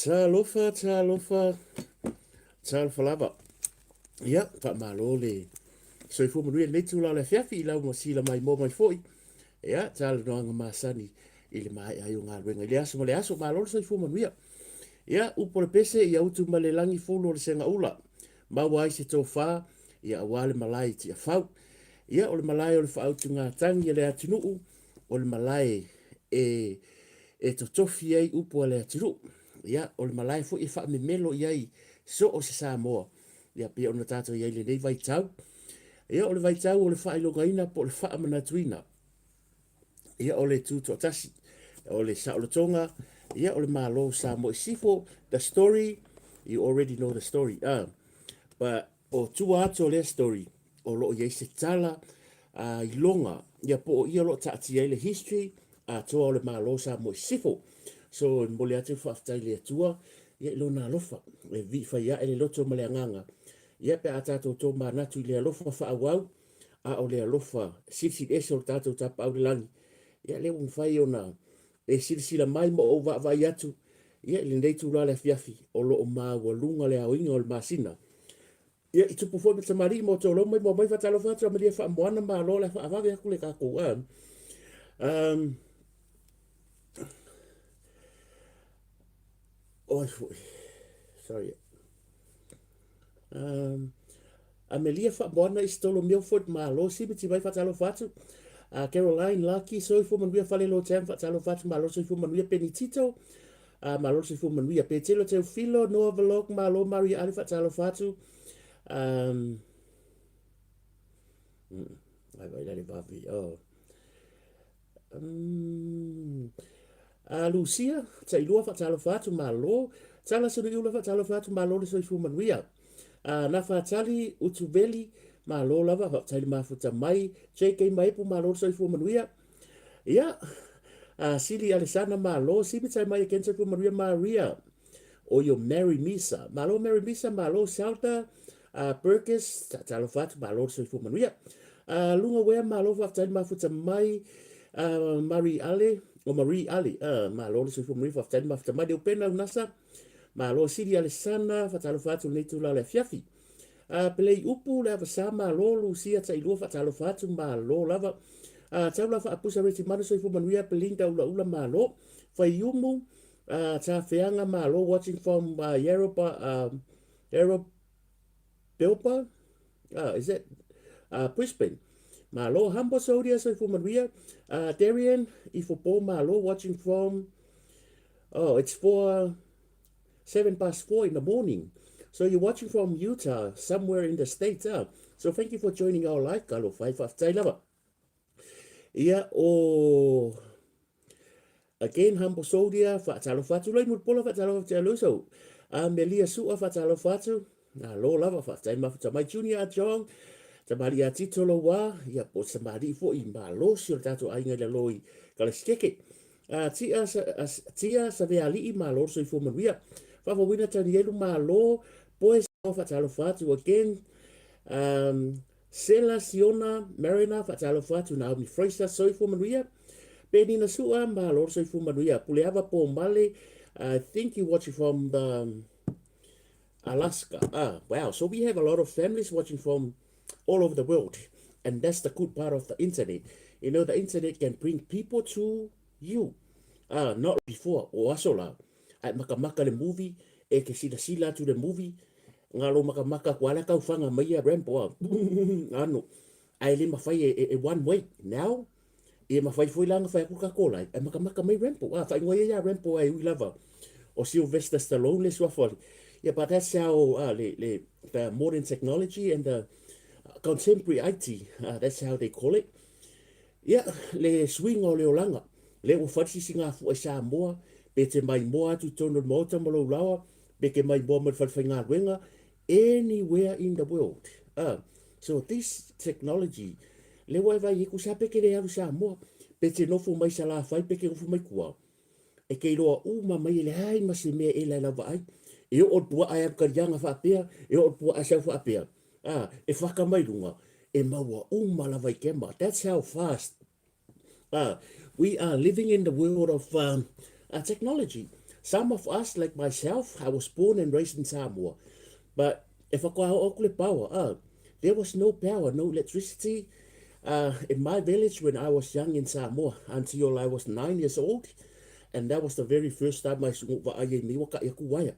Talofa, talofa, talofa lava. Ia, faamalo le soifua manuia lenei itula o le afiafi i lau masila maimoa mai foi. Ia, talanoaga masani i le maea ai o galuega i le aso ma le aso. Malo le soifua manuia. Ia, upu o le pese, ia utu mai le lagi fulu o le segaula. Maua ai se tofa, ia aua le malae i Tiafau. Ia, o le malae o le faautugatagi a le atunuu, o le malae e, e totofi ai upu a le atunuu. Ia, o le malae foi e faamemelo i ai so o se Samoa, ia pei ona tatou i ai i lenei vaitau. Ia, o le vaitau o le faailogaina po o le faamanatuina, ia o le tutoatasi, o le saolotoga, ia o le Malo o Samoa i Sisifo. The story, you already know the story. But o tua atu o lea story, o lo o i ai se tala iloga, ia po o i o lo o taatia ai le history atoa o le Malo o Samoa i Sisifo. So, e momoli atu le faafetai i le Atua, ia i lona alofa, e vii fai ae le loto ma le agaga, ia pe a tatou tomanatu i le alofa faaauau, a o le alofa silisili ese o le tatou Tapaau i le Lagi, ia lea ua mafai ona e silasila mai ma ou vaavaai atu, ia i lenei itula o le afiafi, o lo o maualuga le aoina o le masina. Ia, i tupu foi ma tamalii ma tolou mai ma omai faatalofa atu Amalia Faamoana, malo le faavave atu le tatou a. Oi foi. Sorry. Amelia Faamoana Isitolo Milford, malo simiti mai faatalofa atu. Caroline Laki, soifua manuia Falelo Tam, faatalofa atu, malo soifua manuia Penny Tito. Malo le soifua manuia. Petelo Teofilo, Noah Vlog, malo Maria Ali, faatalofa atu. Ai vai la le vave. Oh. Lucia, Tailua, faatalofa atu, malo. Tala Suliula, faatalofa atu, malo le soifua manuia. Nafatali Utuveli, malo lava, faafetai le mafuta mai. JK Maepu, malo le soifua manuia. Ia, Sili Alesana, malo. Simi tai mai again, soifua manuia. Maria, o yo Mary Misa. Malo Mary Misa, malo Selda, Burgess, talofa atu, malo le soifua manuia. Lunga Wea, malo faafetai le mafuta mai. Marie Ale, o Marie Ale, malo le soifua manuia, faafetai le mafuta mai. Leupena Unasa, malo. Sili Alesana, faatalofa atu lenei itula o le afiafi. Pelei Upu, le Avasa, malo. Lucia Tailua, faatalofa atu, malo lava. Taula Faapusa Retimanu, soifua manuia. Belinda Ulaula, malo. Faiumu, Tafeaga, malo. Watching from Yarrabah, Yarrabilba, is that Brisbane? Malo. Humble Soldier, soifua manuia. Darian, Ifopo, malo. Watching from, oh, it's 4, 4:07 in the morning. So you're watching from Utah, somewhere in the States. So thank you for joining our live, Kalo Fai Faafetai lava. Ia, o... Again, Humble Soldier, faatalofa atu. Loi Mulipola, faatalofa atu. Aluso. Melia Sua, faatalofa atu. Malo lava, faafetai mafuta mai. Junior Ajong, tamali'i a Tito Loua, ia po o se tamali'i foi malosi o le tatou aiga i lalo i Kalasikeke. Tia, Tia Saveali'i, malo le soifua manuia. Faafouina Tanielu, malo. Poe faatalofa atu again. Sela Siona Mariner, faatalofa atu. Naomi Fraser, soifua manuia. Penina Sua, malo le soifua manuia. Puleava Pomale, I think you watching from the Alaska. Ah, wow. So we have a lot of families watching from all over the world. And that's the good part of the internet. You know, the internet can bring people to you. Ah, not before. O aso la. Ai makamaka le movie. E ke sila sila atu le movie. Ngā lo makamaka kua ala kau whanga mai ia Rambo. Ah. Ano. Ai le mawhai e, e, e one way. Now, e mawhai foi la nga whai aku ka kola. E makamaka mai Rambo. Ah, whai ngoia ia Rambo ai ui lava. O Sylvester Stallone le suafa. Yeah, but that's how le, le, the modern technology and the contemporary IT, that's how they call it. Yeah, le suiga o le olaga, lea ua fai le sisigafua i Samoa, pe te maimoa atu i totonu o le Maota ma lou laoa, pe ke maimoa mai le falefaigaluega, anywhere in the world. So this technology, lea ua e vaai ai kusa pe ke le alu i Samoa, pe te nofo mai Salafai, pe ke nofo mai tua, e ke iloa uma mai e leai ma se mea e lae lava ai. E oo le puaa e alu kaliaga faapea, e oo le puaa e sau faapea, e whaka mai runga, e maua uma lava i kema. That's how fast we are living in the world of technology. Some of us, like myself, I was born and raised in Samoa. But e whakaao aku le power, there was no power, no electricity in my village when I was young in Samoa until I was 9 years old. And that was the very first time I saw vaai ai mei waka i aku waia.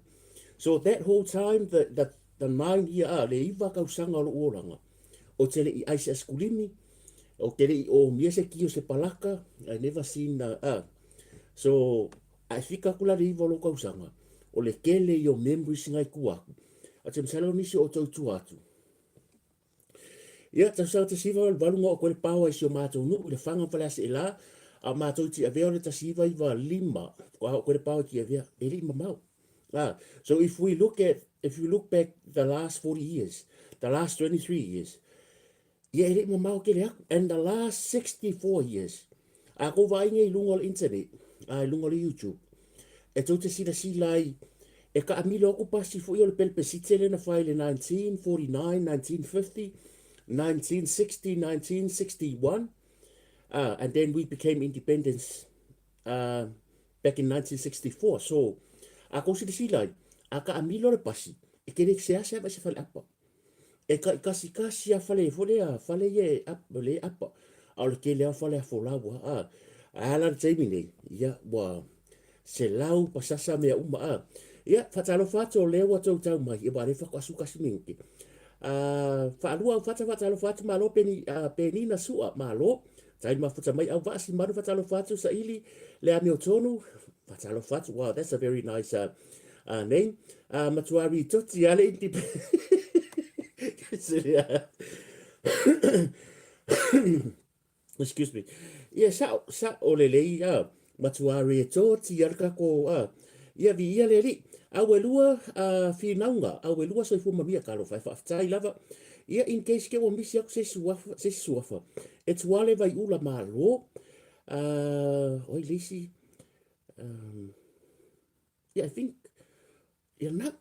So that whole time, the 9 year, le iva tausaga o lou olaga, o te le i ai se asikulimi, o te le i omia se ki o se palaka, I never seen, so, ae fika atu la le iva o lou tausaga, O le tele ia o memories na i tua atu. Ae ou te masalo o nisi o outou i tua atu, Ia, tausaga 1988 na oo atu ai le power i si o matou nuu i Lefaga ma Faleaseela, a o matou i Tiavea o le 1995 faatoa oo atu ai le power i Tiavea, e le i mamao. Ah, so if we look at, if you look back the last 40 years, the last 23 years, ia e le i mamao tele atu. And the last 64 years, a tou vaai nei i luga o le internet, a i luga o le YouTube, e tou te silasila ai, e taamilo atu pasi foi o le pelepesite lea na fai i le 1949, 1950, 1960, 1961, uh, and then we became independence uh, back in 1964. So, a tou silasila ai, a taamilo le pasi, e te le seasea mai se faleapa. E taikasikasi a fale foi lea, fale ia e ap, le apa, a o le tele lava o fale a folau a, a. Ae a la le taimi nei, ia, ua selau pasasa mea uma, a. Ia, faatalofa atu o lea ua tou tau mai, ia, aua o lea faatoa 11 minute. A, faalua au fata faatalofa atu, malo Peni, a, Penina Sua, malo. Tai mafuta mai au vaa Simalu faatalofa atu, saili le amiotonu, faatalofa atu, wow, that's a very nice, uh, uh, name. Uh, matua ritoti ale indi. Excuse me. Ia, sa, sa o le lei, uh, matua ritoti ale kako, uh, ia vi ia le li. Au e lua uh, whinaunga, au e lua soifua manuia ka alofa e whaaftai lava. Ia, in case ke ua misi aku se isi suafa, se isi suafa. E tuale vai ula malo. Uh, oi leisi. Um, Yeah, I think, ia na,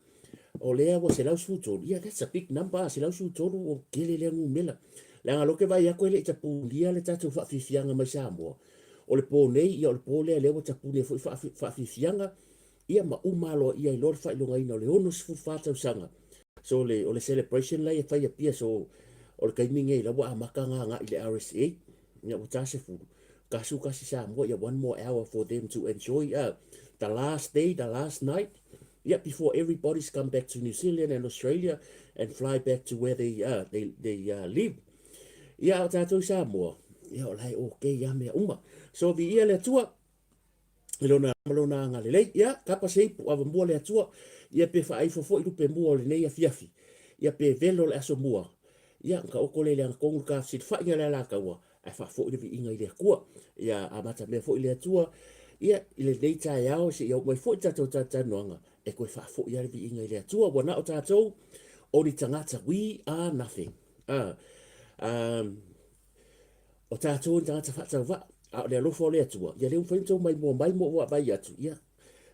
o lea ua 113. Yeah, that's a big number, 113 o kele lea numela. Leaga loa ke vaai atu e le i tapunia le tatou faafiafiaga mai Samoa. O le po nei, ia o le po lea lea ua tapunia foi faafiafiaga, ia ma uma aloaia ai loa le faailogaina o le 64 tausaga. So le, o le celebration la e fai Apia, so o le taimi nei la ua amata ona agai i le RSA, ia ua ta 10. Kasu kasi Samoa, ia one more hour for them to enjoy uh, the last day, the last night, yeah, before everybody's come back to New Zealand and Australia and fly back to where they, uh, they, they uh, live. Ia, o tātou Samoa, ia, o lai okay ia mea uma. So, vi ia le atua, i lona ma lona agalelei. Ia, kapa se ipu, avamua le Atua, ia pe faaifo foi lupe mua o lenei afiafi, ia pe velo le aso mua, ia, na taoto lea i le agatonu le tafesilafaiga le alataua, ae faafoi le viiga i le Atua. Ia, amatamea foi le Atua, ia, i lenei taeao, seia oo mai foi le tatou talatalanoaga, e toe faafoi lava le viiga i le Atua. Ua na o tatou, o ni tagata, we are nothing. Ah, um, O tatou ni tagata faatauvaa, a o le alofa o le Atua, ia lea ua mafai ona outou maimoa mai ma ou vaavaai atu, ia,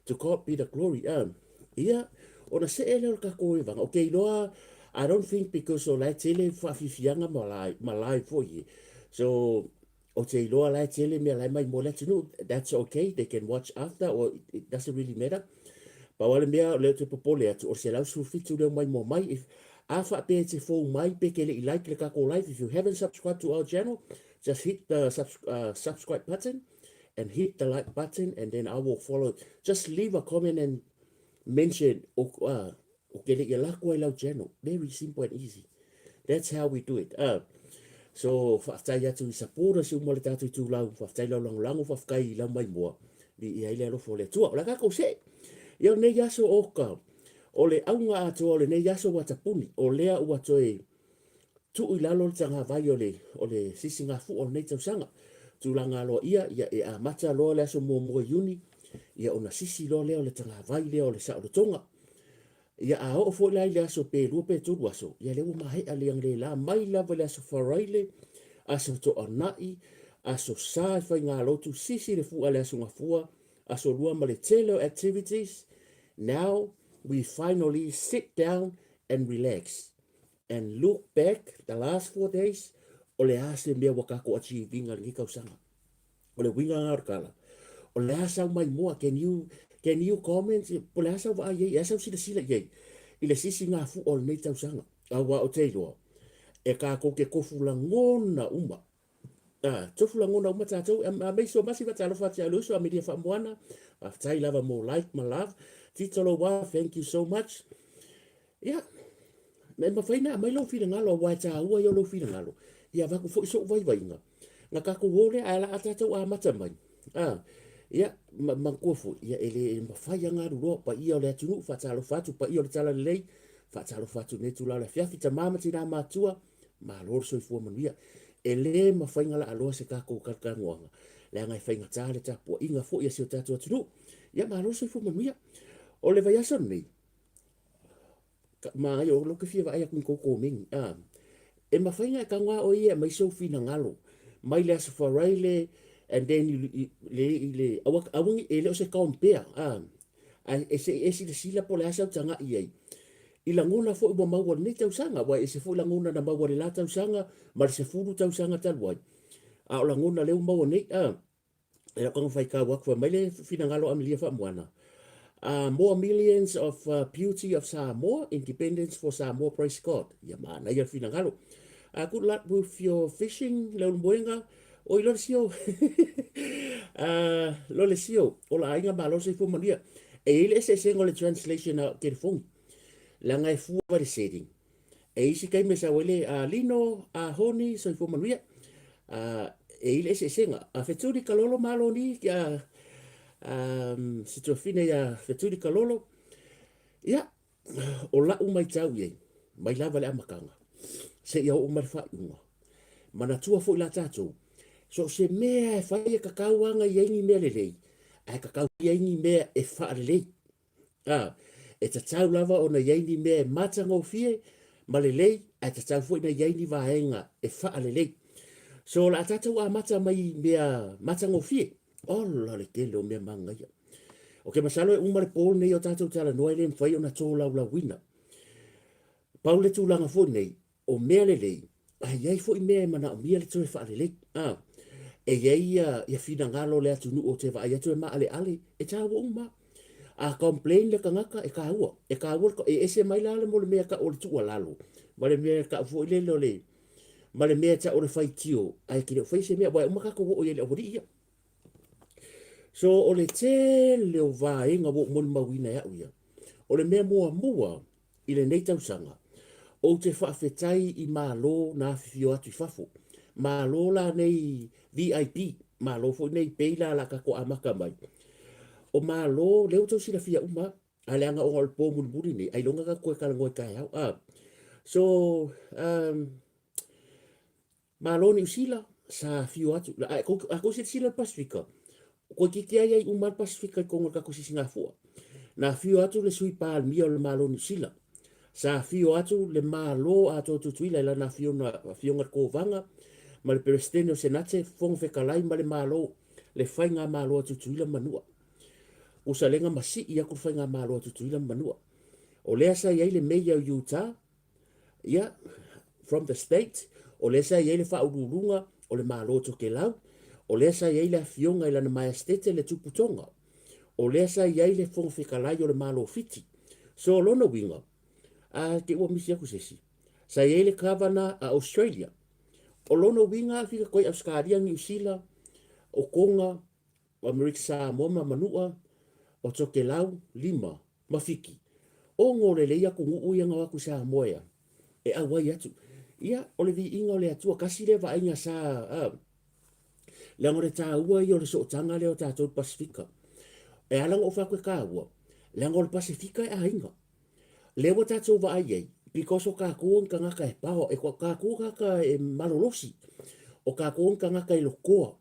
to God be the glory. Um, ia, ona see lea o le tatou evaga. Ou te iloa, I don't think because o la e tele faafiafiaga ma live, ma live foi e. So, ou te iloa la e tele mea la e maimoa le atunuu, that's okay, they can watch after or it doesn't really matter. Pau lava le mea o lea ou te popole atu, o le 117 lea o maimoa mai, if, a faapea e te fou mai pe te le i like le tatou live, if you haven't subscribed to our channel, just hit the subs, uh, subscribe button and hit the like button and then I will follow. Just leave a comment and mention o, uh, o ke le i ala atu ai lau channel. Very simple and easy. That's how we do it. Uh, so, faafetai atu i supporters uma o le tatou itulau, faafetai lau lagolago, faafetai i lau maimoa, viia ai le alofa o le Atua. O le a tatou see. Ia o lenei aso o ka, o le auga atoa o lenei aso ua tapuni, o lea ua toe tuu i lalo le tagavai o le, o le sisigafua o lenei tausaga. Tulaga aloaia, ia e amata loa le aso muamua Iuni, ia ona sisi loa lea o le tagavai lea o le saolotoga. Ia a oo foi la i le aso pe lua pe tolu aso, ia lea ua maea le angalela mai lava i le aso Faraile, aso Toanai, aso Sa e faigalotu, sisi le fua le aso Gafua, aso Lua ma le tele o activities. Now we finally sit down and relax and look back the last 4 days o le a se mea ua tatou achieve ina i lenei tausaga. O le uiga lena o le tala. O le a sau maimoa, can you, can you comment, po o le a sau vaai i ai, e a sau silasila i ai i le sisigafua o lenei tausaga. Aua ou te iloa, e tatou te tofu lagona uma. Ah, tofu lagona uma tatou. A mei so masi faatalofa atu ia le uso, Amelia Faamoana. Faafetai lava mo like ma love. Tito Loua, thank you so much. Ia, e mafai ona aumai lou finagalo aua e taua ia o lou finagalo. Ia avatu foi sou vaivaiga. Na tatou o lea ae la a tatou amata mai. A, Ia, ma, manatua foi, ia, e le mafai lava ona alu loa paia o le atunuu, faatalofa atu, paia o le Talalelei, faatalofa atu i lenei itula o le afiafi, tama ma tina matutua, malo le soifua manuia. E le mafai ona laaloa se tatou talatalanoaga, leaga e faigata le tapuaiga foi a si o tatou atunuu. Ia, malo le soifua manuia. O le vaiaso lenei, Manaia, o lea ou te fia vaai atu i tou komeni. A, e mafai ona e tago lava oe ia e aumai sou finagalo mai le Aso Faraile and then i le, i le, aua, aua ne i, e le o se compare, a, ae e se i e silasila po o le a sau tagai i ai i lagona foi ua maua i lenei tausaga, aua e ese foi lagona na maua i le la tausaga ma le 10 tausaga talu ai, a o lagona lea ua maua nei, a. E lau tago faitau atu fai mai le finagalo o Amelia Faamoana, More millions of beauty of Samoa, independence for Samoa praise God. Ia manaia le finagalo. Good luck with your fishing, Leulumoega. Oi lole sio. Lole sio, ola aiga malo soifua manuia. E i ai le eseesega o le translation a telefoni. Leaga e fua i le setting. E isi taimi e sau ai le a Lino, a Honi, soifua manuia. A, e i le eseesega. A Fetuli Kalolo malo ni, a, a, si tuafine ia Fetuli Kalolo. Ia, o lau maitau i ai, mai lava le amataga, seia oo mai le faaiuga. Manatua foi la tatou, so o se mea e fai e tatau lava ona i ai ni mea lelei, ae tatau i ai ni mea e faalelei. Ā, e tatau lava ona i ai ni mea e matagofie ma lelei, ae tatau foi ona i ai ni vaega e faalelei. So, o le a tatou amata mai i mea matagofie. Ola le tele o mea manaia. Ok, masalo e uma le po lenei o tatou talanoa e le mafai ona tolaulauina. Pau le tulaga foi nei, o mea lelei, ae i ai foi mea e manaomia le toe faalelei. A, e i ai ia, ia finagalo o le atunuu ou te vaai atu e maaleale, e taua uma. A complain le tagata, e taua. E taua le, e ese mai la le mo le mea e tau o le tuualalo, ma le mea e tau foi lele o le, ma le mea e tau o le faitio, ae e te le o faia se mea, aua e uma tatou oo i ai i le aualii ia. So, o le tele o vaega ua ou molimauina e au ia, o le mea muamua, I lenei tausaga, ou te faafetai i Malo na afifio atu i fafo. Malo la nei VIP, Malo foi nei pei la la tatou amata mai. O Malo, lea ua tou silafia uma, a leaga ona o le po mulimuli nei, ailoga tatou toe talanoa i taeao. Ah. So, um, Malo Niu Sila, sa afio atu, a a tou silasila i le Pasefika, toeitiiti lava i ai uma lava le Pasefika i totonu o le tatou sisigafua. Na afio atu le Sui Palemia o le Malo Niu Sila, sa afio atu le Malo atoa o Tutuila i lana afioga, afioga i le Kovana ma le Peresetene o Senate, Fofoga Fetalai ma le Malo, le Faigamalo a Tutuila ma Manua. Usalega ma sii atu le Faigamalo a Tutuila ma Manua. O lea sa i ai le Meia o Utah, Ia, from the state, o lea sa i ai le faauluuluga o le Malo o Tokelau, o lea sa i ai le Afioga i Lana Maestete le Tupu Tonga, o lea sa i ai le Fofoga Fetalai o le Malo o Fiti. So, o lona uiga, a te ua misi atu se isi, sa i ai le Kavana a Australia. O lona uiga, fika koe i Ausetalia, Niu Sila, o Tonga, o Amerika Samoa ma Manua, o Tokelau, Lima, ma Fiti. Ono lelei atunuu ia na o atu i Samoa ea, e auai atu. Ia, o le viiga o le Atua, tasi lea vaaiga sa, a, leaga o le taua ia o le sootaga lea o tatou i le Pasefika. E ala ona ou fai atu e taua, leaga o le Pasefika e aiga. Lea ua tatou vaai i ai, because o tatou o ni tagata e power, e tatou o tagata e malolosi, o tatou o ni tagata e lotoa.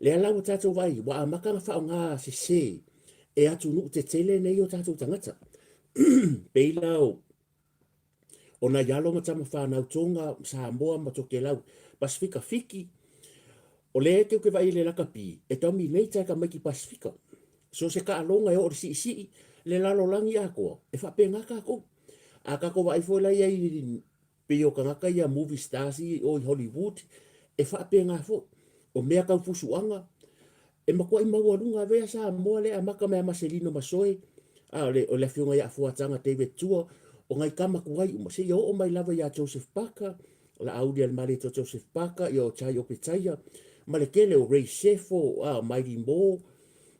Lea la ua tatou vaai, ua amata ona faaaoga sese e atunuu tetele nei o tatou tagata. Pei la o, o nai alo ma tama fanau Tonga, Samoa ma Tokelau, Pasefika, Fiti, o lea e te vaai i le lakapi, e dominate e tamaiti Pasefika. So se taaloga e oo i le siisii le lalolagi atoa, e faapena tatou. A tatou vaai foi la i ai i pei o tagata ia movie stars i o i Hollywood, e faapena foi. O mea tau fusuaga, e matuai maualuga avea Samoa lea e amata mai ia Maselino Masoe, a o le, o le afioga ia Afuataga David Tua, o nai tama tuai uma, seia oo mai lava ia Joseph Parker, Laauli a le Malietoa Joseph Parker, ia o Jai Opetaia, ma le tele o Ray Sefo, a o Maili Moore,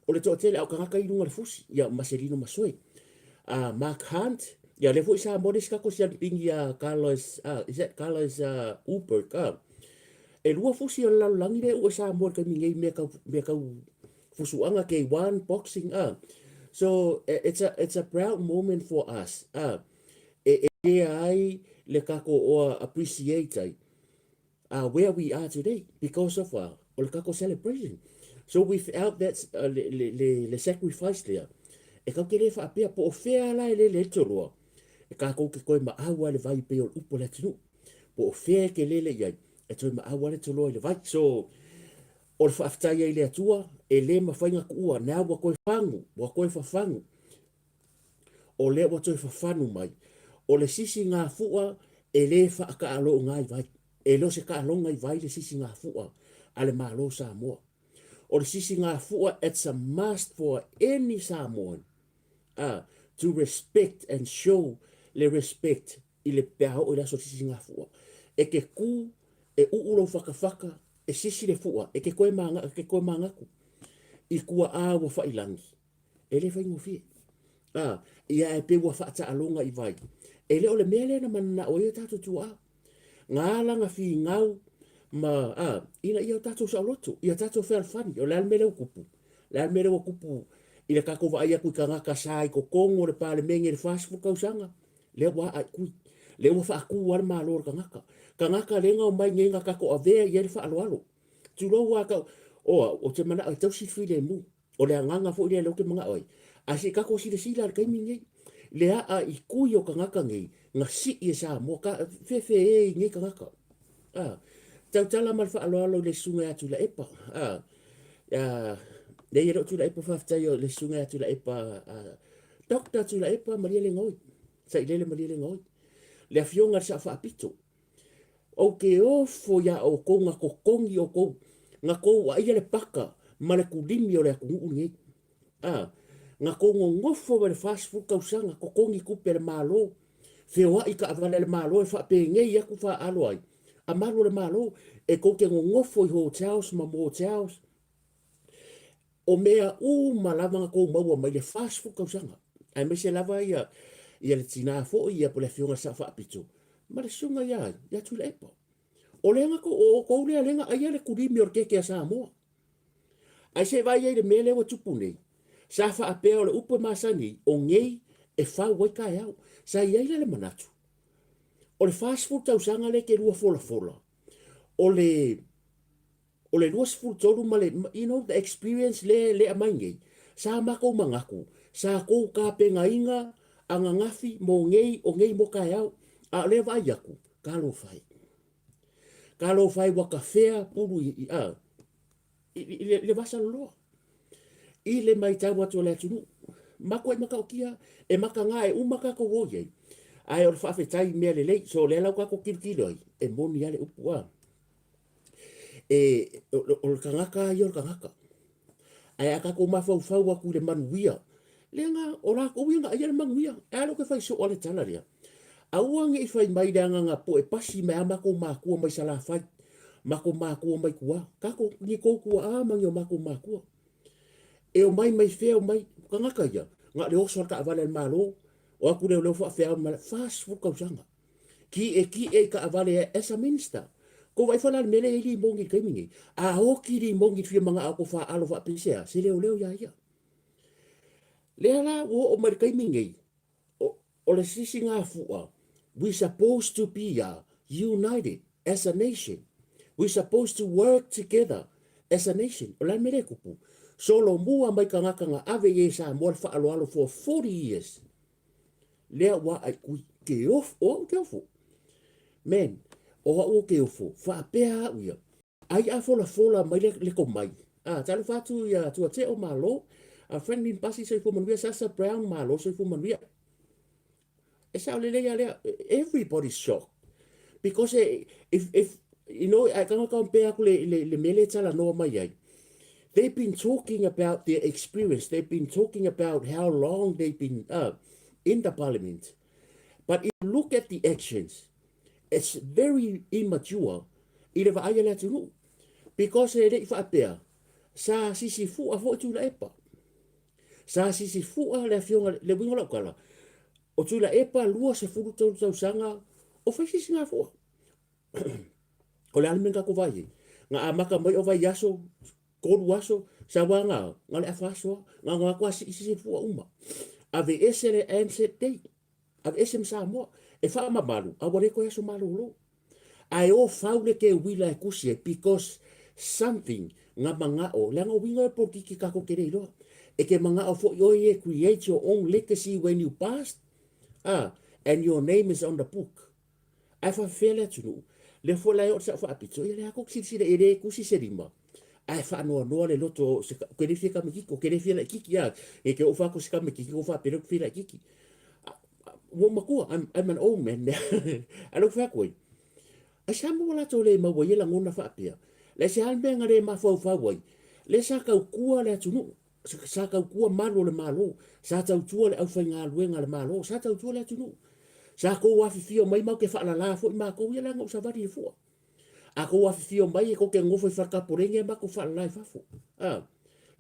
O le toatele a o tagata i luga o le fusi, ia Maselino Masoe. A Mark Hunt, ia lea foi sa mo le isi tatou sialipini ia Carlos, is that Carlos Ulberg, E lua fusi o le lalolagi lea ua Samoa i le taimi nei mea tau, mea tau Fusuaga K1 boxing a. So it's a it's a proud moment for us a e e ai le kako oa appreciate ai where we are today because of o le kako celebration. So without that le, le, le, le sacrifice lea, e kau ke le whaapea po o whea la e le le toloa, e kākou ke koe ma au le vai pe o le upo le atunu. Po o whea e ke lele i ai, e toe ma au le toloa i le vai. So, o le whaafetai ai le atua, e le mawhai ngā kuua, nā ua koe whangu, ua koe whawhangu, o lea ua toe fafanu mai. O le sisi ngā fua e le whaakaalo ngā i vai. E le o se kaaloga i vai le sisi gafu'a a le Malo o Samoa. O le sisi gafu'a it's a must for any Samoan a to respect and show le respect i le pe a oo i le aso o le sisi gafu'a. E ke ku, e uu lou fakafaka, e sisi le fu'a, e ke koe maga, e ke koe magaku i kua'a ua fa'ilagi. E le faigofie. A, ia e pe ua fa'ataaloga i vai. E le o le mea lea na manana'o ai o tatou tua'a. Ngā alanga fīngau ma, ā, ina ia o tātou saoloto, ia tātou fealofani, o le a le mea lea ua kupu? Le a le mea lea ua kupu i le kākou vaai aku i kagaka sa i kokongo o le Palemenge i le 40 tausaga, lea ua a'a i kui. Lea ua faakū a le Malo o le kagaka. Kagaka lea nga omai nei nga kako avea i ai le faaaloalo. Tulou a kau, oa, o te mana'o e tausi le filemu. O le agaga foi lea lea ou te mana'o ai, ae se i tatou silasila i le taimi lenei, le a'a i kui o tagata nei, na sii e Samoa, ka, fefe e i nei tagata. A, tautala ma le faaaloalo i le susuga ia Tuilaepa. A, a, nei e le o Tuilaepa faafetai o le susuga ia Tuilaepa, a, Doctor Tuilaepa Malielegaoi, Sailele Malielegaoi, le afioga i le Sao Faapito. Ou te ofo iā outou na totogi outou, na tou aia le paka ma le kulimi o le atunuu lenei. A, na tou nonofo mai le 40 tausaga totogi tupe a le Malo, feoai taavale a le Malo e faapenei atu faaalo ai, a malu o le Malo, e tou te nonofo i hotels ma motels, O mea uma lava na tou maua mai le 40 tausaga, aemaise lava ia, ia le tinā foi ia po le afioga i le Sao Faapito, ma le susuga ia ai, ia Tuilaepa. O lea na tou, o outou lea lea na aia le kulimi o le keke a Samoa. Ae se i vaai ai i le mea lea ua tupu nei, sa faapea o le upu e masani, o nei e fau ai taeao. Sa i ai la le manatu, o le 40 tausaga lea e te lua folafola, o le O le 23 ma le, you know, the experience le, le aumai nei, sa matou manatu, sa tou tapenaina ananafi mo nei, o nei mo taeao, a o lea vaai atu, talofa e. Talofa e ua tafea pulu i, i, a, i, i, i le vasa loloa. I le maitau atu a le atunuu, matuai matautia, e mataga e uma tatou o i ai, ae o le faafetai i mea lelei, so o lea la ua tatou tilotilo ai, e moni lava le upu, a. E, o le tagata ia o le tagata. Ae a tatou mafaufau atu i le manuia, lea o latou ia na aia le manuia. E a lea ou te fai soo a le tala lea. Aua ne i fai mai leaga na poe pasi mai a matou matua mai Salafai, matou matua mai tua, tatou, ni tou tuaa ma ni o matou matua. E omai mai fea omai, tagata ia, na o le oso o le taavale a le Malo, o atu leoleo faafeao ma le 40 tausaga. Kiʻekiʻe i taavale as a minister. Kou vaai foi la i le mea lea e i ai Limogi i le taimi nei. A oti Limogi i le fia manao ko faalo faapesea, se leoleo iā ia. Lea la ua oo mai le taimi nei, o, o le sisigafua, we supposed to be a united as a nation. We supposed to work together as a nation. O le a le mea lea e tupu? Solomua mai tagata na ave i e Samoa le faaaloalo for 40 years. Lea ua ai kui ke ofo, o au ke ofo. Man, o au o ke ofo, faapea au ia. Ai a folafola mai le, le komai. Ah, talofa atu ia Tuateo malo, a Franklin Pasi soifua manuia, Sasa Brown malo soifua manuia. E sao lelei a lea, everybody's shocked. Because eh, if, if, you know, ai kanga compare aku le, le, le mele talanoa mai ai. They've been talking about their experience. They've been talking about how long they've been uh, in the parliament. But if you look at the actions, it's very immature i le vaai a le atunuu. Because e le i faapea, sa sisifua foi Tuilaepa. Sa sisifua le afioga, le uiga o lau tala, o Tuilaepa 23 tausaga o fai sisigafua. O le a le mea na tatou vaai ai? Na amata mai o vaiaso. Tolu aso, sau a nga, nga le afa aso a, nga nga kwa si isi fua uma. Ave ese le Anzac Day. Ave ese ma Samoa. E wha mamalu, a wale koe aso malolo. Ae o fau le ke uila e kusi ai because something nga manga'o, leaga o uiga o polokiki kakou ke le iloa. E ke manga'o fo'i oe e create your own legacy when you passed, ah, and your name is on the book. Ae faafefea le atunuu, lea foi la e oo le sa'o faapito, ia lea kou silasila e le kusi se lima, ae faanoanoa le loto o se ke le fia kamikiki, o ke le fia laʻikiki, a, e ke oo faako se kamikiki, ko faapele ke fia laʻikiki. Ua ou matua, I'm an old man now. Ae lou fai atu ai, ai sa maua latou le maua ia lagona faapea. Le se a le mea na le mafaufau ai, le sa tautua le atunuu, sa tautua malu o le Malo, sa tautua le aufaigaluega a le Malo, sa tautua le atunuu. Sa tou afifio mai matou te faalala foi matou ia leaga ou savali i le fua. A tou afifio mai e tou te nonofo i Faletapoleni ae matou faalala i fafo. A,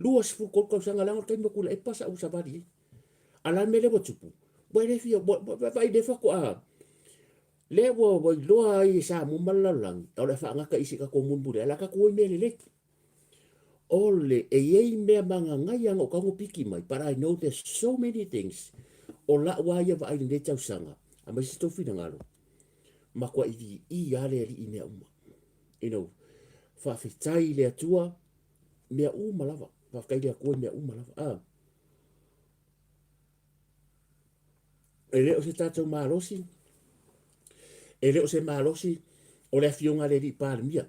23 tausaga leaga o le taimi o Tuilaepa sa ou savali ai. A o le a le mea lea ua tupu? Ua e le fia, ua, ua, vaai lea faatoa, lea ua, ua iloa ai e Samoa ma le lalolagi, o le a faagata i isi tatou mulimuli ai, o le a tatou o i mea lelei. O le, e i ai mea magagaia na ou tago piki mai, but I know there's so many things o la'u lava ia vaai i lenei tausaga, aemaise tou finagalo, matuai viia lava le Alii i mea uma. You know, faafetai i le Atua, mea uma lava, faafetai i le Atua i mea uma lava. Ah. E le o se tatou malosi, e le o se malosi o le afioga a le Alii Palemia.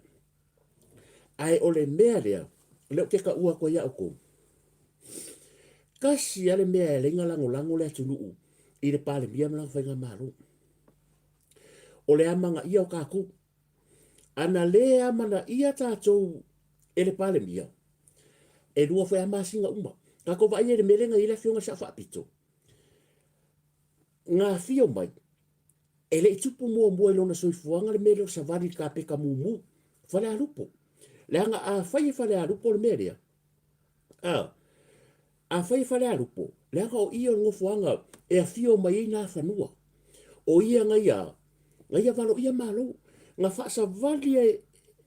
Ae o le mea lea, lea ou te taua atu ai ia outou, tasi lava le mea e ala ai ona lagolago le atunuu i le Palemia ma lana faigamalo, o le amanaia o tatou. A na le amanaia tatou e le Palemia, e lua foi lava masina uma. Tatou vaai i le mea lea na i ai le afioga i le Sao Faapito, na afio mai, E le i tupu muamua i lona soifuaga le mea lea o savali i le kapeta mumu, Falealupo. Leaga afai e Falealupo le mea lea, a, afai e Falealupo, leaga o ia o le nofoaga e afio mai ai Nafanua. O ia na ia, na ia valoia Malo. Na faasavali e,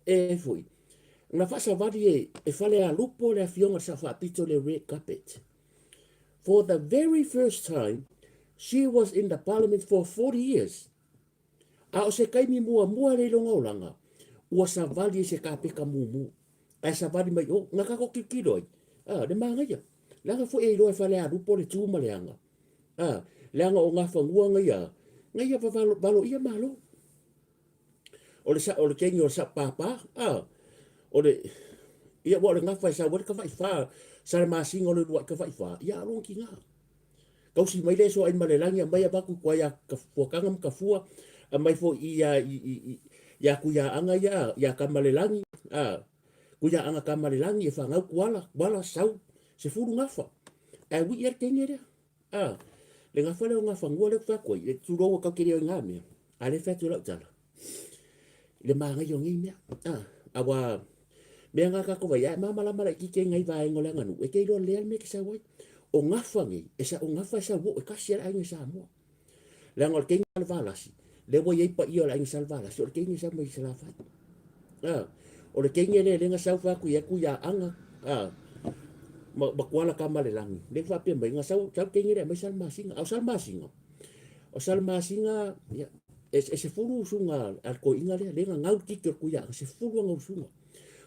e foi, na faasavali e, e Falealupo le afioga i le Sao Faapito le red carpet. For the very first time, she was in the parliament for 40 years. A o se taimi muamua lea i lona olaga, ua savali i se kapeka mumu. Ae savali mai o, na tatou tilotilo ai, a, le manaia. Leaga foi e iloa e Falealupo le tu ma le aga. A, leaga o Nafanua na ia, na ia valoia Malo. O le sa, o le teine o le Saupapa, a, o le, ia ua o le gafa e sau ai le Tavaifā, sa le masina o le uluai Tavaifā, ia a lona tiga. Tausi mai le Soaimalelagi aumai avatu i tua ia Fuataga ma Tafua, aumai foi i ia, i, i, i, ia Tuiaaga ia, ia Tamalelagi, a, Tuiaaga Tamalelagi e fanau Tuala, Tuala sau, 10 gafa. Ae ui ia le teine lea. A, le gafa lea o Gafanua lea ou te fai atu ai, e tulou ua tau te le o i ngā mea, a lea e fai atu e lau tala, i le manaia o nei mea. A, aua mea ngā tātou vai, ae malamalama laitiiti ai ngai vaega o le aganuu, e te iloa lea le mea e te sau ai. O gafa nei, e sa, o gafa e sau oo, e tasi lava le aiga i Samoa. Leaga o le teine a le Valasi, lea ua i ai paia o le aiga sa le Valasi, o le teine sau mai Salafai. A, o le teine lea lea na sau fai atu i atu ia Aga, a, ma, ma Kuala Kamalelagi, lea faapea mai, na sau, sau teine lea mai Salamasina. A o Salamasina, o Salamasina, ia, e, e 10 usuga a le toeaina lea, lea na gau le titi o le Tuiaana, 10 ana usuga.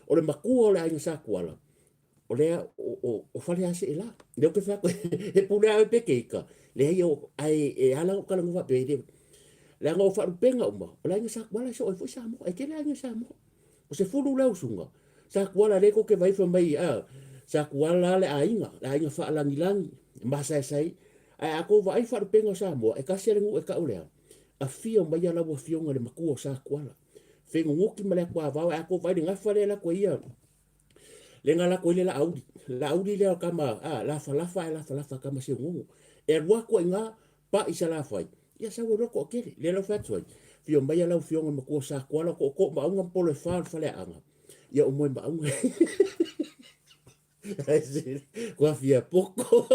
O le matua o le aiga sa Kuala, O lea, o, o, o Faleasee la. Lea ou te fai atu, he pule a oe pe keika. Leai, o, ae e ala ona talanoa faapea, e le, leaga o faalupega uma, o le aiga sa Kuala e soo ai foi Samoa. E tele aiga i Samoa. O 10 lea usuga, sa Kuala lea tou te vaai fai mai, a, sa Kuala le aiga, le aiga faalagilagi, masaesae. Ae a tou vaai faalupega o Samoa, e tasi lava le nuu e tau lea, afio mai a lau afioga i le matua o Sa Kuala. Feguguti ma le atuavao, ae a tou vaai i le gafa lea e alu atu ai ia, Le nga lako i le laauli. Laauli lea o kama, a, lafalafa ae lafalafa kama seugogo. E alu atu ai nga, pa i Salafai, ia sau ai loa toatele. Lea lau fai atu ai, fio mai a lau fioga matua sa kuala o tootoo maauga ma polo e fa o le faleaaga. Ia o moe maauga. Kua fia poko.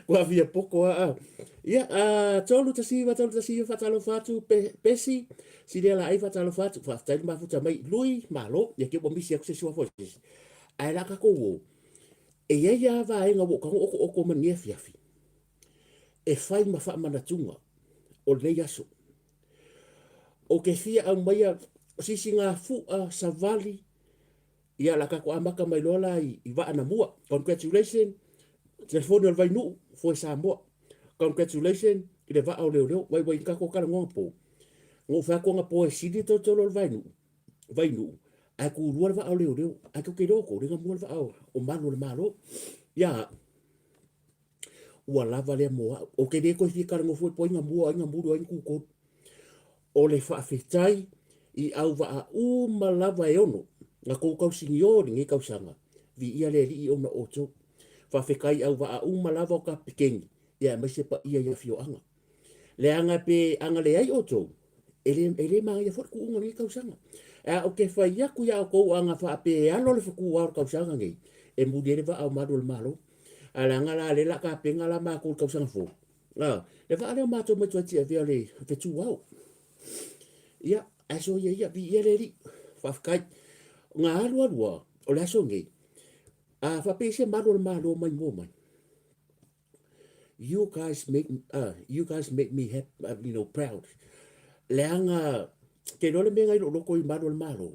Kua fia poko a. Ia, a, 319, 319, faatalofa atu, pe, Pesi, Silia Laai, faatalofa atu, faafetai le mafuta mai, Lui, malo, ia te ua misi atu se isi suafa o se isi. Ae la tatou o, e i ai lava vaega ua ou tago otooto mai lenei afiafi e fai ma faamanatuga o lenei aso. Ou te fia aumaia sisigafua, savali, ia o le a tatou amata mai loa la i vaa na mua. Congratulations telefoni o le Vainuu, foe Samoa. Congratulations i le vaa o leoleo. Vaivai i tatou talanoa anapo. Na ou fai atu anapo e sili le tolotolo o le Vainuu, Vainuu, ae tulua le vaa o leoleo. Ae tou te iloa outou, lea na mua le vaa o malu o le Malo. Ia au, ua lava lea mo au. Ou te le toe fia talanoa foi po o ai na mua, o ai na muli, o ai na tutolu. O le faafetai i auvaa uma lava e ono na tou tausinio i lenei tausaga, viia le Alii ona o outou. Faafetai i auvaa uma lava o Kapekeni, ia aemaise paia i afioaga. Leaga pe ana leai outou, e le, e le manaia foi le tuuga o lenei tausaga. Ae ou te fai atu ia outou ana faapea e alo le fetu ao le tausaga nei, e muli ai le vaa o malu o le Malo. Ae leaga la lea la tapena la matou i le tausaga fou, a, le vaa lea o matou mai Tuatiavea o le fetu ao. Ia, ae soia ia, viia le Alii. Faafetai. Na alu alu a, o le aso nei, a faapea se malu o le Malo mai mua mai, you guys make, you guys make me happy, you know, proud. Leaga, te iloa le mea na i lou loto i malu o le Malo,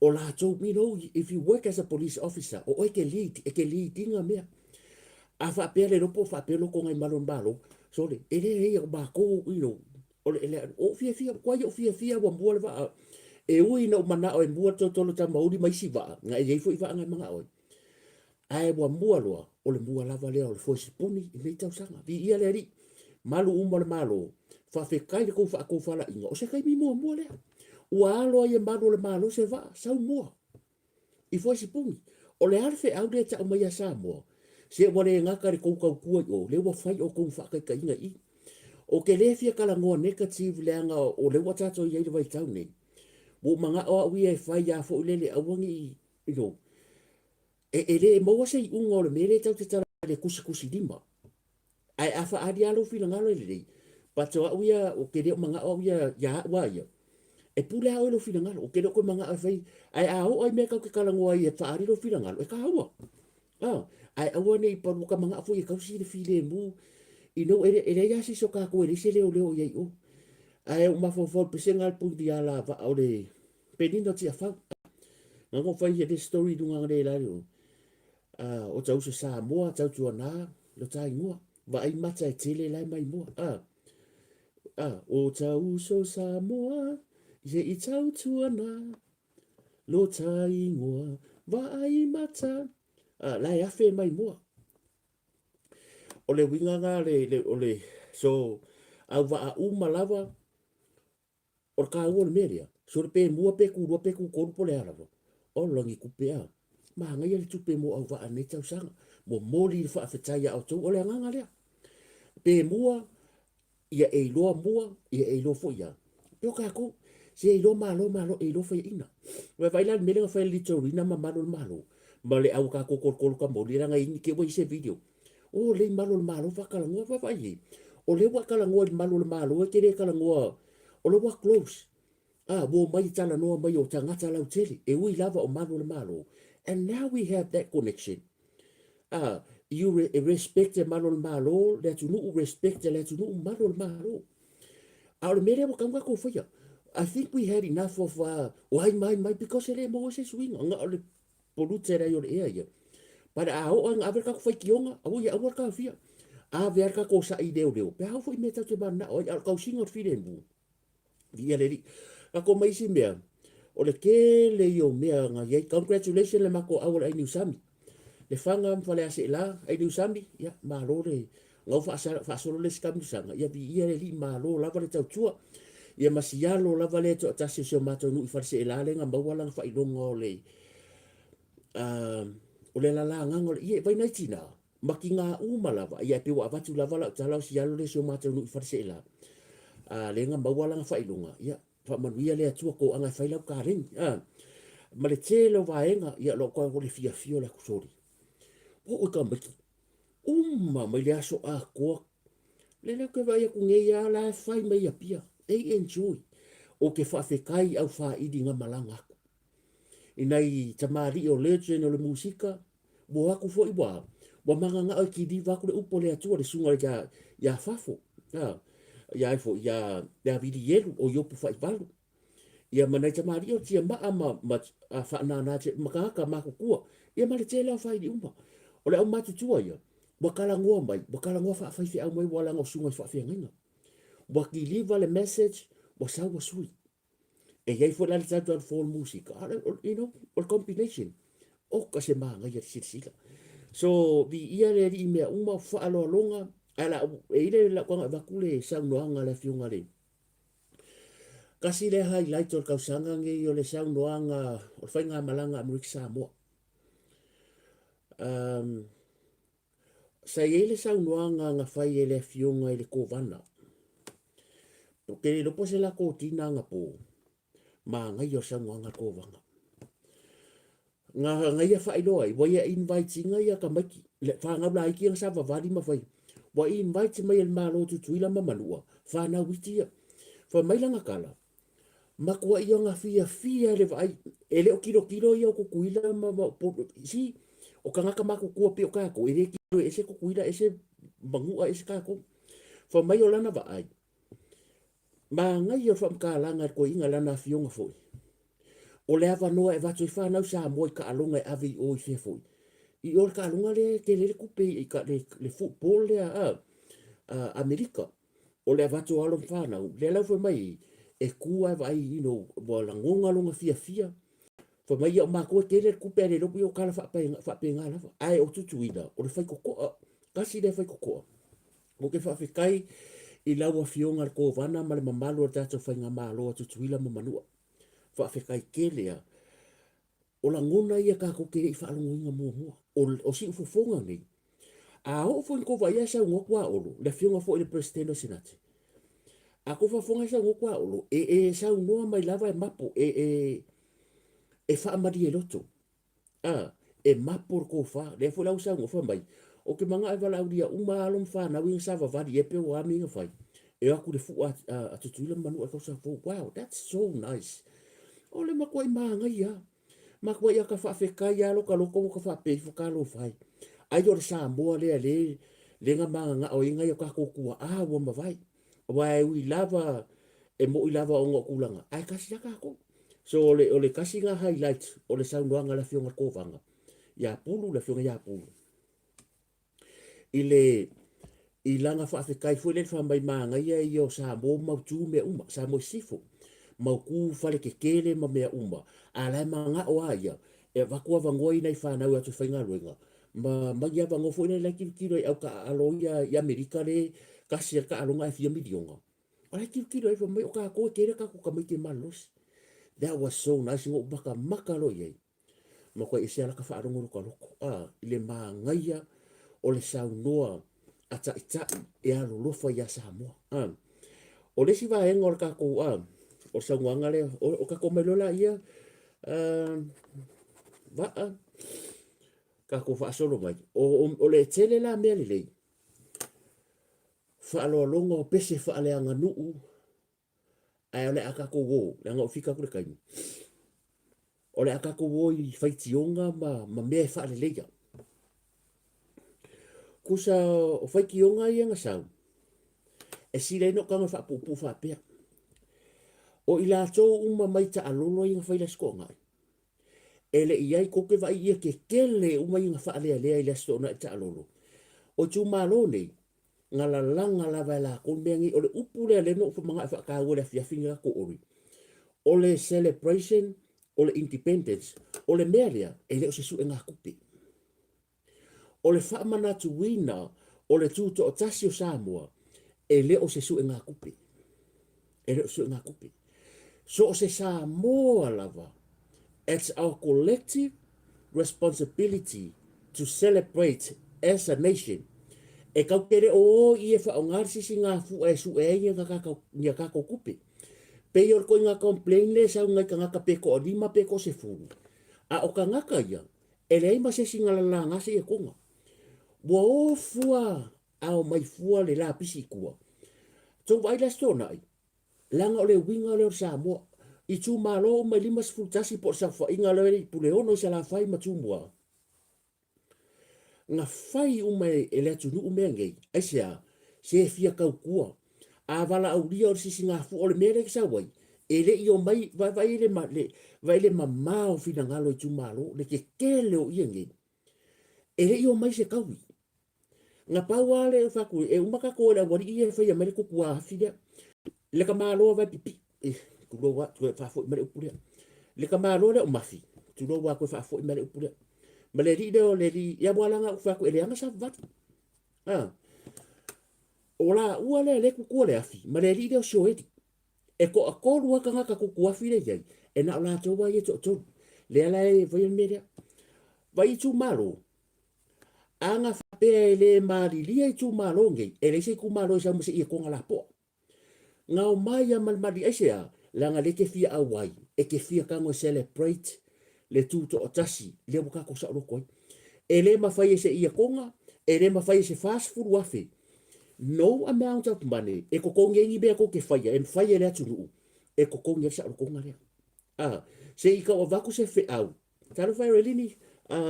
o latou, you know, if you work as a police officer, o oe ke lead, e ke lead ina mea. A faapea le lopo, faapea loko ngai malu o le Malo, sole, e le ia o matou, you know, o le, le, o fiafia, kua ia o fiafia ua mua le vaa, e ui ina ou manao e mua le tolotolo tamauli ma isi vaa, na e iai foi vaa ngai manao ai. Ae ua mua loa, o le mua lava lea o le foe sipuni i lenei tausaga. Viia le Alii, malu uma o le Malo, faafetai i le tou faatofalaiga, o se taimi muamua lea. Ua alo ai e malu o le Malo se vaa, sau mua i foe sipuni. O le a le feau lea e tau mai ia Samoa? Se ua le gata i le tou tautua i o, lea ua fai outou ma faataitaiga i i. Ou te le fia talanoa negative leaga o lea ua tatou i ai i le vaitau nei. Ua ou manao au ia e fai a foi lele aua ne i, you know, E, e le maua se iuga o le mea lea tatou te tala i le tusitusi lima. Ae a faaali lava lou finagalo e lelei, but o au ia, ou te le o manao au ia ia au lava ia, e pule lava oe i lou finagalo. Ou te le o toe manao e fai, ae a oo lava i mea tatou te talanoa ai e faaali lou finagalo, e taua. A, ae aua ne i pau, ua ta manao foi e tausi le filemu, you know, e, e leai lava se isi o tatou e leai se leoleo o i ai i o. Ae ou mafaufau i le pesega a le Puiviala vaa o le Penina Tiafau. Na ko fai he story lunga ngale la yo. Ah, o tau se Samoa, tau tuana, lo tai mua. Vaai mata e tele lai mai mua. Ah, ah, o tau so Samoa, se i tau tuana, lo tai ngoa, vaai mata. Ah, lai afe mai mua. O le winga nga le, le, o le, so, au waa uma lava, O le kāua o le mea lea, sole pe mua pe kūlua pe kūtolu po o le a lava, o lagi kupe a. Manaia le tupe mo auvaa i lenei tausaga. Momoli le faafetai ia outou, o le agaga lea. Pe mua, ia e iloa mua, ia e iloa foi ia. Pe o kākou, se e iloa malo malo, e iloa faiaina. Vaai la le mea lea na fai e le Litorina ma malu o le Malo, ma le au a kākou tolotolo tamauli, leaga i te i ua i ai se video. O lea i malu o le Malo faatalanoa, vaavaai i ai. O lea ua e talanoa i le malu o le Malo, e te le talanoa, o lea ua close. Ah, ua omai e talanoa mai o tagata lautele, e ui lava o malu o le Malo. And now we have that connection. Ah, you re respect e malu o le Malo, le atunuu, respect e le atunuu, malu o le Malo. A o le mea lea ua tatau ona tatou faia. I think we had enough of, o ai mai mai, because e le maua se suiga. Na o le Polute ai o le ea ia. But a oo ina ave le tatou faitioga, aua ia aua le taofia. Ave a le tatou sa'i leoleo, pe a oo foi i mea tatou te mananao ai, a o le tausiga o le filemu, viia le Alii. Lako mai isi mea, o le tele ia o mea na i ai. Congratulations le matou au o le Ainiusami. Le Faga ma Faleaseela, Ainiusami, ia malo le na ua faasolo le isi taamilosaga, ia viia le Alii, malo lava le tautua. Ia ma sialo lava le toatasi o si o matou nuu i Faleseela lea na maua lana faailoga o le o le lalagaga o le ie. Vai nai tina, ma tiga uma lava, ia e pei ua avatu lava lau tala o sialo le si o matou nuu i Faleseela, lea na maua lana faailoga, ia faamanuia le Atua toaga e fai lau kaleni. Ma le tele o vaega, ia lou tau o le fiafia o le atu soli. Ua oo i tamaiti, uma mai le aso atoa. Lele ou te vaai atu nei lava la e fai mai Apia. They enjoy. Ou te faafetai i au failiga malaga atu. i nai tamalii o legend o le musika, ua o atu foi ua, ua magagao e kiliva atu le upu a le Atua, le susuga ia, ia Fafo, a, ia ai foi, ia, ia Vilielu o Iopu Faivalu. Ia ma nai tamalii o Tiamaa ma, ma a, Faanana ma tagata matutua, ia ma le tele o faili uma. O le aumatutua ia, ua talanoa mai, ua talanoa faafaifeau mai ua leaga o susuga i faafeagaiga. Ua kiliva le message, ua sau ua sui. E i ai foi la le tatou alu fua o le musika, a o le, you know, o le combination. Oka se manaia le silasila. So, viia le Alii i mea uma, faaloaloga, ae la, e i le lau taga e avatu le saunoaga a le Afioga i le Tasi lea highlight o le tausaga lenei o le saunoaga o le faigamalaga a Amerika Samoa. Um, Sa i ai le saunoaga na fai e le Afioga i le Kovana. Ou te le iloa po o se latou tina anapo, manaia o le saunoaga a le Kovana. Na, na ia faailoa ai, ua ia invite ina ia tamaiti, le fanau laiti ia na savavali ma fai, ua invite mai e le Malo o Tutuila ma Manua, fanau iti ia. Fai mai lana tala, Matuai ona fiafia le vaai, e le o tilotilo ia o Tutuila ma, ma Upolu. See, o tagata matutua pei o tatou, e le tilo e ese Tutuila, ese Manua, ese tatou. Fai mai o lana vaai, manaia o le faamatalaga a le toeaina, lana afioga foi, o le avanoa e avatu ai fanau Samoa i taaloga e ave i o i fea foi, i o le taaloga lea e tele ai le tupe i le, le football lea a, a Amerika. O le avatu o alo ma fanau, lea la ua fai mai e tu ae vaai, you know, ua lagona lona fiafia. Fai mai, ia o matou e tele le tupe ae le iloa pe o tala faapena lava. Ae o Tutuila, o le faitotoa, tasi lea faitotoa. Ou te faafetai i lau Afioga i le Kovana ma le mamalu o le tatou Faigamalo a Tutuila ma Manua. Faafetai tele lava. O lagona ia tatou te le i faalogoina muamua. O, o siufofoga nei, a oo foi ina tou vaaia e saunoa atu a Olo, le afioga foi i le Peresetene o Senate, a tou faafofoga e saunoa atu a Olo, e, e saunoa mai lava e mapo, e, e, e faamalie loto. A, e mapo le tofa. Lea foi la ua saunoa fai mai, ou te manao e valaaulia uma alo ma fanau ia na savavali e pe o a mea na fai, e o atu i le fua a, a, a Tutuila ma Manua i le tausaga fou. Wow, that's so nice. O le matuai manaia lava. Matuai ata faafetai lava lota loto ua ta faapea ifo talofa e. Ai o le Samoa lea le le na mananao ai nai o tatou tuaa ua mavae. Aua e ui lava e moi lava ona o tulaga ae tasi lava tatou. So o le o le tasi na highlight o le saunoaga a le Afioga i le Kovana ia Pulu, le Afioga ia Pulu. I le i lana faafetai foi lea fai mai manaia ia o Samoa mautu mea uma, Samoa i Sisifo, mautu fale tetele ma mea uma, a la e manao lava ia e avatu avanoa i nai fanau e o atu e faigaluega ma ma ni avanoa foi lea la e tilotilo ai au taaalo ia i Amerika le tasi a le taaloga ae fia miliona. O la e tilotilo ai fai mai o tatou e tele tatou tamaiti e malolosi. That was so nice, na ou matamata loa i ai. Matua ese lava laka faalogo i lota loto, a, i le manaia o le saunoa a Taitai e alolofa iā Samoa. A, o le isi vaega o le tatou, a, o le saunoaga lea, o, o tatou mai loa laia, a, vaa, tatou faasolo mai. O, o, o le tele la mea lelei, faaaloaloga o pese faaleaganuu, Ae o le a tatou o, leaga ua fika atu le taimi, o le a tatou o i faitioga ma, ma mea e faaleleia. Kusa o faitioga ia na sau, e sili ai ona tago e faapuupuu faapea. O i latou uma mai taalolo ia na fai i le Aso Toonai, e le i i ai, tou te vaai ia tetele uma ia na faalealea i le Aso Toonai i taalolo. O itumalo nei, na lalaga lava e latou mea nei. O le upu lea lea na ou manao e faataua i le afiafi lenei latou oi, o le celebration o le independence, o le mea lea e le o se suegatupe. O le faamanatuina o le tutoatasi o Samoa, e le o se suegatupe. E le o se suegatupe. So o se Samoa lava, it's our collective responsibility to celebrate as a nation. E kau te le o o i e whaonga le sisi ngā fua e sue ai ni a kākou kupe. Pei o le koinga complain le sau ngai kangaka pe ko lima pe ko se fulu. A o kangaka ia, e leai ma se isi ngalalāga se ia konga. Ua o fua a o mai fua le lapisi i tua. Tou vaai le Aso Toonai, leaga o le uiga lea o le Samoa. Itumalo uma e 51 po o le saofaiga lea i Puleono i Salafai ma Tumua, na fai uma e le atunuu mea nei. Aisea? Se e fia tautua. A valaaulia o le sisigafua, o le mea lea e te sau ai, e le i omai, vaai le, vaai le mamao o finagalo o itumalo, le tetele o ia nei, e le i omai se taui. Na pau lava le fai atu, e uma tatou e le aualii ia e faia mai le tutuafi lea. Le tamaloa vai pipii, eh, tulou lava, toe faafoi mai le upu lea. Le tamaloa lea o Mafi, tulou lava, toe faafoi mai le upu lea. Ma le alii lea o le alii, ia aua leaga ou fai atu, e leaga savavali. Ah. O laua lea le tutua le afi, ma le alii lea o Sioeli. E toatolu lava tagata tutuafi lea e i ai, e na o latou lava ia e toatolu. Lea la e faia le mea lea. Vai itumalo, A na faapea e le malilia itumalo nei, e leai se itumalo e sau ma se ietoga lapoa. Na omai lava ma le malilie, aisea? Leaga lea e te fia auai, e te fia tago e celebrate le tutoatasi lea ua tatou saoloto ai. E le mafai e se ietoga, e le mafai e se 40,000, no amount of money e totogi ai ni mea tou te faia, e mafai e le atunuu e totogi ai le saolotoga lea. A, se i tau avatu se feau Talofa e Relini,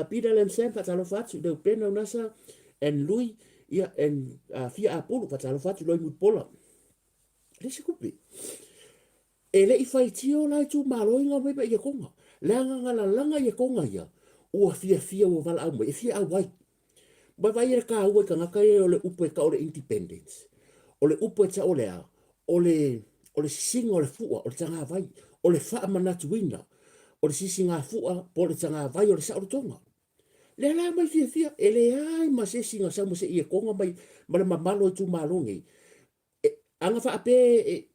Peter Lam Sam, faatalofa atu, Leupena Unasa and Lui, ia, and Fia Apulu, faatalofa atu, Loi Mulipola. Le se kupe. E le i faitio la itumalo i ngā mai mai ia konga. Leaga ngā lalanga ia konga ia, ua fiafia ua valaau mai, e fia auai. Vaavaai e le kāua i tagata ia o le upu e tau o le independence. O le upu e tau o le a? O le, o le sisiga o le fua, o le tagavai, o le faamanatuina, o le sisigafua po o le tagavai o le saolotoga. Lea la mai fiafia, e leai ma se isi na sau ma se ietoga mai ma le mamalo o itumalo nei. E, ana faapea e,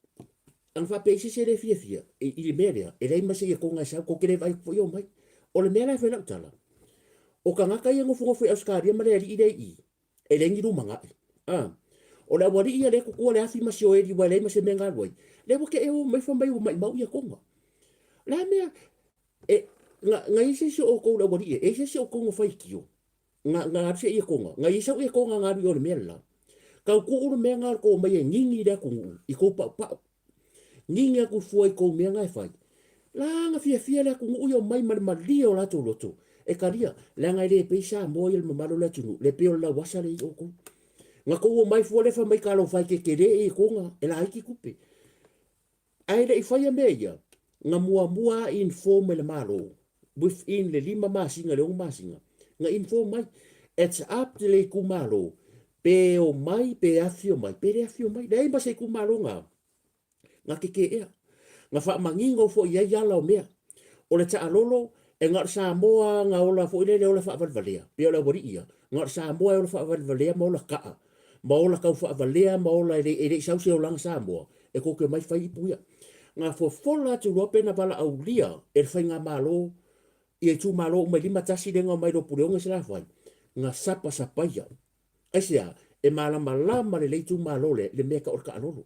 ana faapea i se isi e le fiafia i, i le mea lea, e leai ma se ietoga e sau, kou te le vaai atu foi e omai. O le mea la e fai lau tala, o tagata ia nofonofo i Ausetalia ma le alii lea i i, e leai ni lumanai. A, o le aualii ia lea e tutua le afi ma sioeli ua e leai ma se mea e galu ai, lea ua te e o mai fai mai ua maimau ietoga. O le a mea, e, na, na i ai se isi o outou le aualii e, e i ai se isi o outou na faitio, Na, na alu se ietoga, na i ai sau ietoga na alu i o le mea le la. Tau tuu le mea na kou mai e nini i le atunuu, i kou paupau. Nini atu fua i kou mea na e fai. La na fiafia le atunuu ia omai ma le malie o latou loto, e talia, leaga e le pei Samoa ia le mamalu o le atunuu, le pei o le lauasa le i outou. Na kou omai fua le fai mai talofa e tetele e ietoga, e laiti tupe. Ae le i faia mea ia, na muamua a inform e le Malo, within le lima masina i le ono masina, na inform mai, it's up to le itumalo pe omai, pe afifio mai, pe le afifio mai. Leai ma se itumalo na, na tekeea. Na faamanino foi i ai ala o mea. O le taalolo, e na o le Samoa na ola foi lele ola faavalevalea, pei o le aualii ia, na o le Samoa e ola faavalevalea ma ola kaa, ma ola tau faavalea ma ola e le, e le i sau se olaga Samoa, e kou te omai fai ipu ia. Na fofola atu loa pe na valaaulia e le faigamalo ia itumalo uma e 51 lea na omai loa Puleono i Salafai, na sapasapaia. Aisea? E malamalama lelei itumalo lea i le mea e tau o le taalolo.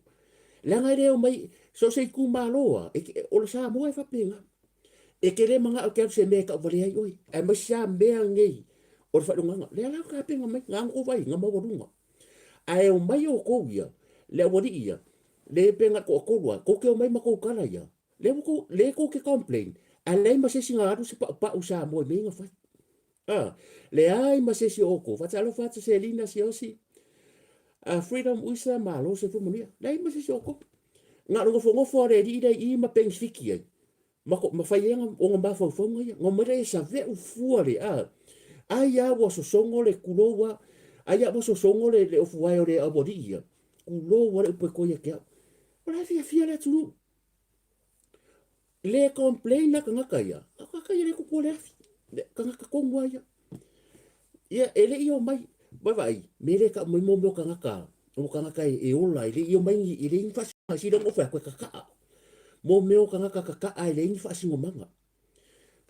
Leaga e le omai, so o se itumalo lava, o le Samoa e faapena. E te le manao e te alu i se mea e tauvalea ai oe, aemaise lava mea nei o le faailogaga. Lea la ua tapena mai, na ona tou vaai, na maualuga. Ae omai outou ia, le aualii ia, le pe na toatolu lava, tou te omai ma tou tala ia, lea ua tou, lea tou te complain, ae leai ma se isi na alu se paupau Samoa i mea ia na fai. A, leai ma se isi o outou, faatalofa atu Selina Siaosi, a Freedom Uisa, malo soifua manuia, leai ma se isi o outou. Na o le nofonofo lava o le alii lea i i ma penifiti ai, ma, ma fai ai ona mafaufauga ia. Na omai lea e saveu fua le, a, ai lava ua sosogo le kulou a, ai lava ua sosogo le, le ofuae o le aualii ia, kulou a le upu e toe ia te au. O la e fiafia le atunuu. Le complain la tagata ia, o tagata ia le tupu le afi. Le tagata tonu a ia. Ia, e le i omai, vaavaai, me le tau mai mo mea o tagata, o tagata e, e ola, e le i omai ni, e leai ni faasinomaga, sila ona fai atu e kaka'a. Mo mea o tagata kaka'a e leai ni faasinomaga.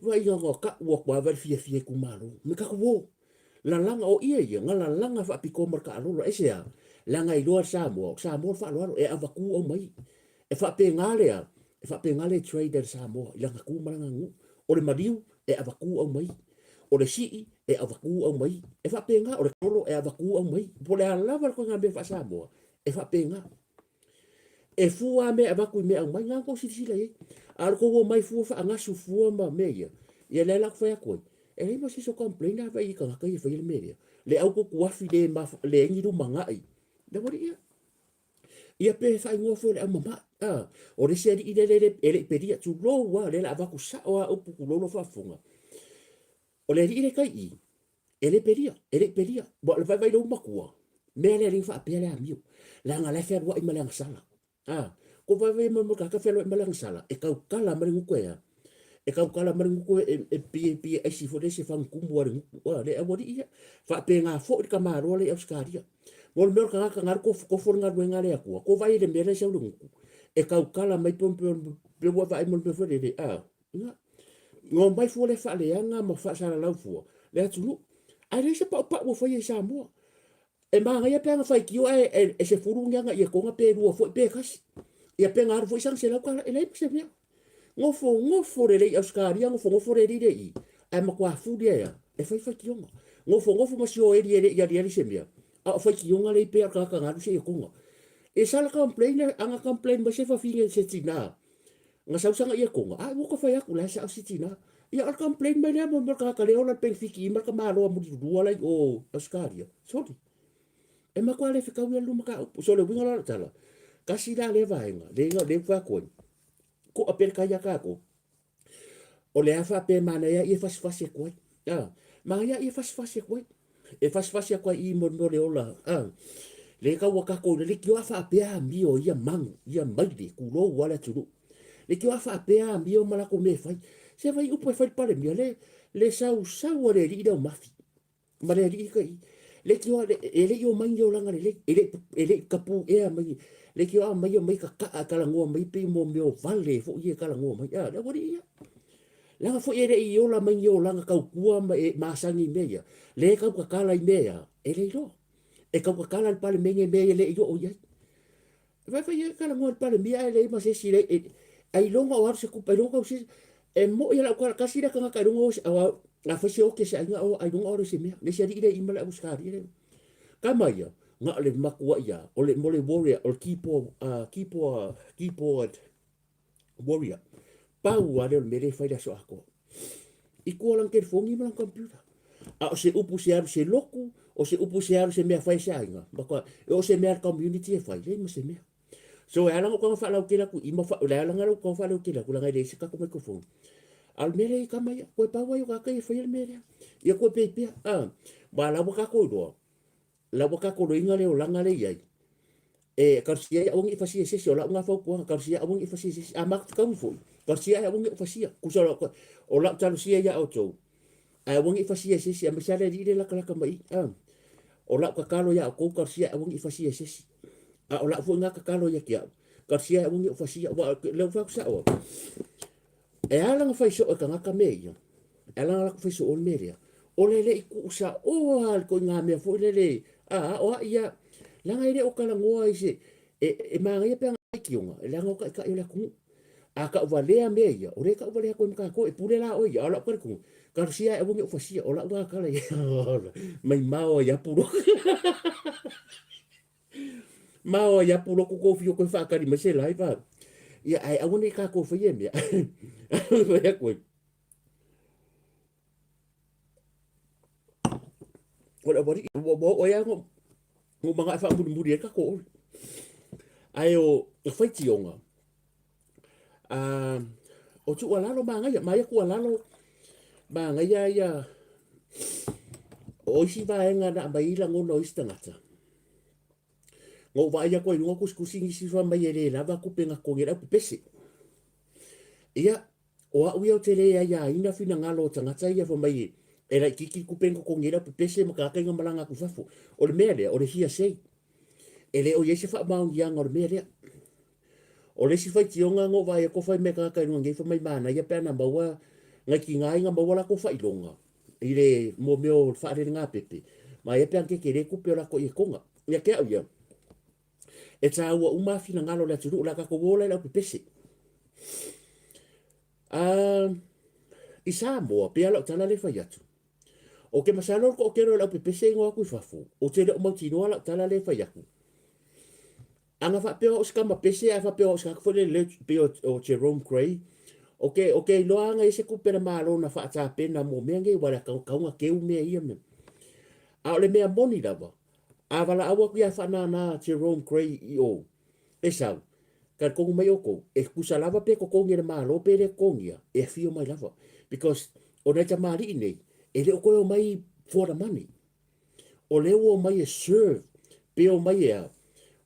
Vaai na ona tau atu lava le fiafia itumalo, me tatou o. Lalaga, o ia ia, na lalaga faapitoa ma le taalolo, aisea? Leaga e iloa e le Samoa, o Samoa le faaaloalo, e avatu aumai. E faapena le a? E faapena le trade a le Samoa i lana tu ma lana aganuu. O le maliu, e avatu aumai. O le sii, e avatu aumai. E faapena, o le tolo, e avatu aumai. Po o le a lava le ituaiga mea faa-Samoa, e faapena. E fua a mea e avatu i mea aumai, na tou silasila i ai. A o le tou omai fua faagasu fua ma mea ia, ia lea la ou te fai atu ai, e leai ma se isi o complain a vaai i tagata ia e faia le mea lea. Le au tutuafi le leai ni lumanai. Le aualii ia. Ia pe faaigoa foi o le au mamae. A, o le isi alii lea le e le i pelia, tulou lava, lea o le a avatu sao lava upu tulou lau faafofoga. O le alii lea tai i, e le pelia, e le i pelia. Ua le vaivai lou matua, mea lea le faapea le amio. Leaga la e fealuai ma le agasala. A, ko vaivai mai mo tagata fealuai ma le agasala, e tautala mai le gutu e a. E tautala mai le gutu e, e pie pie aisi foi le se fagutumu a le gutu. A, le aualii ia. Faapena foi le tamaloa le i Ausetalia. Mo le mea o le tagata na alu tofotofo le galuega a le Atua, ko vaai i le mea la e sau le gutu, e tautala mai pe pe ua vaai mo le mea foi lele, a, ia. Na omai fua le faaleaga ma faasalalau fua le atunuu. Ae leai se paupau ua faia i Samoa. E manaia pe ana faitio ae e 10 ni ana ietoga pe lua foi pe tasi. Ia pe na alu foi sana $100, e leai ma se mea. Nofonofo lelei i Ausetalia, nofonofo le alii lea i i, ae matua fuli ai lava e fai faitioga. Nofonofo ma si o eli e le i aliali se mea, a o faitioga lea i pei o le tagata na alu se ietoga. E sala complain, ana complain mai se fafine se tina, na sau sana ietoga, a ua ka fai atu, la e sao si tina. Ia o le complain mai lea mo le tagata le ola le penefiti i ma le tamaloa mulilua la i o Ausetalia. Soli. E matua le fetaui a le mataupu. So le uiga la o le tala, tasi la lea vaega, lea lea ua fai atu ai, Koa pea le kai a kākou. O le a faapea manaia ia fasifasi atu ai. A, manaia ia fasifasi atu ai. E fasifasi atu ai i mo le ola. A, le kau a kākou le leitioa faapea amio ia manu, ia maile, kulou a le atunuu. Leitioa faapea amio ma lako mea e fai. Se vai upu e fai le palemia, le, le sausau a le alii lea o Mafi. Ma le alii ka i. Le ki oa, e le i o mai ni olaga lelei, e le, e le i kapu ea mai, le ki oa mai o mai ka kaa kala ngoa mai pe mo meo vale fo i e kala ngoa mai. A, le wari ia. Langa fo e le i ola mai ni olaga kau kua ma e masangi me ia. Le kau kakala i me ia, e le iloa. E kau kakala le pale menge me ia le i o i ai. Vai fai e kala ngoa le pale mia e le ma se si le, e, ailoga o alu se kupa, ailoga kau se, e mo ia lau kala kasi le kangaka ailoga o se, awa, a fai se oke se aiga o ailoga o se mea, le se alii le ima le au skari le. Kama ia, nga le makua ia, o le mo le warrior, o le keyboard, keyboard, keyboard warrior. Pau a le o le mele fai le aso akoa. I kua lang telefongi ma lang computer. A o se upu se alu se loku, o se upu se alu se mea fai se aiga. Makua, e o se mea community e fai, lei ma se mea. So e ala ngo kanga whaalaukele aku, i ma wha, le ala ngalo kanga whaalaukele aku, langa i le se kako microphone. A le mea i kama ia, koe pau ai o kaka i whai le mea lea. Ia koe pei pea, a, ma lawa kako i roa, lawa kako roinga le o langa le iai. E, karusia ia awangi i fasia sesi, o lau ngā whautuanga, karusia awangi i fasia sesi, a māku whakaui foi, karusia ia awangi i fasia, kusa o, o lau talusia ia o tou, a awangi i fasia sesi, a mesale li le laka laka mai, a, o lau kakalo ia o kou, karusia awangi i fasia sesi, a o lau foi ngā kakalo ia ki au, karusia awangi i fasia, wa, leu whaku sa o, E ala na faisoʻo e kangaka me ia, e ala na lako faisoʻo le mea lea, o le le i kuʻusaʻoa le koiga mea foi lele, a o a ia, leaga e le o talanoa i se, e, e manaia pe ana faitioga, leaga o taʻitaʻi o le atunuu. A taʻuvalea mea ia, o lea e taʻuvalea atu ai ma tatou, e pule la oe ia, a o lau talitonu, talosia ae aua ne i ou fasia, o lau lena tala ia, mai mao ai apu loa. Mao ai apu loku kou whio koe whaakari mai se live a. Ia, ae aua nei kākou whai e mea. Whai a koe. O le awari, ua ua o ea ngo, ngo manga e whaamurimuri e kako ori. Ae o, o whaitionga, uh, o tu alalo māngaia, mai aku alalo māngaia ia, o isi vaenga na mai i langona o isi tangata. Ngo vaai aku ai lunga kusikusi nisi fa mai e le lava kupe nga kongi le au pepese. Ia, o au ia o te le ai a ina finagalo o tagata ia fa mai e laitiiti kupe nga kongi le au pepese ma kaka inga malanga aku fafo. O le mea lea, o le hearsay. E le o iai se faamaoniaga o le mea lea. O le isi faitioga ngo vaai aku fai mai tagata i luga nei fa mai manaia pe ana maua ngai tiga inga maua lako faailoga i le mo mea o le faalelegapepe pepe. Ma ia pe ana keke le kupe o lako i e konga. Ia ke au ia, e tāua uma a finagalo o le atunuu, la kākou ola i le au pepese. I Samoa, pea lau tala le fai atu. O ke masalo ko kero lau pepese ingo aku i fafo. O te leo mautinoa lau tala le fai atu. A na faapea o au o se tama pese ae faapea o au o se tagata foi lele pei o Jerome Grey, o ke, o ke iloa lava na i ai se tupe a le Malo na faatapena mo mea nei, aua e tatau ona teu mea ia mea. A o le mea moni lava, a valaau atu ia Faanana Jerome Grey i o, e sau, talitonu mai outou, e tusa lava pe totogi e le Malo pe le totogia, e afio mai lava. Because o nai tamalii nei, e le o toe omai for the money. O lea ua omai e serve, pe omai e a?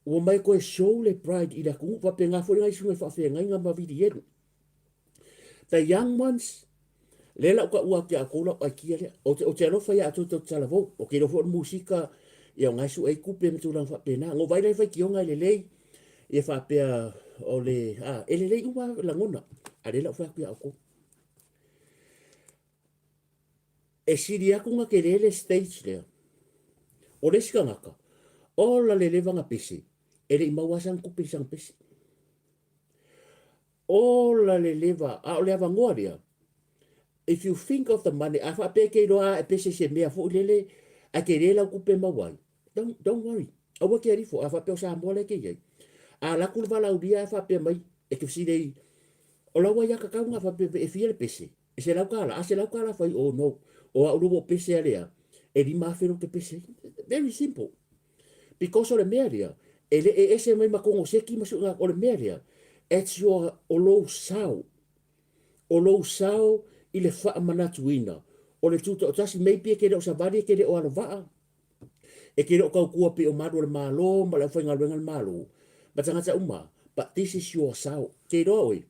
Ua omai e toe show le pride i le atunuu, faapena foi nai susuga i faafeagaiga ma vilielu. The young ones, lea la ou taua atu ia outou lau aikia lea. Ou te, ou te alofa ia outou tou te talavou. Ou te iloa foi o le musika, ia o na e sue ai tupe ma tulaga faapena. Na ou vaai la i faitioga e lelei, ia faapea o le, a, e lelei uma lagona, a lea la ou fai atu ia outou. E sili atu ona tele le stage lea. O le isi tagata, ola le leva ona pese, e le i maua lava sana tupe i sana pese. Ola le leva, a o le avanoa lea, if you think of the money, a faapea e te iloa a e pese i se mea foi lele, ae tele lau tupe e maua ai, don't, don't worry. Aua e te alifo, a faapea o Samoa la e te i ai. A alu atu le valaaulia ae faapea mai, e te fesili ai, o lau aiatatau na faapea e fia le pese, E $100, a $100 fai, oh no, o au lua pese a lea, e 5,000 lou te pese ai. Very simple. Because o le mea lea, e le e ese mai ma konoseki ma suiga, o le mea lea, it's your, o lou sao, o lou sao i le faamanatuina, o le tutoatasi, maybe e te le o savali, e te le o alovaa, E te le o tautua pei o malu o le Malo ma le aufaigaluega a le Malo ma tagata uma, but this is your sao. Te iloa oe,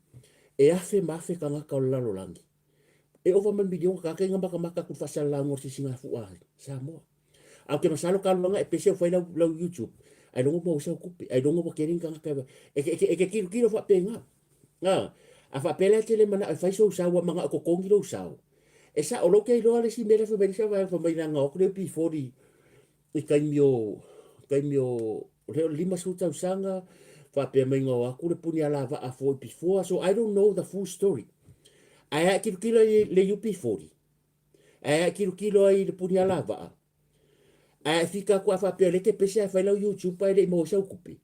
e afe ma afe tagata o le lalolagi. E ova ma le miliona tagata ia na matamata atu i le faasalalauga o le sisigafua a Samoa. A ou te masalo ka alu anga e pese o fai lau, lau YouTube, ailoga ua maua ai sau tupe, ailoga ua tele ni tagata e, e, e, e te tilotilo faapena. A, a faapea la e te le manao e fai sou sao, ua manao e totogi lou sao. E sao, lou te iloa le isi mea lea fai mai le isi vaega fai mai na o atu le UP40 i taimi o taimi o le o le 50 tausaga faapea mai na o atu le puni alavaa for before so I don't know the full story. Ae a e tilotilo i le UP40, ae a e tilotilo ai i le puni alavaa, Ae a fika atu a faapea o lea e te pese ae fai lau YouTube ae le i maua ai sau tupe.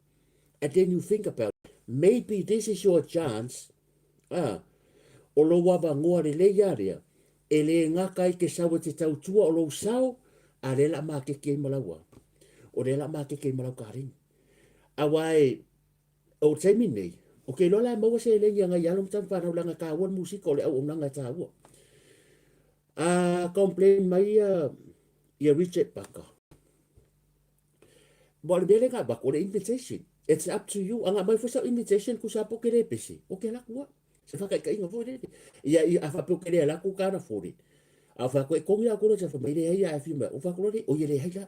And then you think about it. Maybe this is your chance, ah, o lou avanoa lelei lava lea, e le gata ai te sau e te tautua o lou sao, a lea la a maketi ai ma lau a. O lea la a maketi ai ma lau kaleni. Aua e, o le taimi lenei, ou te iloa la e maua seleni a nai alo ma tama fanau leaga e taua le musika, o le auaunaga e taua. A complain mai ia ia Richard Parker. Wa o le mea lea na avatu, o le invitation. It's up to you. A na aumai foi sau invitation tusa lava po o ke le pese, o ke ala atu lava. Se faataitaiga foi lele. Ia, ia, a faapea o ke le ala atu can't afford it. A o fai atu, e togi lava atu loa, fai mai, leai a e fia mai. O fai atu loa, oi e leai la.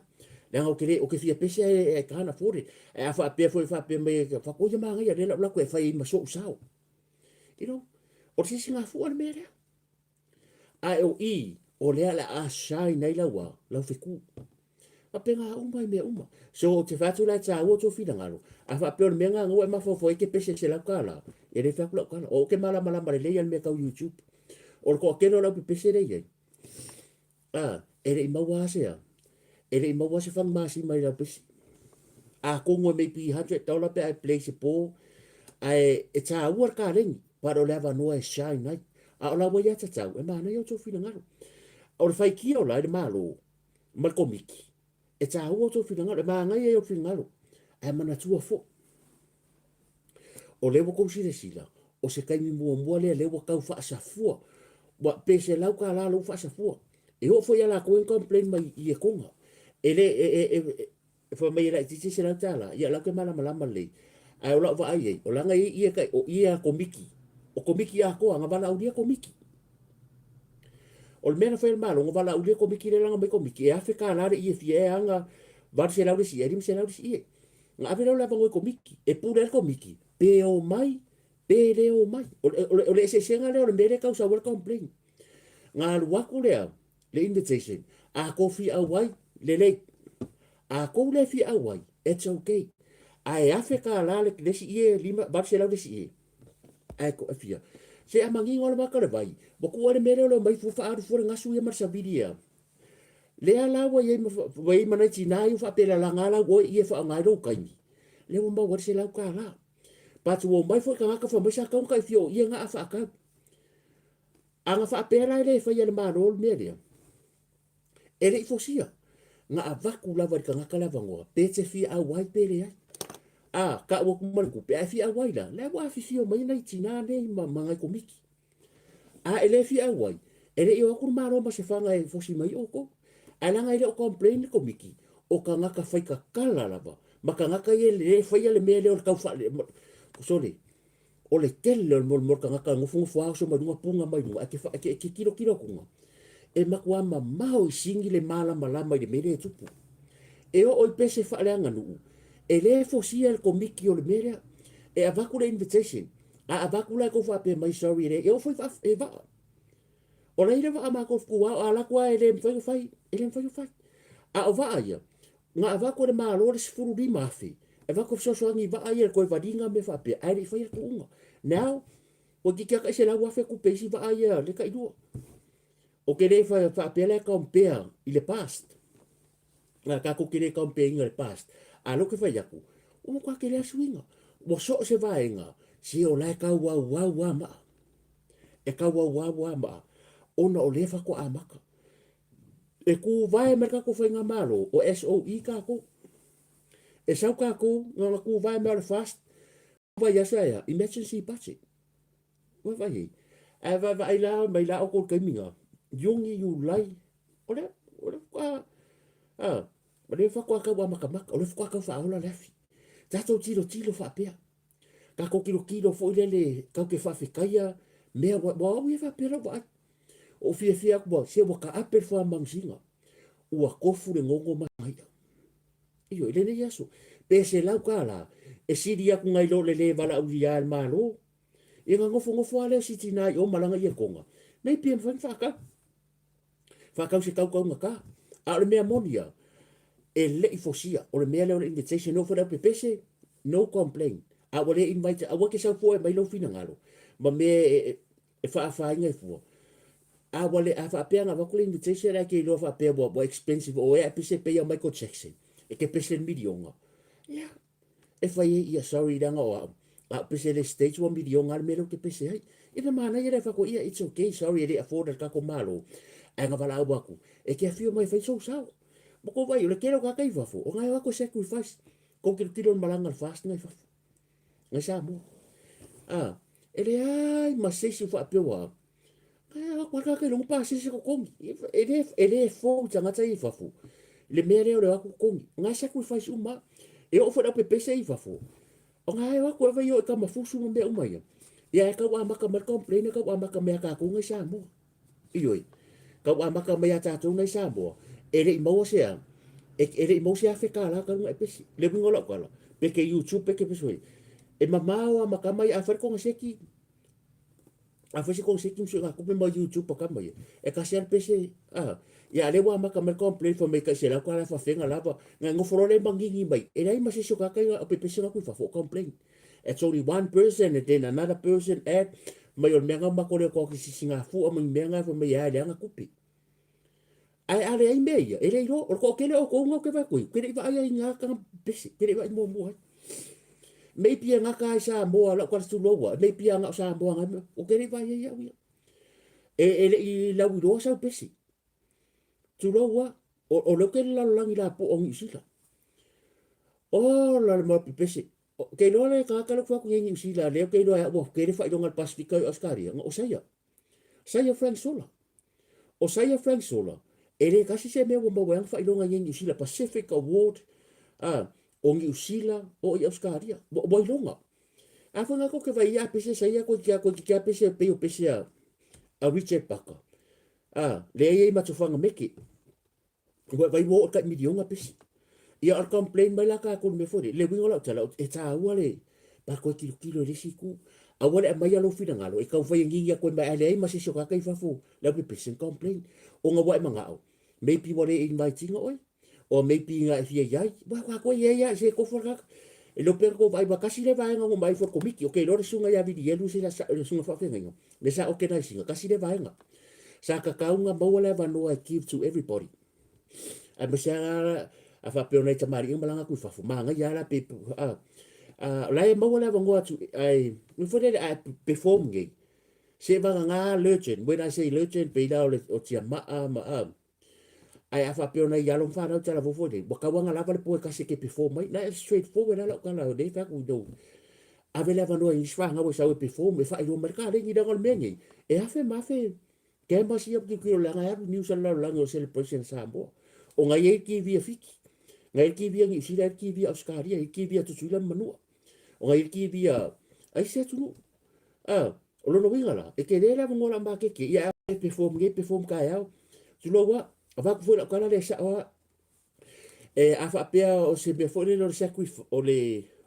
Leaga o ke le, o ke fia pese ae I can't afford it. Ae a faapea foi, faapea mai, fai atu, oi e manaia, lea la ou alu atu e fai ai ma so'u sao. You know, o le sisigafua le mea lea. Ae o i, o lea le a shine ai lau a, lau fetu. Faapena uma i mea uma. So, ou te fai atu la e tāua tō finagalo, a faapea o le mea ngā ngaua e mafaufau ai ke pese i $100, e le fai atu lau tala. O au ke malamalama lelei a le mea tau YouTube. O le toatele o le au pepese lea i ai, A, e le i maua lava se a? E le i maua se fanu masima i lau pese. Atonu e maybe $100 pe a e play se po, ae e tāua le kaleni, but o le avanoa e shine ai. A o la ua ia tatau, e manaia o tou finagalo. O le faikia o la i le Malo ma le Komiti, e tāua o tou finagalo, e manaia ia o finagalo, ae manatua foi. O lea ua tou silasila, o se taimi muamua lea lea ua tau faasafua, ua pe $100 lea ua faasafua. E oo foi ia latou e complain mai i Etoga. E le, e, e, e, e fai mai e laitiiti $100, ia o la ou te malamalama lelei. Ae o lau vaai i ai, o lana e i e o ie a Komiti. O Komiti atoa, na valaaulia Komiti. O le mea na fai e le Malo, na valaaulia Komiti lea lana mai Komiti, e $1,000 le ie fia e aga 800 le isi ie, 500 le isi ie. Na ave lea o le avanoa i Komiti, e pule ai le Komiti, pe o mai, pe le o mai. O le, o le, o le eseesega lea o le mea lea e tau sau ai le complain. Na alu atu lea, le invitation, a kou fia auai, lelei. A kou le fia auai, it's okay. Ae $1,000 le, le isi ie, 800 le isi ie. Ae ko e fia. Se a manino le maka o le vai, ua tuu ai le mea lea o le omai fua faaalu fua le gasu ia ma le savili ia. Lea la ua i ai ma, ua i ai ma nai tinā ia ua faapea lalaga lau oe ie e faaaoga ai lou taimi. Lea ua maua ai le $100. But ua omai foi tagata fai mai sa tatau ona tai fia o ia na a faatau. A na faapea la e le faia e le Malo le mea lea, e le i fosia. Na avatu lava i le tagata le avanoa pe te fia auai pe leai. A tau atu ma le tupe, a e fia auai la, la ua afifio mai nai tina nei ma, ma nai komiti. A e le fia auai, e le i o atu le Malo ma se fana e fosi mai outou. Ae leaga e le o complain le komiti, o tagata faitatala lava, ma tagata ia e le faia le mea lea o le tau faale... Sole, o le tele o le molimoli tagata e nofonofo lava oso mai luga puna mai luga, ae e te tilotilo atu, e matua mamao i sini le malamalama i le mea lea e tupu. E oo i pese faaleaganuu, e le fosia e le komiti o le mea lea. E avatu le invitation, a avatu la e tou faapea mai sorry e le, e oo foi e vaa. O la e i le vaa matou fetuao, a alu atu lava e le mafai ona fai, e le mafai ona fai. A o vaa ia, na avatu e le Malo le 15,000, e avatu e fesoasoani i vaa ia i le toe valiga ma mea faapea, ae le i faia le tuuga. Now, toeitiiti lava tai 100,000 tupe i isi vaa ia le tailua. Ou te le faapea la e compare i le past. Na tatou te le compare ina i le past. A o lea ou te fai atu, ua matua tele lava suiga. Ua so o se vaega, se o la e tauauau lava maa. E tauauau lava maa, ona o lea faatoa amata. E tuvae mai le tatou faigamalo, o SOE tatou. E sau tatou, na ona tuvae mai o le FAST, vaiaso ae a, emergency budget. Ua vaai ai. Ae vaavaai la mai la outou i le taimi na, Iuni, Iulai, o lea, o lea faatoa, a, o lea faatoa tau amatamata, o lea faatoa tau faaola le afi. Tatou tilotilo faapea. Tatou tilotilo foi lele tatou te faafetaia mea ua, ua au ia faapea lau vaai. Ou fiafia atu ua, se ua taape le fuamanusina. Ua tofu le gogo ma i'a. Ioe, i lenei aso, pe $100 e sili atu nai lo le le valaaulia e le Malo. Ia na nofonofo lava lea o si tina i o ma lana ietoga, nei pia mafai ona faatau. Faatau se tau taugata. A o le mea moni lava, e le i fosia. O le mea lea o le invitation, e oo foi i le aupepese, no complain. A ua le invite, aua e te sau fua e aumai lou finagalo ma mea e, e faaafaina i fua. A ua le, a faapea na avatu le invitation ae te iloa faapea ua, ua expensive o ea e pese pei a Michael Jackson, e te pese i le miliona. Ia, e fai ai ia sorry leaga o au, a ou pese i le States ua miliona lava le mea lea ou te pese ai. Ia na manaia lea fai atu, ia it's okay, sorry e le afford e le tatou Malo, ae na valaau atu, e te afio mai e fai sou sao. Ma kou vaai, o le tele o tagata i fafo, o na e o atu e sacrifice, kou tilotilo i le malaga a le FAST na i fafo. Ngai Samoa. A, e leai ma se isi o faapea ua, ai, o atu lava kai pasese totogi. E le, e le fou i tagata ia i fafo. Le mea lea o le o atu totogi. Ngai sacrifice uma. E oo foi i le aupepese i fafo. O ngai o atu e vai o i kamafusu ma mea uma ia. Ia e tau amata mai le complain e tau amata mai ia tatou ngai Samoa. Ioe, tau amata mai ia tatou nei Samoa, e le i maua se a, e, e le i maua se $1,000 talu ona e pese. Le uiga o lau tala, pe ke YouTube pe ke pese foi. E mamao a ma tama ia, a fai le koneseti, a fai se koneseti ma suegatupe ma YouTube a tama ia, e tasi a le pese, a, ia a lea ua amata mai le complain fai mai tai $100 faafega lava, na e nofo loa lea manini mai, e leai ma se isi o tagata ia o pepese atu i fafo o complain. It's only one person and then another person add mai o le mea nga matou le koa ki sisigafua ma ni mea nga fai mai e a leaga tupe. Ae a leai mea ia, e le iloa, o le toatele o outou nga ou te vaai atu ai, ou te le i vaai ai i nga tanga pese, ou te le i vaai muamua ai. Maybe e gata ai Samoa, lau tala tulou a, maybe a na o Samoa nga mea, ou te le i vaai ai au ia. E, e le i lauiloa sau pese. Tulou a, o, o lea ou te le lalolagi lapoa o Niu Sila. Ola le mau pepese. Ou te iloa le tagata lea ou te fai atu nei i Niu Sila, lea ou te iloa ai ua tele faailoga a le Pasefika i Ausetalia, o Saia. Saia Frank Sola. O Saia Frank Sola, e le tasi se mea ua maua ai ana faailoga i nei Niu Sila, Pacific Award, a, o Niu Sila, o i Ausetalia. Ua, ua iloga. A foi ngā koke vai ia pese saia koe kia koe kia pese pei o pese a, a Richard Parker. A, leai ai ma tofanga meke. Ua vai ua oo tai miliona pesi. Ia o le complain mai la tatou i le mea foi lea, le uiga o lau tala, e taua le pa toe tilotilo i le isi itu. Aua le aumaia lou finagalo e taumafai e gigi atu ai mai, ae leai ma se isi o tagata i fafo le aupepesi na complain. Ona ua e manao, maybe ua le invite ina oe, or maybe na e fia i ai. Ua tatou i ai lava i se tofu a le tagata. E le o pea na tou vaai, aua tasi lea vaega na omai ifo e le Komiti. Ok, iloa le susuga ia Vilielu se le susuga faafeagaiga, lea sa organise ina, tasi lea vaega. Sa tatau ona maua le avanoa e give to everybody. Aemaise lava A faapea o nai tamalii malaga atu i fafo, manaia lava la pe, a, a, o la e maua le avanoa atu, ae, mea foi lele a e perform nei, se vagana legend, when I say legend, pei la o le o Tiamaa ma, a, ae a faapea o nai alo ma fanau talavou foi nei, ua tau lava ona lava le po e tasi e te perform ai. Na e straight forward lava lau tala, o lea e fai atu, you know, ave le avanoa i isi fanau e sau e perform, e faailoa mai le kalegi, leaga o le mea nei, e afe ma afe cameras ia tilotilo leaga e alu news a le lalolagi o celebration a Samoa. O na i ai le TV a Fiti, na i ai le TV a Niu Sila, i ai le TV a Ausetalia, i ai le TV a Tutuila ma Manua, o na i ai le TV a a isi atunuu. A, o lona uiga la, e tele le avanoa o le a maketi ai, ia e perform nei, perform taeao. Tulou lava, avatu foi lau tala lea e sao lava, e a faapea o se mea foi lele o le sacrifice, o le,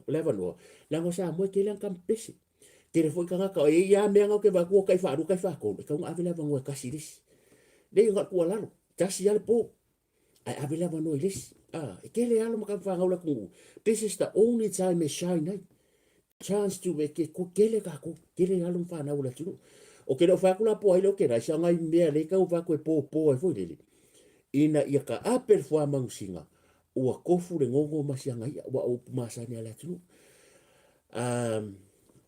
o le avanoa, leaga o Samoa e tele ana tama pese. Tele foi tagata, e i ai lava mea na ou te vaai atu ua tai faalua tai faatolu, e tatau ona ave le avanoa e tasi i le isi. Leai, na o le tuualalo, tasi lava le po, ae ave le avanoa i le isi. A, e tele alo ma tama fanau o le atunuu, this is the only time e shine ai. Chance to, e tele tatou, tele alo ma fanau o le atunuu. Ou te le o fai atu la po o ai le organizer, o nai mea lea e tau avatu e popo ai foi lele, ina ia taape le fuamanusina, ua tofu le gogo ma siaga i'a, ua o upu masani a le atunuu.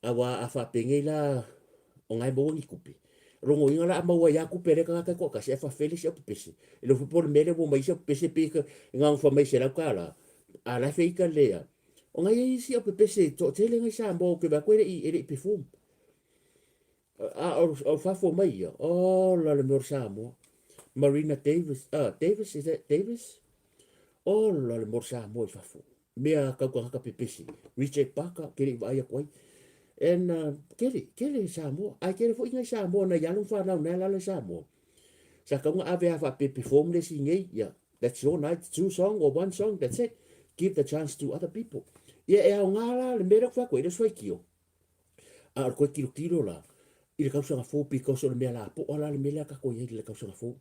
Aua a faapenei la o na e maua ni tupe, logoina la a maua ai lava tupe a lea tagata e toatasi ae faafefea le isi aupepese. E le o fai po o le mea lea ua omai isi aupepese pei e gagafa mai i $100, a o la e feita le a. O na i ai isi aupepese e toatele nai Samoa ou te vaai atu e le i perform. A o fafo mai ia, ola le mea o le Samoa. Marina Davis, Davis, is that Davis? Ola le mea o le Samoa i fafo. Mea tau tagata pepesi. Richard Parker, ke le i vaai atu ai. And kele, kele Samoa. Ae kele foi nai Samoa, nai alo ma fanau nai alala i Samoa. Sa tau na ave a faapea perform le isi nei, yeah. That's your night, two song or one song, that's it. Give the chance to other people. Ia e aoga la le mea lea ou te fai atu ai, e le o se faitio. A o le toe tilotilo la i le tausaga fou because o le mea lapoa la le mea lea tatou i ai i le tausaga fou.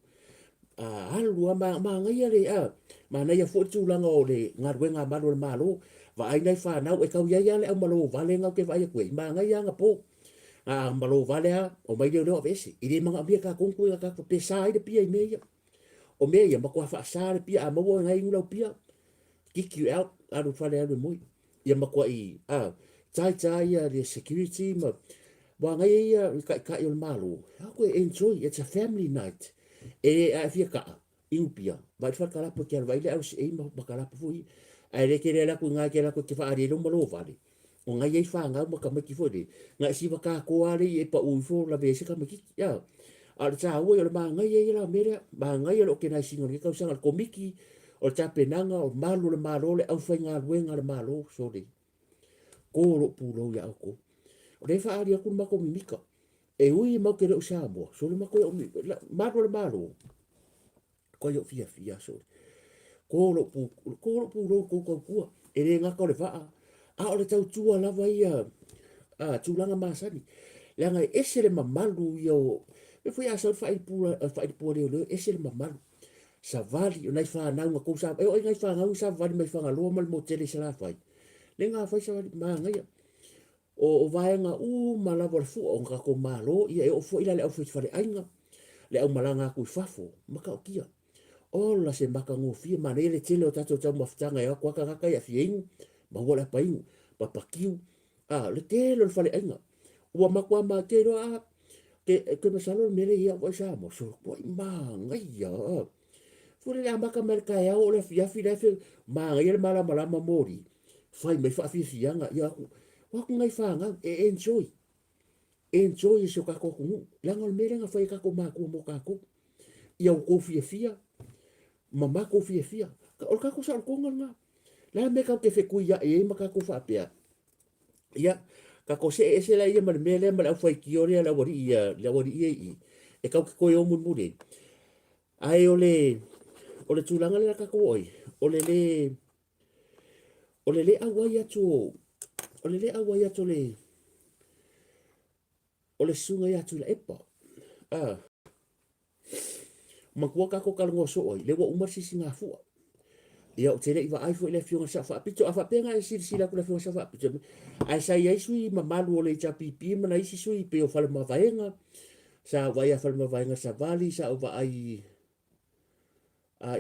A alu lava ma, manaia le, a, manaia foi le tulaga o le galuega a malu o le Malo, vaai nai fanau, e tau i ai lava le aumalo vale na ou te vaai atu ai, manaia ana po. A malo vale lava, omai leoleo aveese. E le manaomia e tatou ni tuaiga tatou, pe sa ai le pia i mea ia. O mea ia, matua faasa le pia, a maua nai inu lau pia, kick you out, alu i fale alu e moe. Ia matuai, a, taita ia le security ma, ua ngai ia i taitai o le Malo, a koe enjoy, it's a family night. E, a e fia kaa, inu pia, vaai le fale kalapu e te alu vaai le LCA ma, ma kalapu foi ia. Ae le tele ala atu i na e te alu atu e te faaalia i lou malo vale. O ngai ai fanau ma tamaiti foi le, na e siva katoa le i e pau ifo lawe ai se tamaititi. Ia, a o le tāua ia o le māngaia ia la o mea lea, māngaia le organizing o lenei tausaga, o le komiti, o le tapenaga, o malu o le Malo, le aufaigaluega a le Malo, sole, kō lou pulou iā outou. O lea e faaali atu le matou mimika, e ui matou te le o i Samoa, sole matou ia, malu o le Malo, Koe ou fiafia sole. Ko lou pu, ko lou pulou i kou tautua. E le gata o le vaa, a o le tautua lava ia a, tulaga masani. Leaga e ese le mamalu ia o, mea foi a sau le faailipua leoleo, e ese le mamalu. Savali, o nai fanau na kou sa, e oo i nai fanau na savavali mai Fagaloa ma le motele i Salafai. Le ga fai savali, manaia. O vaega uma lava o le fua o tatou Malo, ia e oo foi la i le aufaifaleaiga, le aumalaga atu i fafo, matautia. Ola se matagofie, manaia le tele o tatou taumafataga e o atu lava tagata ia fia inu, maua le apa inu, papakiu, a, le tele o le faleaiga. Ua matua ma, te iloa a, ke, ke masalo le mea lea i ai au i Samoa, solo tuai manaia. Foi lele amata mai le taeao o le afiafi la e fe, manaia le malamalama moli, fai mai faafiafiaga, ia aku, o atu nai fanau e enjoy, enjoy e si o tatou atunuu, leaga o le mea lea na fai e tatou matua mo tatou, ia outou fiafia ma matou fiafia. O le tatou saolotoga lena. Le a le mea tatou te fetuiai ai ma tatou faapea, ia, tatou see ese laia ma le mea lea ma le aufaitio lea le aualii ia, le aualii ia i i, e tatou te toe o mulimuli ai. Ae o le, o le tulaga lea tatou oo ai, o le le, o le le auai atu o, o le le auai atu o le, o le susuga ia Tuilaepa. Ah, matua tatou talanoa soo ai, lea ua uma le sisigafua. Ia, ou te le i vaai foi i le afioga i le Sao Faapito. A faapea na e silasila atu i le afioga i le Sao Faapito, ae sa i ai sui mamalu o le HRPP ma nai isi sui pei o Faleomavaega, sa ou vaai ia Faleomavaega Savali, sa ou vaai i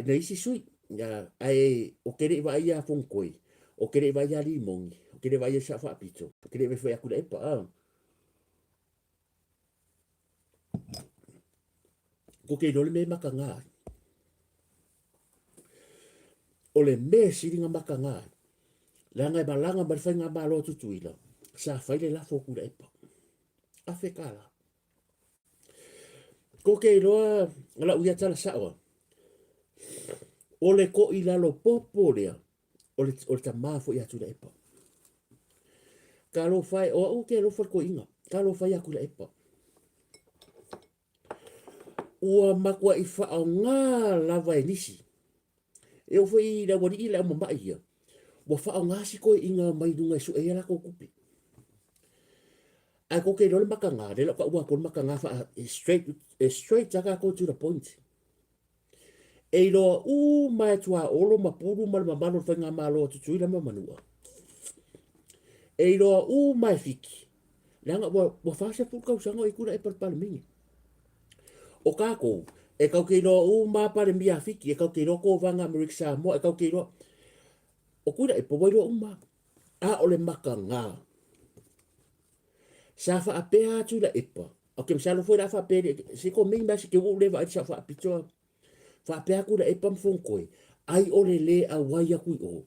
nai isi sui. Ae ou te le i vaai ia Fonotoe, ou te le i vaai ia Limoni, ou te le i vaai ia Sao Faapito, ou te le i vaai foi ia Tuilaepa. Ko te iloa le mea e mataga ai. O le mea e sili na mataga ai, leaga e malaga mai le faigamalo a Tutuila, sa fai le lafo a Tuilaepa, $1,000. Ko te iloa lau ia tala sao lava, o le toilalo popo lea, o le, o le tama foi ia Tuilaepa. Talofa e, o au ou te alofa i le toeaina, talofa ia Tuilaepa. Ua matuai faaaoga lava e nisi. E oo foi i le aualii le aumama'i ia, ua faaaoga si toeaina mai luga e sue ai a latou tupe. Ae tou te iloa le mataga, lea la ou taua atu le mataga faa straight, straight lava tatou to the point. E iloa uma e Tuaolo ma Pulu ma le mamalu o le Faigamalo a Tutuila ma Manua. E iloa uma e Fiti, leaga ua, ua 40 tausaga o i Tuilaepa i le Palemene. O tatou, e tatou te iloa uma lava Palemia a Fiti, e tatou te iloa Kovana Amerika Samoa, e tatou te iloa. O Tuilaepa ua iloa uma lava. A o le mataga, sa faapea atu Tuilaepa, Ok, masalo foi la faapea le se ko mei mai se ke ua le vaai sa faapitoa. Faapea atu Tuilaepa ma Fonotoe, ai o le le auai atu i o.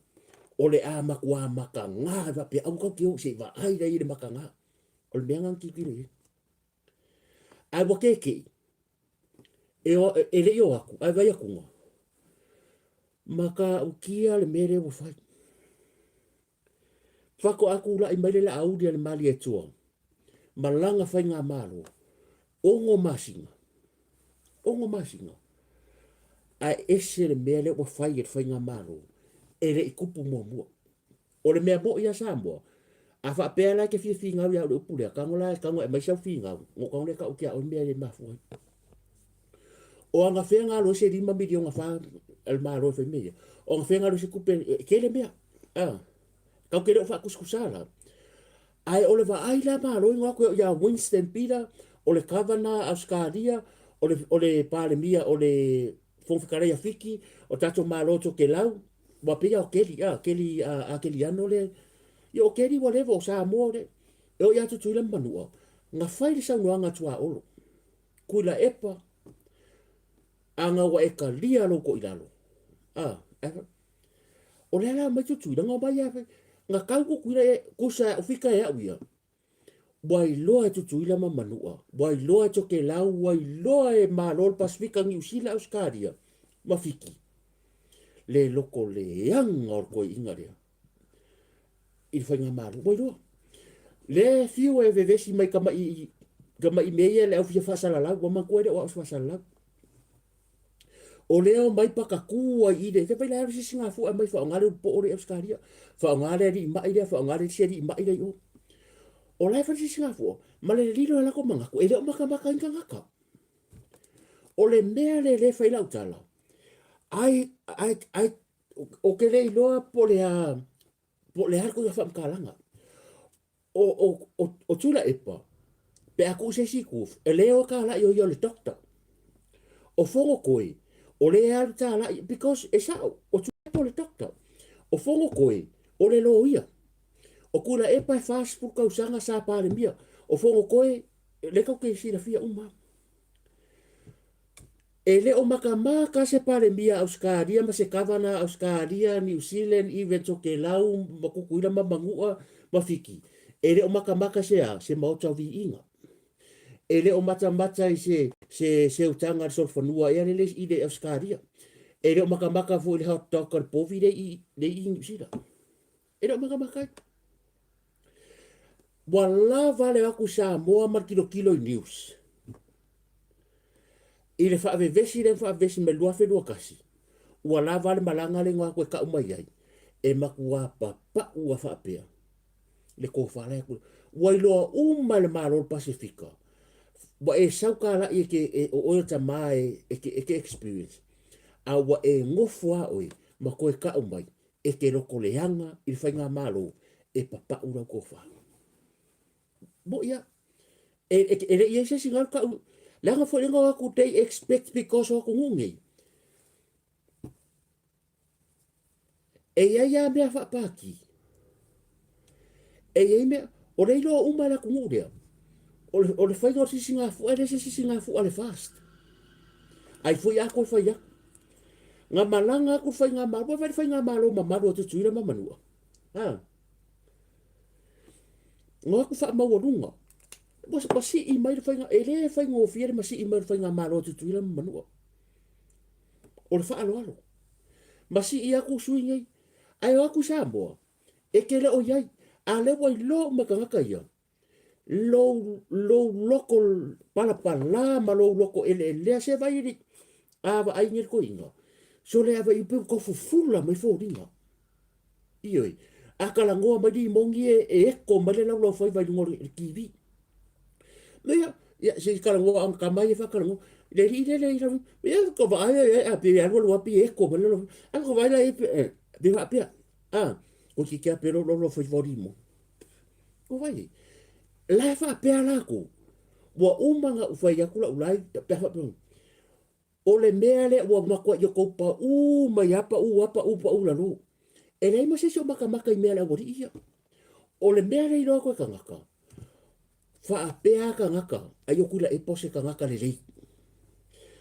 O le a matua mataga faapea aua tatou te o se i vaai la i le mataga. O le mea lena na tilotilo i ai. Ae ua keke'i e, o, e le i o atu, ae vai atuga. Matautia le mea lea ua fai. Faatoa tulai mai le Laauli a le Malietoa ma lana faigamalo, ono masina, ono masina, ae ese le mea lea ua fai e le faigamalo e le i tupu muamua. O le mea mo'i a Samoa, a faapea la e te fia finau ia au i le upu lea, tago la e tago e aumai sau finau, ona ou tago lea e tau atu ia oe mea e le mafua ai. O anafea na alu ai se lima miliona fa a le Malo e fai mea ia? O anafea na alu ai se tupe e tele mea? A, tatou te le o faatusatusa la. Ae o le vaai la Malo i atu ia Winston Peter, o le Governor a Ausetalia, o le, o le Palemia, o le Fofoga Fetalai a Fiti, o tatou Malo o Tokelau, ua pei lava o Keli, a, Keli, a, Akeliano lea. Ia o Keli ua leva, o Samoa lea. E oo ia Tutuila ma Manua, na fai le saunoaga a Tuaolo. Tuilaepa, ana ua e talia lou toilalo. A, o lea la mai Tutuila, na omai a, na tau Tutuila e, tusa e fika e au ia. Ua iloa e Tutuila ma Manua, ua iloa e Tokelau, ua iloa e Malo le Pasifika, Niu Sila, Ausetalia ma Fiti. Le loko leaga o le toeaina lea. i le faigamalo. Ua iloa. Le fiu e vevesi mai tama'i tama'i mea ia le au fia faasalalau, ua manatua e le o au se faasalalau. O lea omai pakatu ai i le, te vai la alu se isi gafua aumai faaaoga le ulupo'o lea i Ausetalia, faaaoga le alii ma'i lea, faaaoga le isi alii ma'i lea i o. O la e fai le isi gafua, ma le lilo e latou manatu, e le o matamata ai ni tagata. O le mea lea lea e fai lau tala, ai, ai, ai, Ou te le iloa po o le a, po o le a le ituaiga faamatalaga. O, o, o, o Tuilaepa, pe a tuu i se isi itu, e le o talai o ia o le doctor. O Fonotoe, o lea e alu talai, because e sao, o Tuilaepa o le doctor. O Fonotoe, o le loia. O Tuilaepa e 40 tausaga sa Palemia. O Fonotoe, lea tatou te silafia uma lava. E le o matamata se Palemia a Ausetalia ma se Kavana a Ausetalia, Niu Silen, even Tokelau ma Tutuila ma Manua ma Fiti. E le o matamata se a? Se maota o viiga. E le o matamata i se, se seutaga a le solofanua ea lele i le Ausetalia. E le o matamata foi i le hot dog a le povi le i, le i Niu Sila. E le o matamata ai. Ua lava le o atu i Samoa ma le tilotilo i news. I le faavevesi lea na faavevesi mai 2021, ua lava le malaga lea na o atu e tau mai ai, e matua papau a faapea le tofa la e atu. Ua iloa uma e le Malo o le Pasefika, ua e sau talai e te, e, o oe o le tama e, e te, e te experience, a ua e nofo lava oe ma toe tau mai e te lotoleaga i le faigamalo e papau lau tofa. Moʻi a. E, e, e le i ai se isi galu ka'u, leaga foi le igoa o aku they expect because o atunuu nei. E i ai lava mea faapati. E i ai mea, o le iloa uma e le atunuu lea, o le, o le faiga o le sisigafua, e le se sisigafua a le FAST. Ai foi a toe fai atu. Na malaga atu le faigamalo, ua fai le faigamalo mamalu a Tutuila ma Manua. Ha. Na o atu faamaualuga. Ua, ua sii mai le faiga, e le faigofie le masii mai o le faigamalo a Tutuila ma Manua. O le faaaloalo. Masii atu sui nei. Ae o atu i Samoa, e te le o i ai. A lea ua iloa uma e tagata ia, lou, lou loto palapala ma lou loto eleelea, se vai ili, a vaai nei le toeaina, sole a vai pei ua tau fufula mai foliga. Ioe, a talanoa mai limoni e, e eko mai le laulaufaiva i luga o le TV. Ia, ia se i talanoa a tama ia faatalanoa. Le alii lea le i lalo, ia ko vaai ai a pe alu alu a pe eko mai le laulaufaiva. A ko vaai la e pe faapea, a, ko te tea pe lo laulaufaiva o limoni. Ko vai, la e faapea latou, ua uma ona ou fai atu lau live, pe a faapea, O le mea lea ua matuai outou paʻū mai a paʻū a paʻū paʻū lalo. E leai ma se isi o makamaka i mea a le aualii ia. O le mea lea iloa atu e tagata, faapea tagata ai o Tuilaepa o se tagata lelei.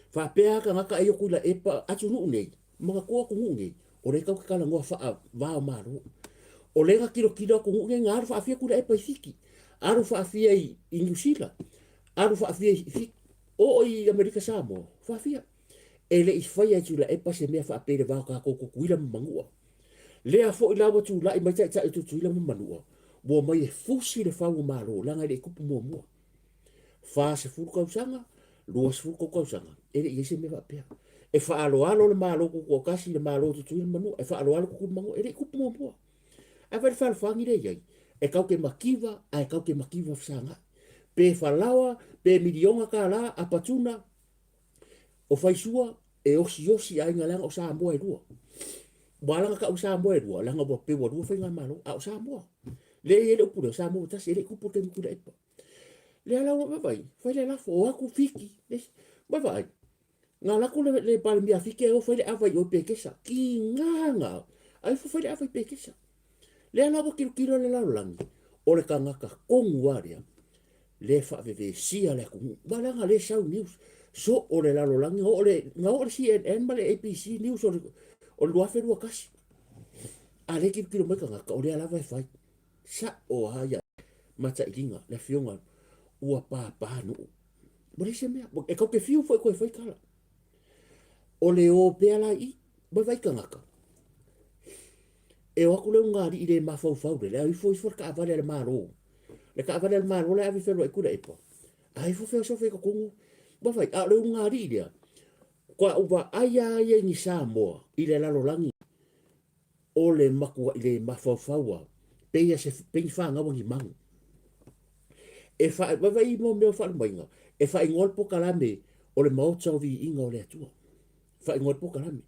Faapea tagata ai o Tuilaepa atunuu nei, manatua atunuu nei, o lea tatou te talanoa faava o Malo. O lea na tilotilo atunuu nei na alu faafia Tuilaepa i Fiti, alu faafia i Niu Sila, alu faafia i Fiti. Oo i Amerika Samoa, faafia. E le i faia e Tuilaepa se mea faapea i le va o tatou Tutuila ma Manua. Lea foi la ua tulai mai taitai o Tutuila ma Manua, ua omai e fusi le fau o Malo, leaga e le i tupu muamua. 40 tausaga, 23 tausaga, e le i i ai se mea faapea. E faaaloalo le Malo Tutoatasi i le Malo o Tutuila ma Manua, e faaaloalo Tutuila ma Manua, e le i tupu muamua. Ae vaai le fealofani lea e i ai, e tatou te mativa ae tatou te mativa fesagai. Pe falaoa, pe miliona tala, apatuna, o faisua, e osiosi aiga leaga o Samoa e lua. Ua ala ona tau Samoa e lua, leaga ua pei ua lua faigamalo, a o Samoa. Lea e i ai le upu lea, o Samoa ua tasi, e le i tupu le taimi Tuilaepa. Lea la ua vaai, fai le lafo, o atu Fiti, vaai, Na alu atu le Palemia a Fiti ae o fai le ava i o i Pekesa. Tiga na, ae ifo fai le ava i Pekesa. Lea la ua tilotilo le lalolagi, o le tagata tonu lava lea, lea e faavevesia le atunuu. Aua leaga lea e sau news, so o le lalolagi, na oo le, na oo le CNN ma le ABC news o le, o le 2021. A lea e tilotilo mai tagata, o lea lava e fai. Sa'o a ia matailiga le afioga ua pāpā nuu. Ua leai se mea. E kau te fiu foi koe fai tala. O le o pea la i, mai vai tagata. E o atu le ugaalii le mafaufau le, le a ifo ifo le taavale a le Malo. Le taavale a le Malo la e ave feloai Tuilaepa. A ifo feosofe i totonu, ua fai, a o le ugaalii lea, kua u vaai a ia i ni Samoa i le lalolagi o le matuaʻi le mafaufau a pei a se pei ni fanau a ni manu. E wha, waiwai i mo mea o whaalumainga, e whaingoa le pokalame o le maota o viiga o le Atua. Whaingoa le pokalame.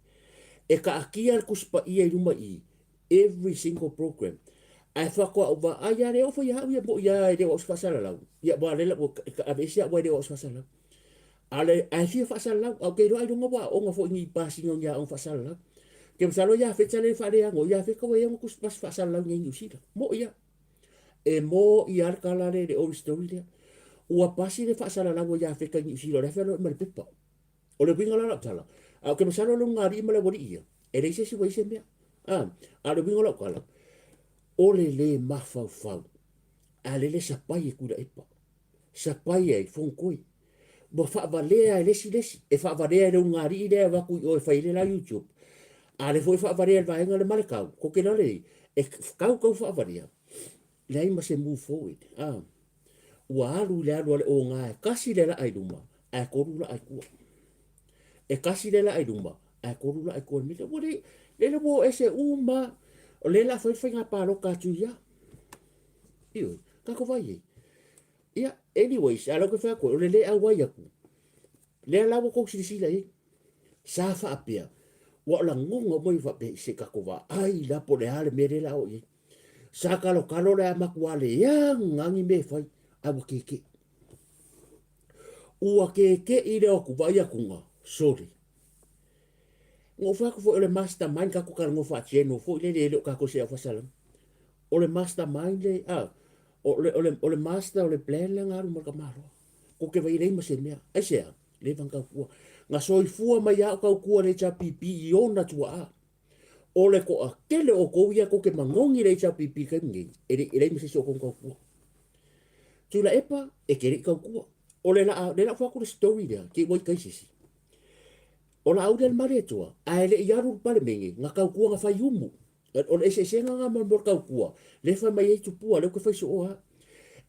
E kaakia le Tusi Paia i luma i every single program. Ae whakoa o vaai a le ofo ia au ia mo ia e le o au se faasalalau. Ia wa le la ua aveese au ai le o au se faasalalau. A le, ae fia faasalalau, a ou te iloa ailoga ua aoga foi ni pasiga o ni aoga faasalalau. Ke masalo ia Feta le faaleago, ia Feta ua i ai ona tusi pasi faasalalau i nei Niu Sila. Mo'i ia. E mo'i lava le tala le, le old story lea. Ua pasi le faasalalau a ia Feta i Niu Sila, o le a feloai ma le pepa. O le uiga la o lau tala, a ou te masalo le ulugalii ma le aualii ia, e leai se isi ua i ai se mea. A, a o le uiga o lau tala, o le lē mafaufau, a lele sapai e Tuilaepa. Sapai ai, Fonotoe. Ua faavalea e le isi le isi. E faavalea e le ulugalii lea e avatu i o e fai ai le la YouTube. A lea foi e faavalea e le vaega le Malekau, ko ke lale i, e kau kau faavalea, leai ma se move forward. A, ua alu i le alu a le oga e kasi le laa i luma, ae kolu laa i tua. E kasi le laa i luma, ae kolu laa i tua. Ua le, lele ua o ese uma, o lea la fai le faiga paloka atu ia. Ioe, tatou vaai ai. Ia, anyways, a o lea ou te fai atu ai, o le le auai atu, lea la ua tou silasila i ai, sa faapea, ua o lagona uma ia faapea, se i tatou vaai la po o le a le mea lea o le a oo i ai. Sa kalokalo le a matua leaga lava ni mea e fai, ae ua kekeʻi. Ua kekeʻi le o atu, vaai atuga, sole. Na ou fai atu foi o le mastermind tatou talanoa faa-general foi lele e le o tatou se aufaasalaga. O le mastermind le, a, o le, o le, o le master o le plan lea na alu ma le tamaloa. Kou te vaai e leai ma se mea. Aisea? Leva ona tautua. Na soifua mai lava o tautua le HRPP i ona tuaa. O le toatele o outou ia tou te manogi i le HRPP i le taimi nei, e le, e leai ma se isi o outou na tautua. Tuilaepa, e te le i tautua. O le laa, lea la ou fai atu le story lea, te i ua ita ai se isi. O Laauli a le Malietoa, ae le i alu i le Palemene, na tautua na fai umu. O le eseesega lena mo le tautua, lea e fai mai ai Tupua, lea ou te fai soo lava.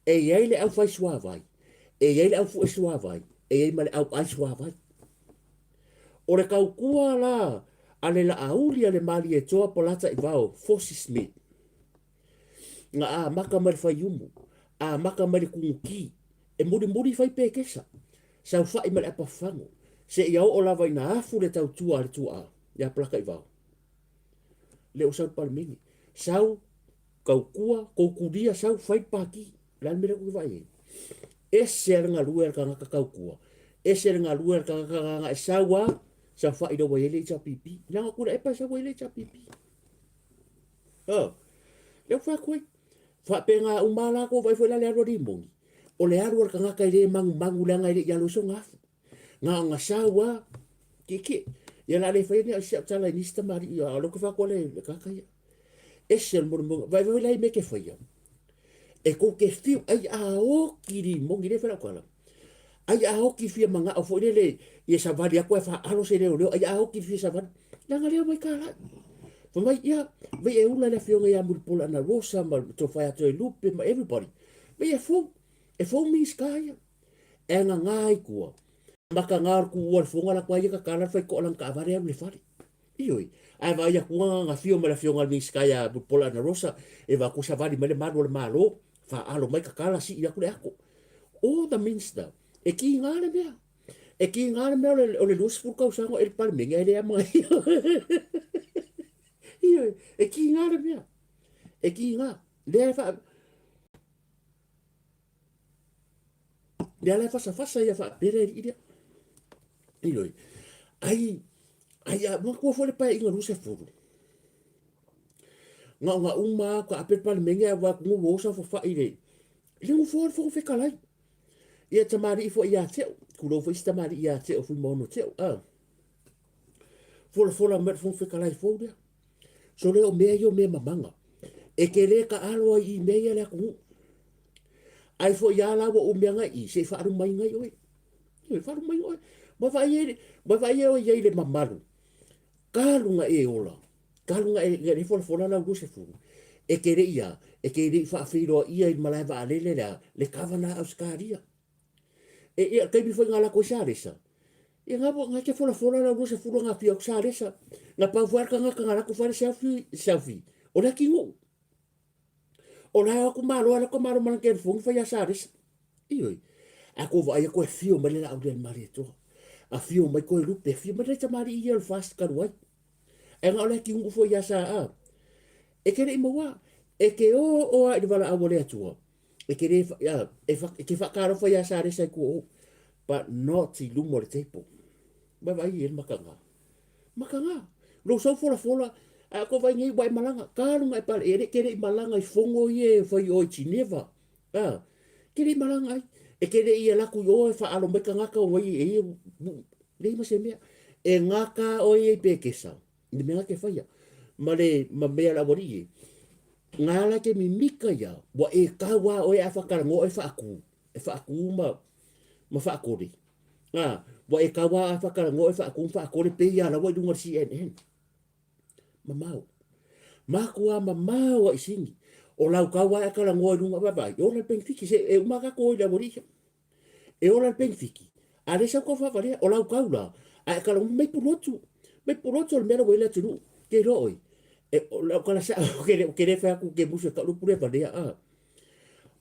E i ai le aufai suavai, e i ai le au fue suavai, e i ai ma le au ai suavai. O le tautua la a le Laauli a le Malietoa Polataivao Fosi Smith, na amata mai le faiumu, amata mai le tunuti, e mulimuli fai pekesa, saofai ma le apafafago, seia oo lava ina afu le tautua a le tuaa ia Polataivao. Lea ua sau le Palemene, sau tautua, tou tulia sau fai le pati. O le a le mea lea tou te vaai ai? Ese lava le galue a le tagata tautua, ese le galue a le tagata nana e sau lava, saofai lea ua i ai le HRPP. Leaga o Tuilaepa e sau ai le HRPP. Oh, lea ua fai atu ai. Faapena uma lava latou, vaai foi la le alu a Limoni. O le alu a le tagata e le manumanu leaga e le i alu ai sona afu. Na ona sau lava, tietie. Ia o le a le faia ni au si au tala i nisi tamalii, a o lea ou te fai atu le tagata ia. Ese le molimauga. Vaai foi la i mea e te faia. E tou te fiu, ai a oti Limoni, lea e fai lau tala. Ai a oti fia manao foi lele ia savali atu ae faalo se leoleo, ai a oti fia savali. Leaga lea omai talai. Fai mai, ia, vei e ula le afioga ia Mulipola Anarosa ma le tofa ia Toelupe ma everybody. Vei e fou, e fou Minista ia. E agaga ai tua. Makaga o le tuua o le fono ala atu ai ia tatala le faitoa lana taavale alu i le fale. Ioe. Ae vaai atu na afio mai le afioga i le Minista ia Mulipola Anarosa e vaai atu savali mai le malu o le Malo, faalo mai tatala sii atu le ato. All the Minister, e kiga le mea. E kiga le mea o le 20 tausaga o e i le Palemene ae le amanaia. Ioe, e kiga le mea. E kiga. Lea e faa... Lea la e fasafasa ia faapea le alii lea. Ioe. Ai, ai a matua foi le paeaiga 20. Na o na uma ka ape le Palemene a ua atu ua saofafai i le i le nofoa o le Fofoga Fetalai. Ia tamalii foi ia te au, tulou foi si tamalii ia te au Fuimaono te au. Ah. Folafola mai le Fofoga Fetalai fou lea. So lea o mea ia o mea mamaga. E te le taalo ai i mea ia le atunuu. Ai foi a la ua umia ngai i, se i faaluma ai ngai oe. E faaluma ai oe. Ma vaai ai, ma vaai ai oe i ai le mamalu. Talu na e ola, talu na e, e folafola lau 20, e te le ia, e te le i faafeiloaia i le malae vaalele lea, le kavana a Ausetalia. E, ia, taimi foi na lako i Salesa, ia nga, nga te folafola lau 20 nga fia o Salesa, na pau foi le tagata na lako fale selfie, selfie, o le atinuu. O la e o atu malo, ala ko malo ma lana telefoni fai ia Salesa. Ioe. A ko vaai aku e fio mai le Laauli a le Malietoa. A fio mai Toelupe, a fio mai le tamalii ia o le FAST talu ai. Ae na o le atinuu foi ia sa a. E te le i maua, e te o o a i le valaau a le Atua. E te le, a, e, fa, e te whaakalofa ia Salesa i kua o. But not i luma o le table. Vai vai e le makaga. Makaga. Lou sau folafola, a ko vai nei ua e malaga. Ka lunga e pale, e le te le i malaga i fono ia e fai o i Geneva. A, te le i malaga ai. E te le i ala atu i o e whaalo mai tagata o ai e ia, leai ma se mea. E ngaka oe i pekesa, i le mea te whaia. Ma le, ma mea la wari e. Ngā la te mimika ia, ua e kau a oe a whakarango e whaaku, e whaaku ma, ma whaakore. Ā, ua e kau a whakarango e whaaku ma whaakore pe ia rawa i runga le CNN. Mamao. Makua mamao a i singi. O lau kau a e karangoa i runga, vai vai, e ola le penifiki, se e uma kako oi le awariia. E ola le penifiki. A le sau kau whawarea, o lau kau la, a e karangoa, mai pulotu, mai pulotu o le mea la ua i le atunuu, ke iloa oi. E, o lau kala sa, o ke le, o ke le whai aku ke musu e kaulupu le valea, a.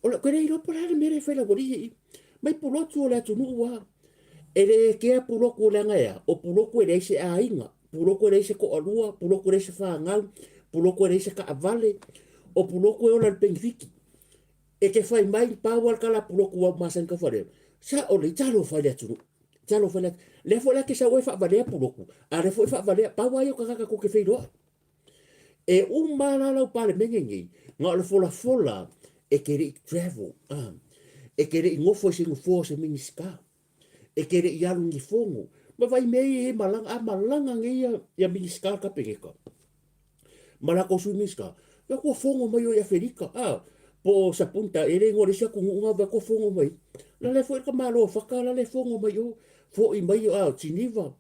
O le, ke le iloa po o le a le mea lea e fai laualii i. Mai pulotu o le atunuu a. E le kea pulotu o leaga e a, o pulotu e leai se aiga, pulotu e leai se toalua, pulotu e leai se fanau, pulotu e leai se taavale, o pulotu e ola i le penifiki. E te fai mai, pau lava le tala pulotu ua au masani tau fale, sa o le talofa i le atunuu. Talofa i le lea foi la e te sau ai faavalea Pulotu, a o lea foi e faavalea, pau lava ia o tagata tou te feiloai. E uma lava la lau Palemene nei, na o le folafola e te le i travel, e te le i nofo i se nofoa o se Minisita, e te le i alu i ni fono. Ma vaai mea ia e malaga, a malaga nei ia Minisita o le Kapeneta ma latou Sui Minisita, vaai atu ua fono mai o i Aferika, po o Sapunta, e le igoa o le isi atunuu lena, vaai atu ua fono mai. La le foi le tamaloa o Fata la le fono mai o, foi mai o Geneva.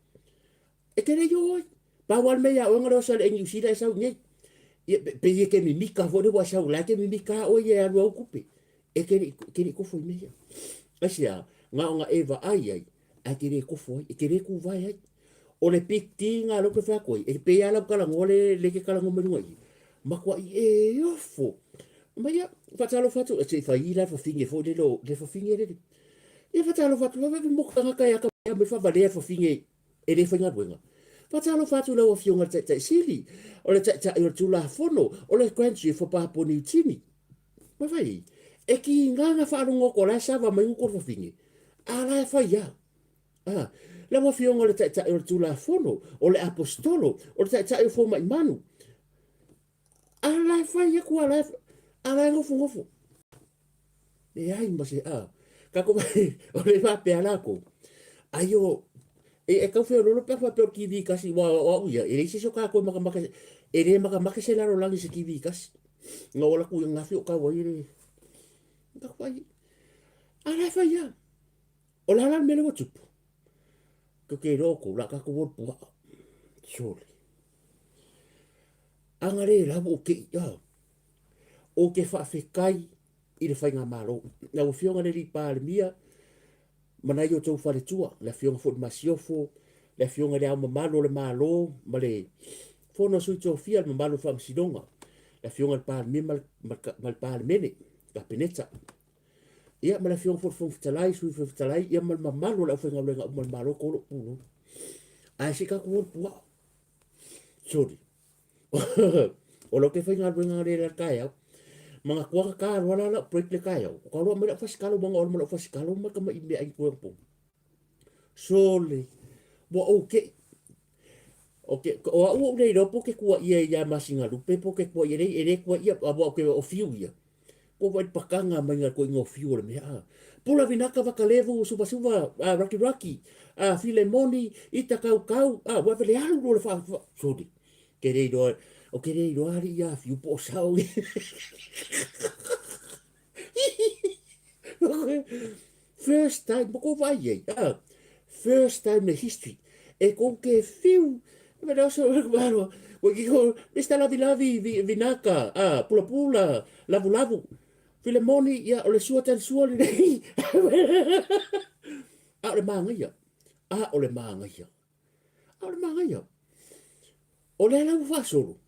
E te le i o ai. Pau lava le mea ia oe na o le oso i Niu Sila e sau i inei. Ia, pei e te mimika foi lea ua e sau, la e te mimika lava oe ia e alu au tupe. E te le i tofo i mea ia. Aisea? Na ona e vaai ai, ae e te le tofo ai, e te le tuvae ai. O le big D na lea ou te fai atu ai, e pei lava lau talanoa lea e te talanoa mai luga i i, matuai e ofo. Ma ia, faatalofa atu, se i fai la le fafine foi lele, le fafine lele. Ia faatalofa atu, vaai mo tagata e atamai mai faavalea le fafine e le faigaluega. Faatalofa atu i lau Afioga i le Taitai Sili, o le Taitai o le Tulafono, o le Grand Chief o Papua Niu Tini. Ma fai, e kiga na faalogo atu o la e sava mai uta o le fafine, a la e fai lava. Ah, lau Afioga i le Taitai o le Tulafono, o le Aposetolo, o le Taitai o Fomai Manu, a la e fai atu a la e, a la e nofonofo. Leai ma se a. Tatou o le faapea latou, ai o, e tau feoloolo pe a faapea o le TV tasi, aua o au ia, e leai se isi o tatou e makamaka, e le makamaka se lalolagi i se TV tasi. Na ou alu atu i ananafi o tau ai le, tatou ai, a la e fai lava. O le a la le mea lea ua tupu? Tou te iloa outou, o le a tatou o i le puaa. Sole. A na le lau ou te i, a. Ou te faafetai i le Faigamalo. Lau Afioga i le Alii Palemia, ma nai outou faletua, le Afioga foi i le Masiofo, le Afioga i le Ao Mamalu o le Malo ma le Fono a Sui Tofia, le mamalu o le Faamasinoga, le Afioga i le Palemia ma le Palemene, Kapeneta. Ia ma le Afioga foi i le Fofoga Fetalai, Sui Fofoga Fetalai, ia ma le mamalu o le aufaigaluega uma a le Malo, ko lou pulou. Ae se i tatou o i le puaa. Sorry. O lau te faigaluega le la taeao. Manatua ka ta loa la lau break le taeao. O ka loa mai lau fasikalo manga ola ma lau fasikalo ma ka mai mea ai koe po. Sole. Ua ou ke O ke o au ou le iloa po ke kua ia ia masinga lupe po ke kua ia le e le kua ia a ua ke o fiu ia. Ko vai pakanga mai nga ko ingo fiu o le mea. A. Pula vinaka vakalevu suva suva a raki raki a filemoni ita kau kau a ua vele alu lo le fa, fa sorry. Ke le iloa o ke le iloa ali ia fiu po o sao. First time, mo ko vai ai. Ah, first time in history. E kou ke fiu. Me le oso malo. Ko ki ko Mr. Lavi Lavi Vinaka, ah, pula pula, lavu lavu. Filemoni, ia o le sua tali sua le nei. A o le māngaia. A o le māngaia. A o le māngaia. O lea la ua faasolo.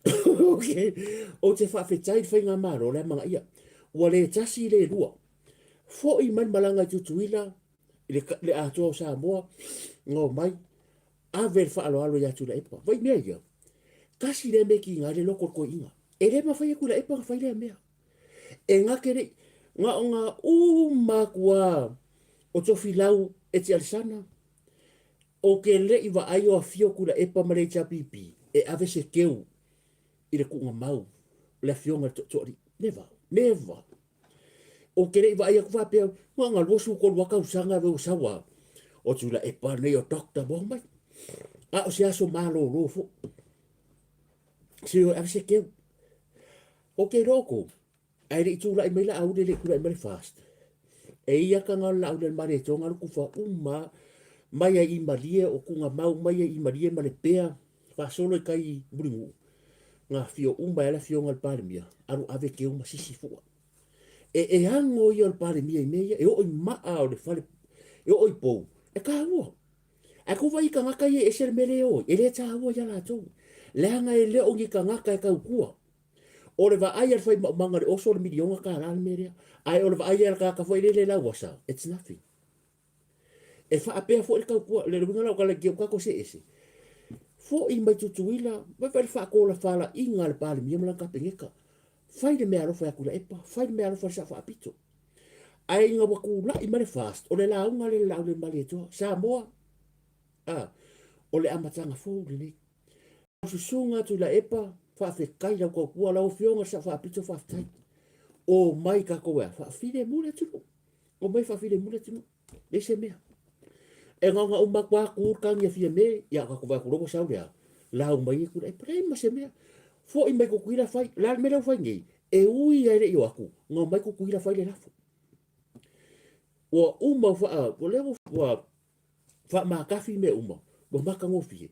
Okay. Ou te faafetai i le Faigamalo, o le amanaia. Ua le tasi le lua. Foi mai le malaga i Tutuila, i le, le atoa o Samoa, na omai, ave le faaaloalo ia Tuilaepa. Vai mea ia, tasi lea mea e kiga ai le loto o le toeaina. E le mafai e Tuilaepa ona fai lea mea. E gake le, na ona uma atu lava o Tofilau e Tialisana, Ou te le i vaai o afio Tuilaepa ma le HRPP e ave se keu i le tuugamau o le afioga i le Tootooalii. Never. Never. Ou te le i vaai atu faapea, na ona 23 lava tausaga ua sau a o Tuilaepa nei o Doctor ma omai. A o se aso malolo foi. Se o ave se keu. Ou te iloa outou, Ae le i tulai mai Laauli, e le i tulai mai le FAST. E ia ka ngā Laauli al mare tonga lu kufa uma mai ai i malie o kunga mau mai ai i malie ma le pea faasolo i kai Mulinuu. Ngā fio uma e ala fionga le Palemia, alu ave ke uma sisi fua. E e ango ia o le Palemia i mea ia, e oo i maa o le fale, e oo i pou, e tāua. Ae ko wai tangata ia e ese le mea le oi, e le tāua ia lātou. Leaga e le o ni tangata e tautua. O le vaai a le whai maumaga le oso o le miliona kālā le mea lea. Ae o le vaai a le tagata foi lele lauasa, it's nothing. E faapea foi le tautua, le uiga la o tala ki o tatou se ese. Foi mai Tutuila, vai vai le faatolafalaina a le Palemia ma lana Kapeneta. Fai le mea alofa ia Tuilaepa, fai le mea alofa i le Sao Faapito. Ae ina ua tula'i mai le FAST, o le lauga lea i le Laaulialemalietoa, Samoa, a, o le amataga fou lenei. Lau Susuga Tuilaepa, faafetai i lau tautua, lau Afioga i le Sao Faapito, faafetai. Omai tatou e a? Faafilemu le atunuu. Omai faafilemu le atunuu. Leai se mea. E na ona uma atu lava tu le tagi a Fiame, ia tatou vaai atu loa ua sau le a? Lau mai e Tuilaepa. Leai ma se mea. Foi mai Tutuila fai. O le a le mea lea ua fai nei? E ui lava e le i o atu, na omai Tutuila fai le lafo. Ua uma faa, o lea ua faamatafi mea uma, ua matagofie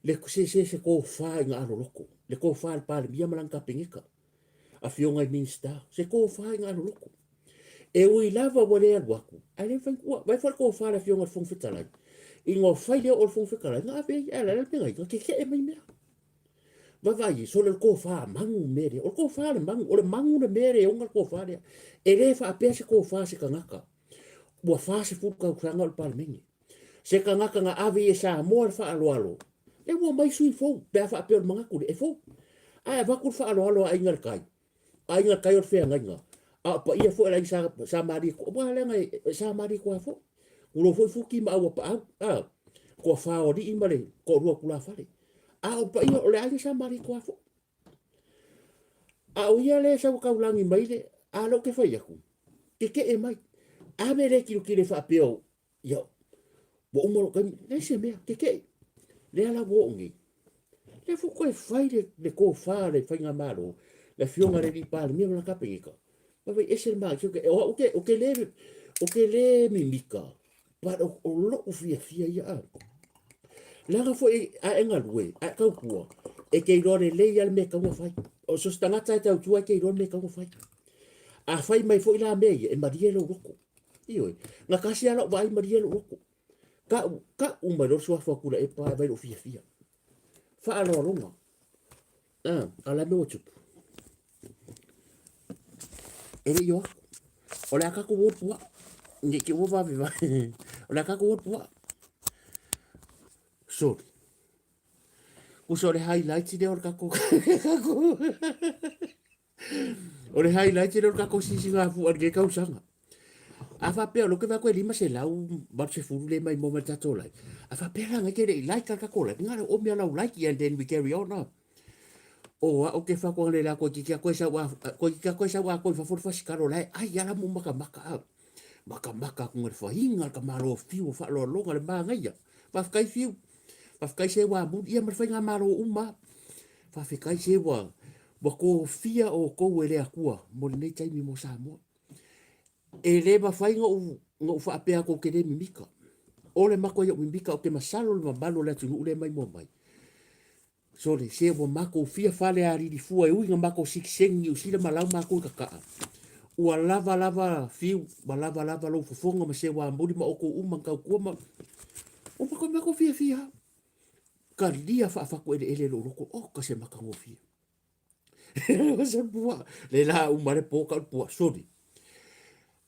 le se se se tofa ina aloloto, le tofa a le Palemia ma lana Kapeneta, afioga i Minisita, se tofa ina aloloto. E ui lava ua le alu atu, ae le mafai ona tuua. Vaai foi le tofa a le afioga i le Fofoga Fetalai, ina ua fai le oo o le Fofoga Fetalai, na ave ai, ae o le a le mea na i ai? Na tetee mai mea. Vaavaai, sole o le tofa manu le mea lea. O le tofa a le manu, o le manu le mea lea e ona le tofa lea. E le faapea se tofa a se tagata. Ua 40 tausaga o le Palemene. Se tagata na ave i e Samoa le faaaloalo, lea ua omai sui fou, pe a faapea o le manatu lea, e fou. Ae avatu le faaaloalo a Aiga i le Tai, Aiga i le Tai o le feagaiga, a o paia foi o le Aiga Sa, Sa Malietoa, aua leaga e, Sa Malietoa foi. Tulou foi Futi ma Auapaau, a, toafa o alii ma le toalua o tulafale. A o paia o le Aiga Sa Malietoa foi. A o ia lea e sau e taulagi mai le, a lea ou te fai atu, tetee mai. Ave le tilotilo faapea, ia, ua uma lou taimi, leai se mea, tetee. Lea la ua oo nei. Lea foi toe fai le, le tofa a le faigamalo, le afioga i le alii Palemia ma lana Kapeneta, vaai ese le manaia. O au ou te le, ou te le mimika, but o, o lou fiafia ia a. Leaga foi a e galue, a e tautua, e te iloa lelei lava le mea e tatau ona fai. O so o se tagata e tautua e te iloa le mea e tatau ona fai. A fai mai foi la mea ia, e malie lou loto. Ioe, na tasi lava lau vaai malie lou loto. Tau, tau mai loa le suafa o Tuilaepa ae vaai lou fiafia. Faaaloaloga. Ah, a o le a mea ua tupu? E le i o atu. O le a tatou o le puaa. Ne i te i ua vavevave. O le a tatou o le puaa. Sorry. Uso o le highlight lea o le tatou... O le highlight lea o le tatou sisigafua i lenei tausaga. A faapea o lea ou te vaai atu e 580 lea e maimoa mai le tatou live. A faapea la nai te le i like a le tatou live, na o le oomi lava lau like and then we carry on ah. O au ke whakoa le la koe ki kia koe sau a koe ki kia koe sau a koe fafo le fasikalo la e ai ala mo makamaka a. Makamaka aku ngare whainga ka malo fiu o whaaloaloga le māngaia. Whawhekai fiu. Whawhekai se wā muri ia ma le whainga malo uma. Whawhekai se wā ua kofia o kou e le akua mo lenei taimi mo Samoa. E le mafai na ou faapea atu ou te le mimika. O le matua i ou mimika, ou te masalo le mamalu o le atunuu lea mai mua mai. Sole, se ua matou fia fale alilifua e ui na matou sikiseni Niu Sila ma lau matou i Kaka'a. Ua lava lava fiu, ua lava lava lou fofoga ma se ua muli ma outou uma na tautua ma o matou matou fiafia. Kalia faafatu eleele lou loto, oka se matagofie. Se pua. Le la uma le po ka pua. Sorry.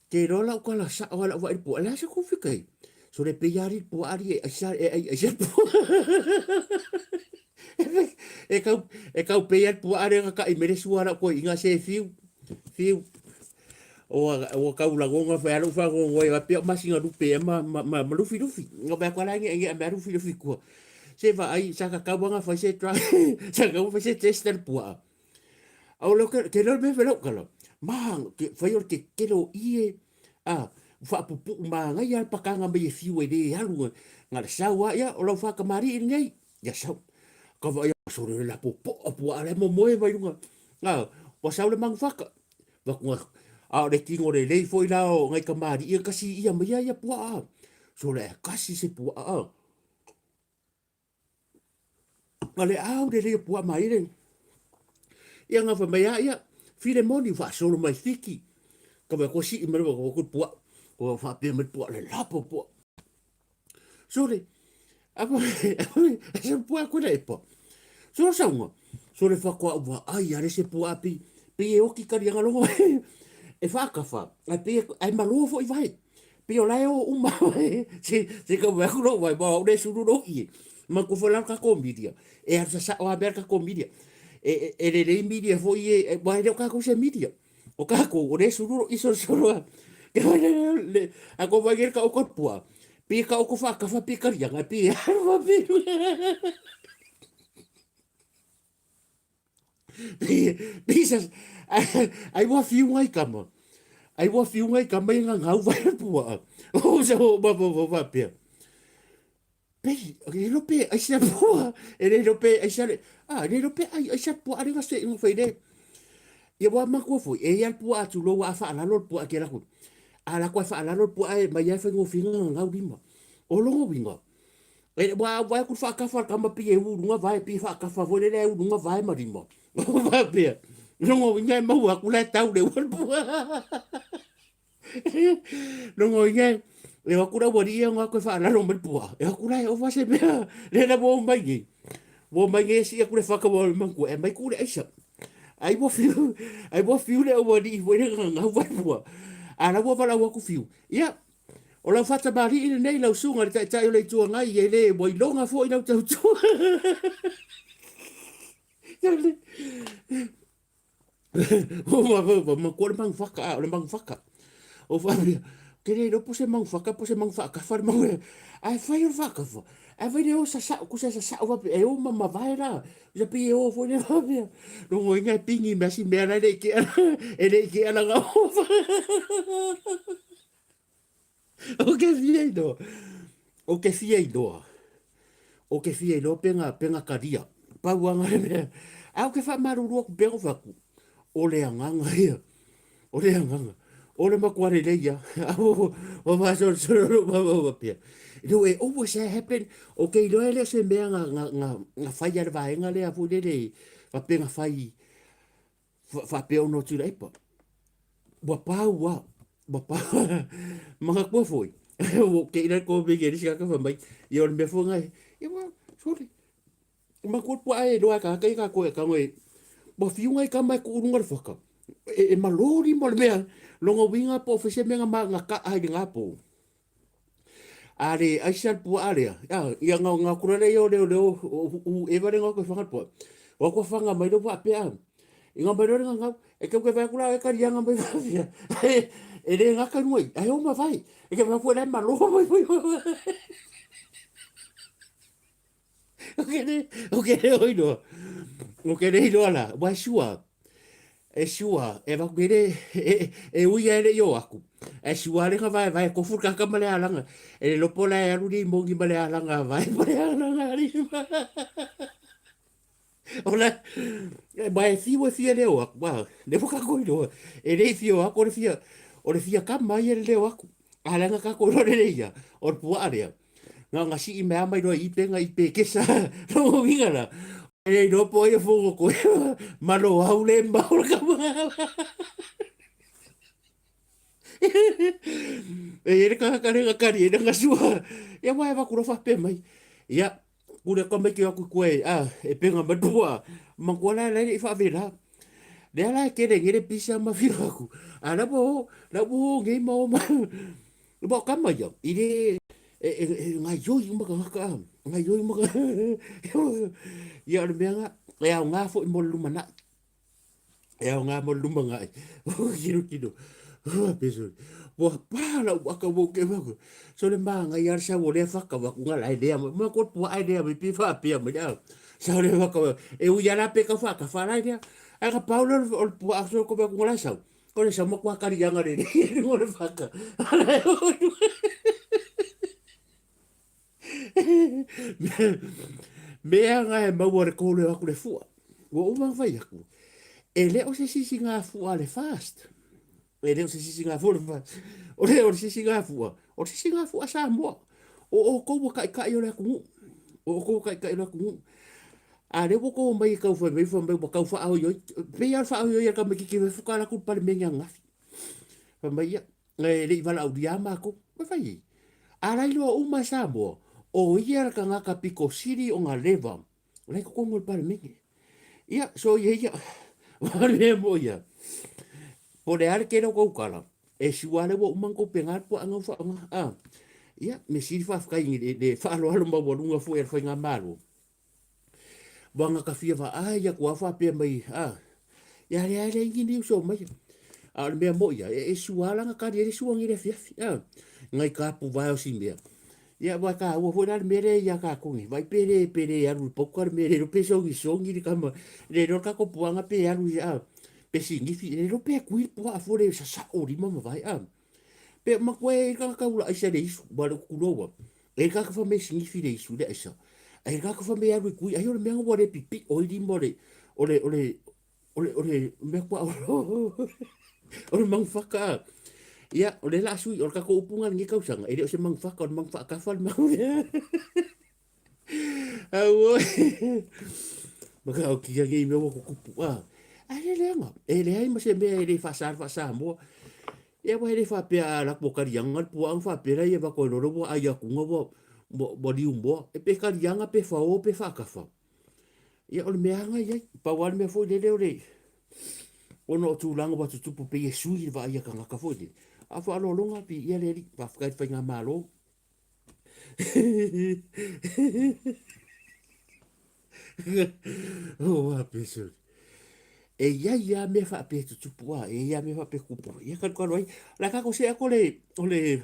Te iloa lau tala sao a lau vaai i le pua. Le a se kou fika i? So le pei ali pua ali e aisa e ai aisa pua. E kau e kau pei ali pua ali ka kai mele sua lau koi inga se fiu fiu. O ua kau lagonga fa alu fa go e pia masinga lupe ma ma ma lufi lufi. Nga ba ko la nge nge ma lufi lufi kua. Se vaai, sa kakau anga fai se try, sa kakau fai se test le puaa. Au leo ke, ke leo me felau kala. Ma, ke, fai o ke kele o ie, a, whaapupu maangai a pakanga mai e fiu e le alu, nga le sau a, ia, o lau whakamari i nei, ia sau. Ka vai, sore le lapo po, a puaa le momoe mai lunga. A, ua sau le mangu whaka. Vakunga, a o le tino le lei foi la o ngai kamari, ia kasi ia mai ia puaa. Sore e kasi se puaa. A. Ma le au lelei o puaa mai le. Ia nga fai mai a ia, Filemoni faasolo mai Fiti. Ka vai ko sii mai ko ko puaa. Ko faapea mai puaa le lapo puaa. Sole, apa se puaa ko le epa. Sole saunga. Sole fakoa ua ai ale se puaa pi pi e oki kari anga longo e whaakafa. Ai pi ai maloa foi vai. Pei o la e o uma se se ka wai aku lou wai ma o le sulu lou ie. Ma ku fo la ka ko media. E alu sasao a mea ka ko media. E e, e lelei media foi e, e wa le o ka ko se media. O ka ko o le sulu lou iso solo a. Ke wai le le a ko wai ke ka o pua. Pi ka o ko whakafa pi karianga pi aru pi. Pi pi sa ai wa fiu ngai kama. Ai wa fiu ngai kama i nga ngau vai pua. O sa o ba ba ba pia. Pei, e le pe ai se pua, e le pe ai se a e le pe ai ai se pua ale se ingo fai le. Ia wa makua foi, e ia pua atu lo wa fa ala lo pua ke la ku. A la kwa fa ala lo pua e mai ai fai ngo finga ngau lima. O longo winga. E wa wa ku fa ka fa ka ma pi e u lunga vai pi fa ka fa vo le le u lunga vai ma lima. Wa pia. Longo winga e mau aku la tau le wa pua. Longo inga e o aku la wari ia ngā koe whaalalo mai pua. E aku la e ofa se mea, le la wau mai nei. Wau mai nei si aku le whakawa mai kua, e mai kule aisa. Ai wa whiu, ai wa whiu le wari i wele ngā ngā wai pua. A la wa wala waku whiu. Ia, o lau whata mari i nei lau sunga le taitai o le itua ngai e le wailonga fo i lau tautua. Ma ko le mang whaka, o le mang whaka. O whawhia, ke le ropo se mang whaka, po se mang whaka, whare mau e. Ai whai o whaka wha. Ai whai le o sa sa, ku sa sa sa wapi, e o mama vai la. Sa pi e o fo le whawhia. Rongo inga e pingi mea si mea lai le ike ana, e le ike ana ngā o O ke fia inoa. O ke fia inoa. O ke fia inoa penga, penga karia. Pau anga le mea. A o ke whaamaruru aku penga whaku. O le anganga ia. O le anganga. O le makuare le ia. O o wha so so ro ma ma ma pia. No e always happen. O ke iloa ele se mea nga nga nga nga whai ale vaenga le afu le le. Wa penga whai Faapea ona o Tuilaepa, ua pau a, ua pau, manga kua foi. Ua ke ina ko me ke risi ka ka mai. Ia o le mea foi ngai. Ia wa, sorry. Ma kua pua e loa ka kai ka koe ka ngoi. Ua fiu ngai ka mai ku urunga le whaka. E, e malori mo le mea. Longa winga po fese mea nga ma nga ka ai le ngā po. Are aisa le pua area. Ia, ia nga nga kura le o leo leo u e vare nga ko whanga pua. Wa ko whanga mai lo pa pe a. I nga mai lo nga nga e ke ke vai kura e ka ria nga mai va. E le nga ka nui. Ai o ma vai. E ke va pua le ma lo mai mai. O ke le o ke le oi no. O ke le iloa la. Wa sua. E sua, e vaku e e, e uia ele i o aku. E sua le nga vae vae kofu ka ka ma le alanga. E le lopo la e alu ni mongi ma le alanga vae ma le alanga ali. O la, e mai e fiu e fia leo aku. Wa, le waka koi loa. E le fia o aku o le fia, o le fia ka mai e le leo aku. Alanga ka koi loa le ia, o le pua alea. Nga nga sii mea mai loa i penga i pekesa rongo winga la. E iloa po ai e fongo koe malo au le mau la ka E ere ka ka renga kari e nga sua. Ia wae va kura fa pe mai. Ia kure ka mai ke aku koe a e penga matua. Ma kua la la i fa vela. Le ala ke le ngere pisa ma fi aku. A la bo la bo ngi mo ma. Lua o kama ia, i le, e, e, e ngai ioi uma ka ngaka, ngai ioi uma ka, ia o le mea nga, e ao ngā foi mo le lumanai. E ao ngā mo le lumanai. Kino kino. Peso. Ua pā la ua ka wo ke wako. So le maa ngai ar sa wo le whaka waku ngā lai lea. Ma ko pua ai lea me pi wha pia mai au. Sa le whaka e u ia la pe ka whaka wha lai lea. Ai ka paula o le pua so ko waku ngā lai sau. Ko le sama kua kari anga re re ngo le whaka. Mea nga e maua le kōrero aku le fua. Ua uma whai aku. E le o se sisi ngā fua le fast. E le o se sisi ngā fua le fast. O le o le sisi ngā fua. O le sisi ngā fua Samoa. O o kou kai kai o le aku ngu. O o kou kai kai o le aku ngu. A le ua kou mai e kau whai mai whai mai ua kau wha au ioi. Pei al wha au ioi ka mai kiki fuka la ku pale menga ngafi. Whai mai ia, e le i wala au ria mākou. Whai whai i. A lai loa uma Samoa, o ia la ka ngaka piko siri o ngā lewa. Lai ko kongo le pale menge. Ia, so ia ia. Wale mo ia. Po le ale ke kou kala. E sua le ua uma kou penga pua anga wha anga. Ah. Ia, me siri wha whakai le, le whaaloalo maualunga fua e whai ngā māro. Wanga ka fia wa ai ia kua wha pea mai a ia le ai le ingi ni uso mai. A o le mea moʻi ia, e sua lava na kali ai le sua nei i le afiafi, a, nai kapu vae o si mea. Ia aua e taua foi la le mea lea ia tatou nei, vaai pe le, pe le alu i le pauta le mea, le iloa pe sogisogi le tama, le iloa le tatou puaga pe alu i, a, pe sinifi, le iloa pe tui le puaa fua le sasao lima ma vae, a. Pe matua e i ai le tagata ula aisa i le isu, aua o le tulou lava, e i ai le tagata fai mai e sinifi le isu i le aisa, ae i ai le tagata fai mai e alu e tui, ai o le mea lena ua le pipio ai lima o le, o le, o le, o le, o le mea tua'a o le manufaka a. Ia, o lea o le a sui, o le tatou upu lena i lenei tausaga, e le o se manufaka, o le manufaatafa le manu. Auoi! Matautia nei mea ua tutupu a. Ae le leaga, e leai ma se mea e le faasa le faa-Samoa. Ia aua e le faapea a alu atu ua taliaga le puaa ona faapea lea ia avatu ai loa ua ai atu ua, ua, ua liumoa. E pe taliaga pe fao pe faatafa. Ia o le mea lava lena e i ai. Pau lava le mea foi lele o le, ona o tulaga ua tutupu pei e sui le vaai a tagata foi lele. A o faaaloaloga, viia le Alii, faafetai i le faigamalo. Oh, a peso. E iai lava mea faapea e tutupu a, e iai lava mea faapea e tutupu. Ia talukalu ai. O le a tatou see atu o le, o le,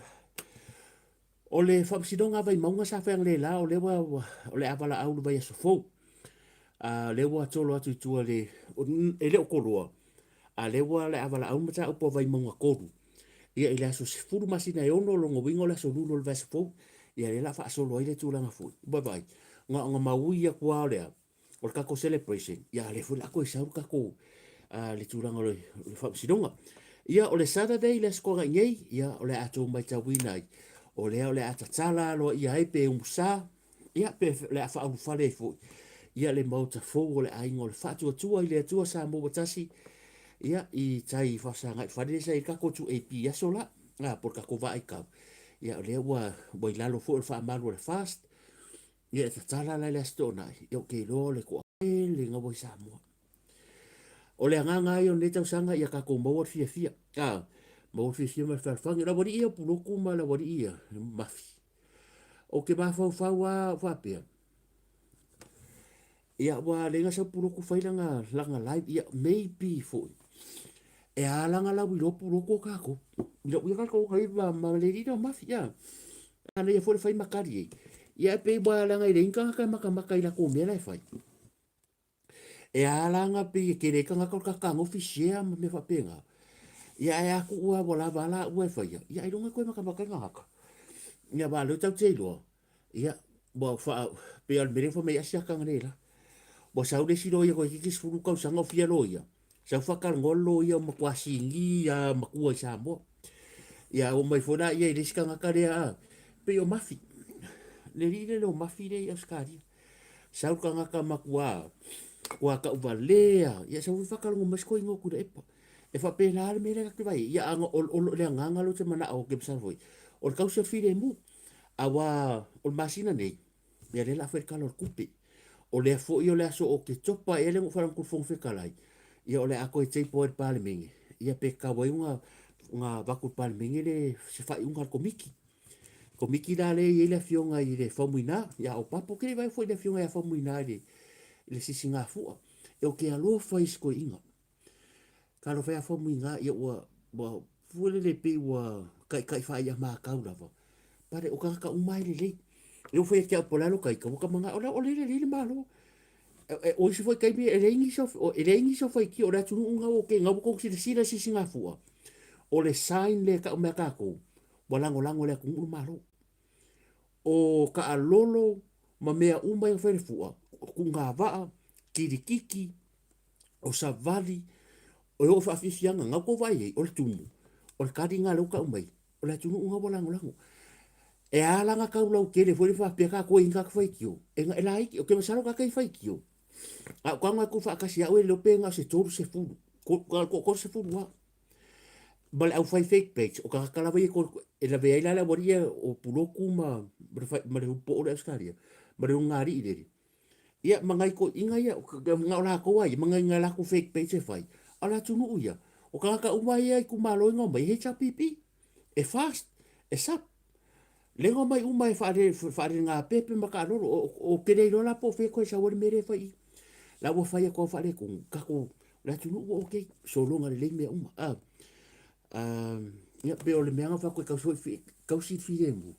o le faamasinoga a Vaimauga sa fai analeila o lea ua, o le a valaau i le vaiaso fou. A, lea ua tolo atu i tua i le, e le o toloa, a lea ua o le a valaau le mataupu a Vaimauga 3. Ia i le aso 10 masina e 6, o lona uiga o le aso Lulu o le vaiaso fou, ia lea o le a faasolo ai le tulaga foi. Ua vaai, na ona maui atu lava o le a, o le tatou celebration, ia a o lea foi o le a toe sau le tatou, le tulaga o le faamasinoga. Ia o le Saturday le Aso Toonai nei, ia o le a outou matauina ai, o lea o le a tatala aloaia ai pe umusa, ia pe o le a faaulufale ai foi, ia le Maota fou o le Aiga o le Faatuatua i le Atua Samoa ua tasi, ia i tai i Fausagai fale lea sa i ai le tatou 2AP i aso la, a, po o le tatou vaaitau, ia o lea ua, ua i lalo foi o le faamalu a le FAST, Ia e tatala la i le Aso Toonai, ia ou te iloa o le toatele gaua i Samoa. O le agaga lava ia o lenei tausaga ia tatou maua le fiafia, a, maua le fiafia ma le fealofani. O le aualii ia o Pulotu ma le aualii ia Mafi. Ou te mafaufau lava ou faapea, ia ua leai na sau Pulotu fai lana, lana live, ia maybe foi e a lana lauiloa Pulotu o tatou. I lou ia talitonuga i ma, ma le alii lea o Mafi, a. Manaia foi le fai ma kali ai. Ia e pei ua leaga e leai ni tagata e matamata i latou mea la e fai. E a la na pei e tele ai tagata o le kakagofi share ma mea faapena. Ia ae a tuu lava ua lava a laua e faia, ia ailoga e toe matamata ai tagata. Ia aua o lea tatou te iloa, ia ua faa, pei lava o le mea lea ua fai mai ai Asiata analeila. Ua sau le isi loia toeitiiti 10 tausaga o fia loia, Sau faatalanoa le loia ua matua sigi lava matua i Samoa. Ia omai foi laia i le isi tagata lea a, pei o Mafi. Le alii lea o Mafi lea i Ausetalia. Sau le tagata matua, matua tauvalea, ia sau foi faatalanoa mai si toeaina o Tuilaepa. E faapena le mea lea ta te vaai ai. Ia a na o le agaga lea ou te manao ou te masalo foi, o le tausi o le filemu. Aua o le masina nei, Ia lea o le a fai le Tala o le Tupe. O lea foi o le aso Oketopa ea lea na ou faalogo atu i le Fofoga Fetalai, ia o le a toe table ai i le Palemene, ia pe tatau ai ona avatu i le Palemene le, se faaiuga a le Komiti. Komiti la lea e i ai le Afioga i le Faumuina ia Opapo. Ou te le i vaai foi i le Afioga ia Faumuina i le Sisigafua. Ou te alofa i si toeaina. Talofa e Faumuina, ia ua, ua foi lele pei ua taitai faai'a makau lava. Pale, o tagata uma e lelei. E oo foi ia te au po o le a lou taita, ua ta manao o lea e lelei le Malo. O isi foi taimi e leai nisi o, e leai nisi o faitio, o le atunuu lena ua okei, lena ua tou silasila i Sisigafua, o le sign lea e tau mai a tatou, ua lagolago e le atunuu le Malo. O taalolo ma mea uma ia na fai e le fua, o tuugavaa, kilikiki, o savali, e oo i faafiafiaga, na tou vaai ai, o le tumu, o le tali lena lea ua tau mai, o le atunuu lena ua lagolago. E a la na tau lautele foi lea faapea tatou e i ai ni tagata faitio, e laiti, ou te masalo tagata ia faitio, a ou tago atu faatasi ia au e le iloa pe na o se 30, toa 30 lava. Ma le au fai fake page, o tagata lava ia e lavea ai la le aualii ia o Pulotu ma le Ulupo'o lea i Ausetalia, ma le ulugalii lele. Ia, ma nai toeaiina ia, na o latou lava ia, ma nai a latou fake page e fai, a o le atunuu ia, o tagata uma ia i itumalo ia na omai, e HRPP, e FAST, e SUP, lea na omai uma e faalegapepe ma taalolo. Ou te le iloa la po o fea e toe sau ai le mea lea e fai i i. La ua fai atu lava faaletonu, tatou, o le atunuu ua okay, sologa lelei mea uma. Ia, pei o le mea na fai atu e tausi foi, tausi le filemu,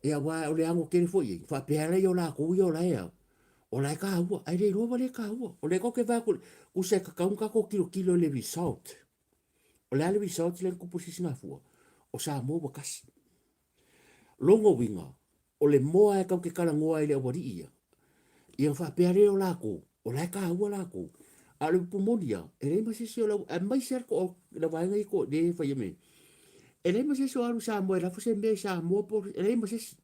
ia aua o le ano tele foi i ai, faapea lea o latou ia o la e a, o la e taua, ae le iloa ua le taua. O lea tatou te vaai atu, tusa e tatau ona tatou tilotilo i le result. O le a le result lea na tupu i le Sisigafua? O Samoa ua tasi. Lona uiga, o le moa e tatou te talanoa ai i le aualii ia, ia ona faapea lea o latou, o la e taua latou. A o le upu moni lava, e leai ma se isi o lau, aemaise lava le vaega ia lea e faia mai nei, e leai ma se isi o alu i Samoa e lafo se mea i Samoa po o, e leai ma se isi.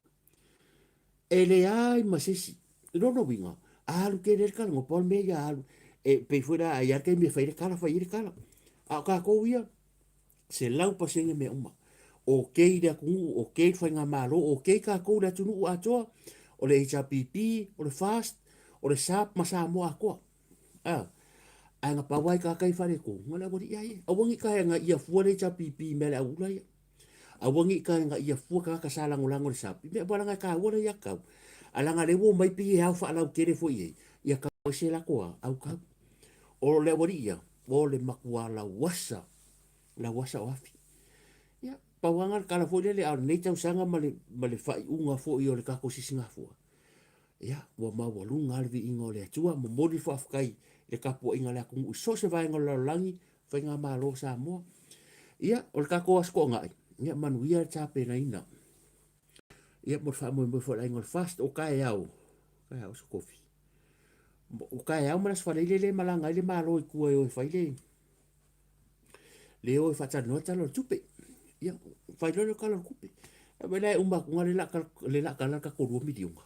E leai ma se isi. I lona uiga, a alu tele ai le talanoa, pau le mea ia alu, e pei foi la a i ai lava le taimi e fai ai le tala, fai ai le tala. A o tatou ia, 100% mea uma. Okay le atunuu, okay le faigamalo, okay tatou le atunuu atoa, o le HRPP, o le FAST, o le SAP ma Samoa atoa. A, ae na pau lava i tagata ia faaletonu, na o le aualii lava ia. Aua ne i taea ia fua le HRPP i mea a le au ula ia. Aua ne i taea ia fua tagata sa lagolago i le SAP, i mea, aua leaga e taua le aiatatau. Ae leaga o lea ua omai pei e ao faalautele foi i ai, ia tau ese latou a, autau. O le aualii ia, o le matua lauasa, lauasa o afi. Ia, pau lava le tala foi lele, a o lenei tausaga ma le, ma le faaiuga foi o le tatou sisigafua, ia, ua maualuga lava le viiga o le Atua, momoli le faafetai i le tapuaiga a le atunuu i so o se vaega o le lalolagi, Faigamalo o Samoa. Ia, o le tatou Aso Toonai, ia manuia le tapenaina. Ia, mo le faamoemoe foi o le aiga o le FAST, o taeao, taeao se kofi. O taeao ma le Aso Faraile lea e malaga ai le Malo i tua e o e fai le, le o e faatalanoa le Tala o le Tupe. Ia, fai loa lea o le Tala o le Tupe. Ae vaai la e uma atu le la tala le tatou $2 miliona.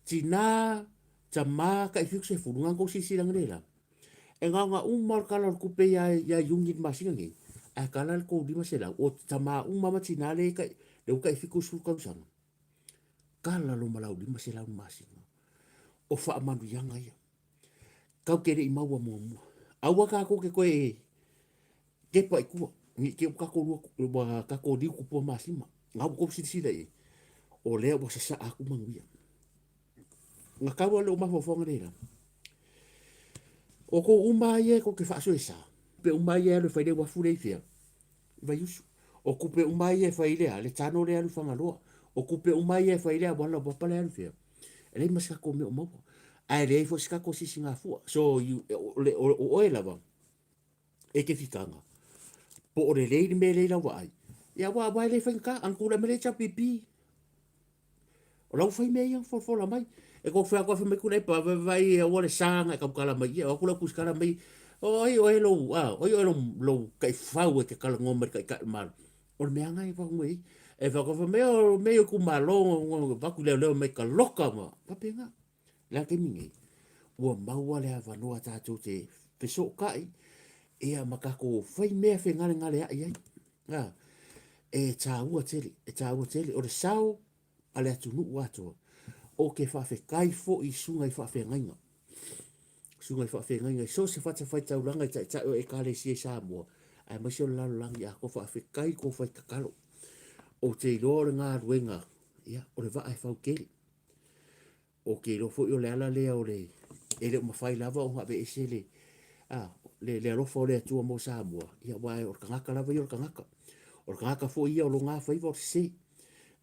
Tina, tama, tai 70, na tou silasila nei la. E gaoga uma le Tala o le Tupe ia, ia Iuni i le masina nei, ae tala le tou 500, o tama uma ma tina lea e lea ua tai 70 tausaga, tala loma lau 500 i le masina. O faamanuiaga ia. Tatou te le i maua muamua. Aua tatou te toe tepa i tua, ne i te i ua tatou lua, ua tatou liu tupua masima. Na ua tou silasila i ai, o lea ua sasaa atu manuia. Na tau lava lou mafaufauga lea i lalo. O tou uma ia tou te faasoesa, tupe uma ia e alu e fai le uafu lea i fea? I Vaiusu. O tupe uma ia e fai le a? Le tano lea e alu i Fagaloa. O tupe uma ia e fai le auala laupapa lea e alu i fea? E leai ma se tatou mea o maua. Ae leai foi se tatou sisigafua. So, you, o, le, o, o oe lava, e te fitaga, po o lelei le mea lea i lau vaai. Ia, aua, aua e le faigata, a na tulai mai le HRPP, O la ua fai mea ia folafola mai. E kou fai atu fai mai Tuilaepa, vaai aua le sa na e tautala mai ia, o atu lau tusitala mai, o ai oe lou, a, o ai oe lou, lou taifau e te talanoa mai i le Taitai o le Malo. O le mea lena e fai mai ai. E fai atu fai mai, o mea ia o itumalo, avatu leoleo mai taloka ma faapena. O le a le taimi nei? Ua maua le avanoa tatou te fesootai ia ma tatou fai mea fegalegaleai ai. A, e taua tele, e taua tele. O le sao a le atunuu atoa. Ou te faafetai foi i susuga i faafeagaiga. Susuga i faafeagaiga i so o se fatafaitaulaga i taitai o Ekalesia i Samoa, aemaise o le lalolagi atoa, faafetai i tou fai tatalo. Ou te iloa o le galuega, ia, o le vaa e fau tele. Ou te iloa foi o le ala lea o le e le o mafai lava ona aveese le, a, le, le alofa o le Atua mo Samoa, ia aua o le tagata lava ia o le tagata. O le tagata foi ia o lona faiva o le sese.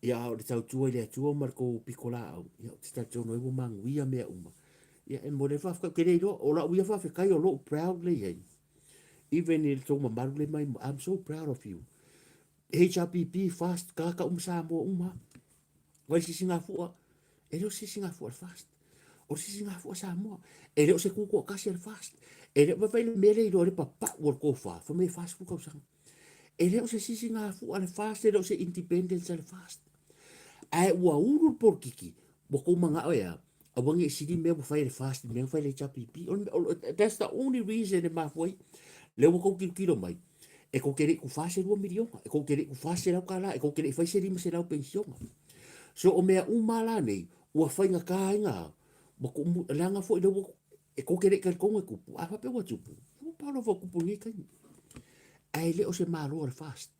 Ia a o le tautua i le Atua ma le tou pitolaau, ia ou te talitonu ai ua manuia mea uma. Ia e momoli ai le faafetai, ou te le iloa, o lau ia faafetai o lou proud lea i ai. Even i le tou mamalu lea mai, I'm so proud of you. HRPP, FAST, tagata uma Samoa uma. Vai sisigafua, e le o se sisigafua a le FAST. O le sisigafua a Samoa. E le o se kū toatasi a le FAST. E le o vaivai le mea lea iloa le papau o le tofa, fai mai e 40 tausaga. E le o se sisigafua a le FAST, e le o se independence a le FAST. Ae ua ulu le polokiki, ua tou manao e a, aua ne i sili mea ua fai e le FAST i mea na fai e le HRPP. That's the only reason e mafua ai. Lea ua tou tilotilo mai, e tou te le i tufa se $2 miliona, e tou te le i tufa se $100, e tou te le i fai se $500 penisiona. So o mea uma la nei, ua faigata ai na, ua tumu, leaga foi lea ua, e tou te le i talitonu e tupu, a faapea ua tupu, ua paolo foi tupu i lenei taimi. Ae le o se Malo a le FAST,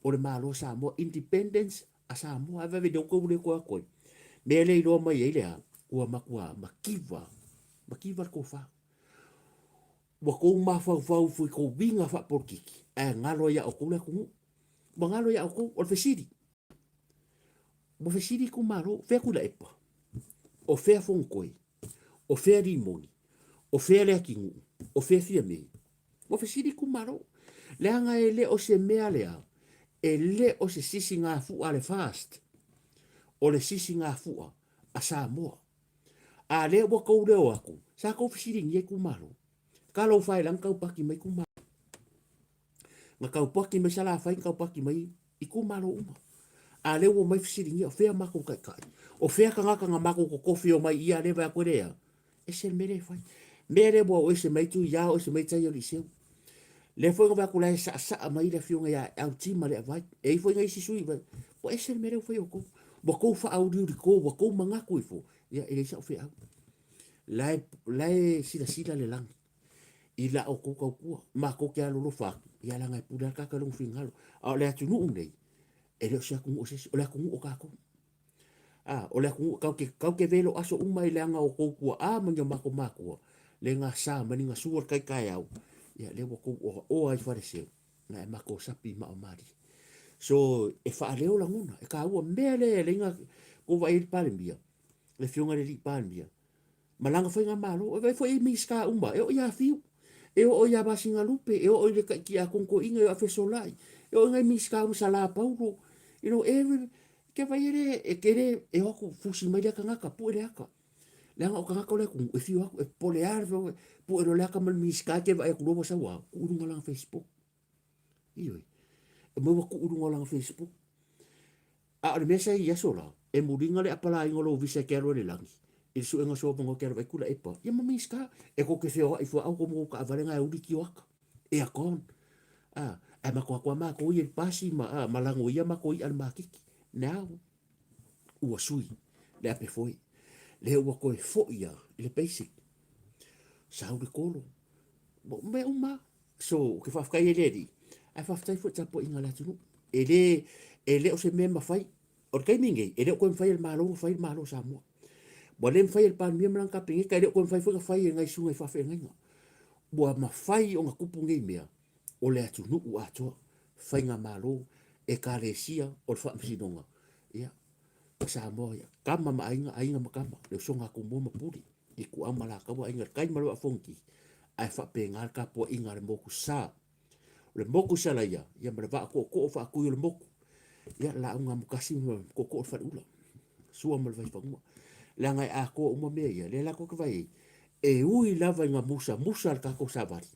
o le Malo a Samoa, independence a Samoa. Ae vave lea ua le toe atu ai. Mea lea iloa mai ai le a, ua matua mativa, mativa le tofa. Ua kou mafaufau ifo i kou uiga faapolokiki ae galo ai ia outou le atunuu. Ua galo ia outou. O le fesili, ua fesili itumalo, o fea Tuilaepa? O fea Fonotoe? O fea Rimoni? O fea Leatinuu? O fea Fiame? Ua fesili itumalo. Leaga e le o se mea lea, e le o se sisigafua a le FAST, o le sisigafua a Samoa. A lea ua tou leo atu, sa tou fesiligia itumalo. Talofa e la na taupati mai itumalo. Na taupati mai Salafai, na taupati mai itumalo uma. A lea ua omai fesiligia, o fea matou taitai? O fea tagata na matou totofi e omai i ia lea vae atu e lea? Ese le mea lea e fai. Mea lea ua o ese mai Tuiao, o ese mai tai o Liseu. Lea foi na vae atu la e saasaa mai le afioga ia Autima le Avai. E i foi na isi sui, ua ese le mea lea ua fai outou. Ua tou faauliuliko, ua tou manatu ifo, ia e leai sau feau. La e, la e silasila le lagi i la outou tautua. Matou te alolofa atu, ia leaga e pule lava le tagata i lona finagalo. A o le atunuu nei, e le o se atunuu o se isi, o le atunuu o tatou. A, o le atunuu, tatou te, tatou te velo aso uma i leaga o outou tuaa ma ni o matou matua, le gasa ma ni gasua le tai taeao, ia lea ua tou oaoa ai Faleseu, na e matou sapi ma o malie. So, e faaleo lagona, e taua mea lea e leina kou vaai ai le Palemia, le afioga i le alii Palemia, ma lana faigamalo. E vaai foi i Minisita uma, e oo ia Fiu, e oo ia Basingalupe, e oo i le Tiakono Toeaina, e oo ia Fesolai, e oo i nai Minisita uma, Sala Paulo, you know, every, ke vai e le, e ke le, e o atu fusi mai lea tagata, pue le ata. Leaga o tagata o le atunuu, e fio atu, e popole lava le pue loa le ata ma le Minisita, e te vaai atu loa ua sau a, tuu i luga o lana Facebook. Ioe. E mai ua tuu i luga o lana Facebook. A o le mea sa i aso la, e muliga le apalaiga o lou visa e te alu ai i le lagi, i le suega o soavanoa e te alu ai Tuilaepa, ia ma Minisita, e tou te feoai fuaau tou ma tou taavale na e uli tioata, aircon. A, ae matou atu lava matou ia i le pasi ma, a, ma lagoia matou i'a i le maketi. Now, ua sui le ape foe. Lea ua toe foi lava i le basic. Sau le kolo, mea uma lava. So, ou te faafetai ai i le Alii, ae faafetai foi i le tapuaiga a le atunuu. E le, e le o se mea e mafai. O le taimi lenei, e le o toe mafai e le Malo ona fai le Malo o Samoa. Ua le mafai e le Palemia ma lana Kapeneta, e le o toe mafai foi ona fai e nai susuga i faafeagaiga. Ua mafai ona tupu nei mea, o le atunuu atoa, faigamalo, ekalesia, o le faamasinoga, ia, ma Samoa ia, tama ma aiga, aiga ma tama, le usoga a Tumua ma Pule, Ituau ma Alataua, Aiga i le Tai ma le Vaa o Fonoti, ae faapena le tapuaiga a le motu sa. O le motu i Salaia, ia ma le vaa tootoo faatui o le motu, ia lauga amotasi ma tootoo o le faleula, Sua ma le Vaifanua. Leaga e atoa uma mea ia, lea la tou te vaai ai, e ui lava ina musamusa le tatou savali.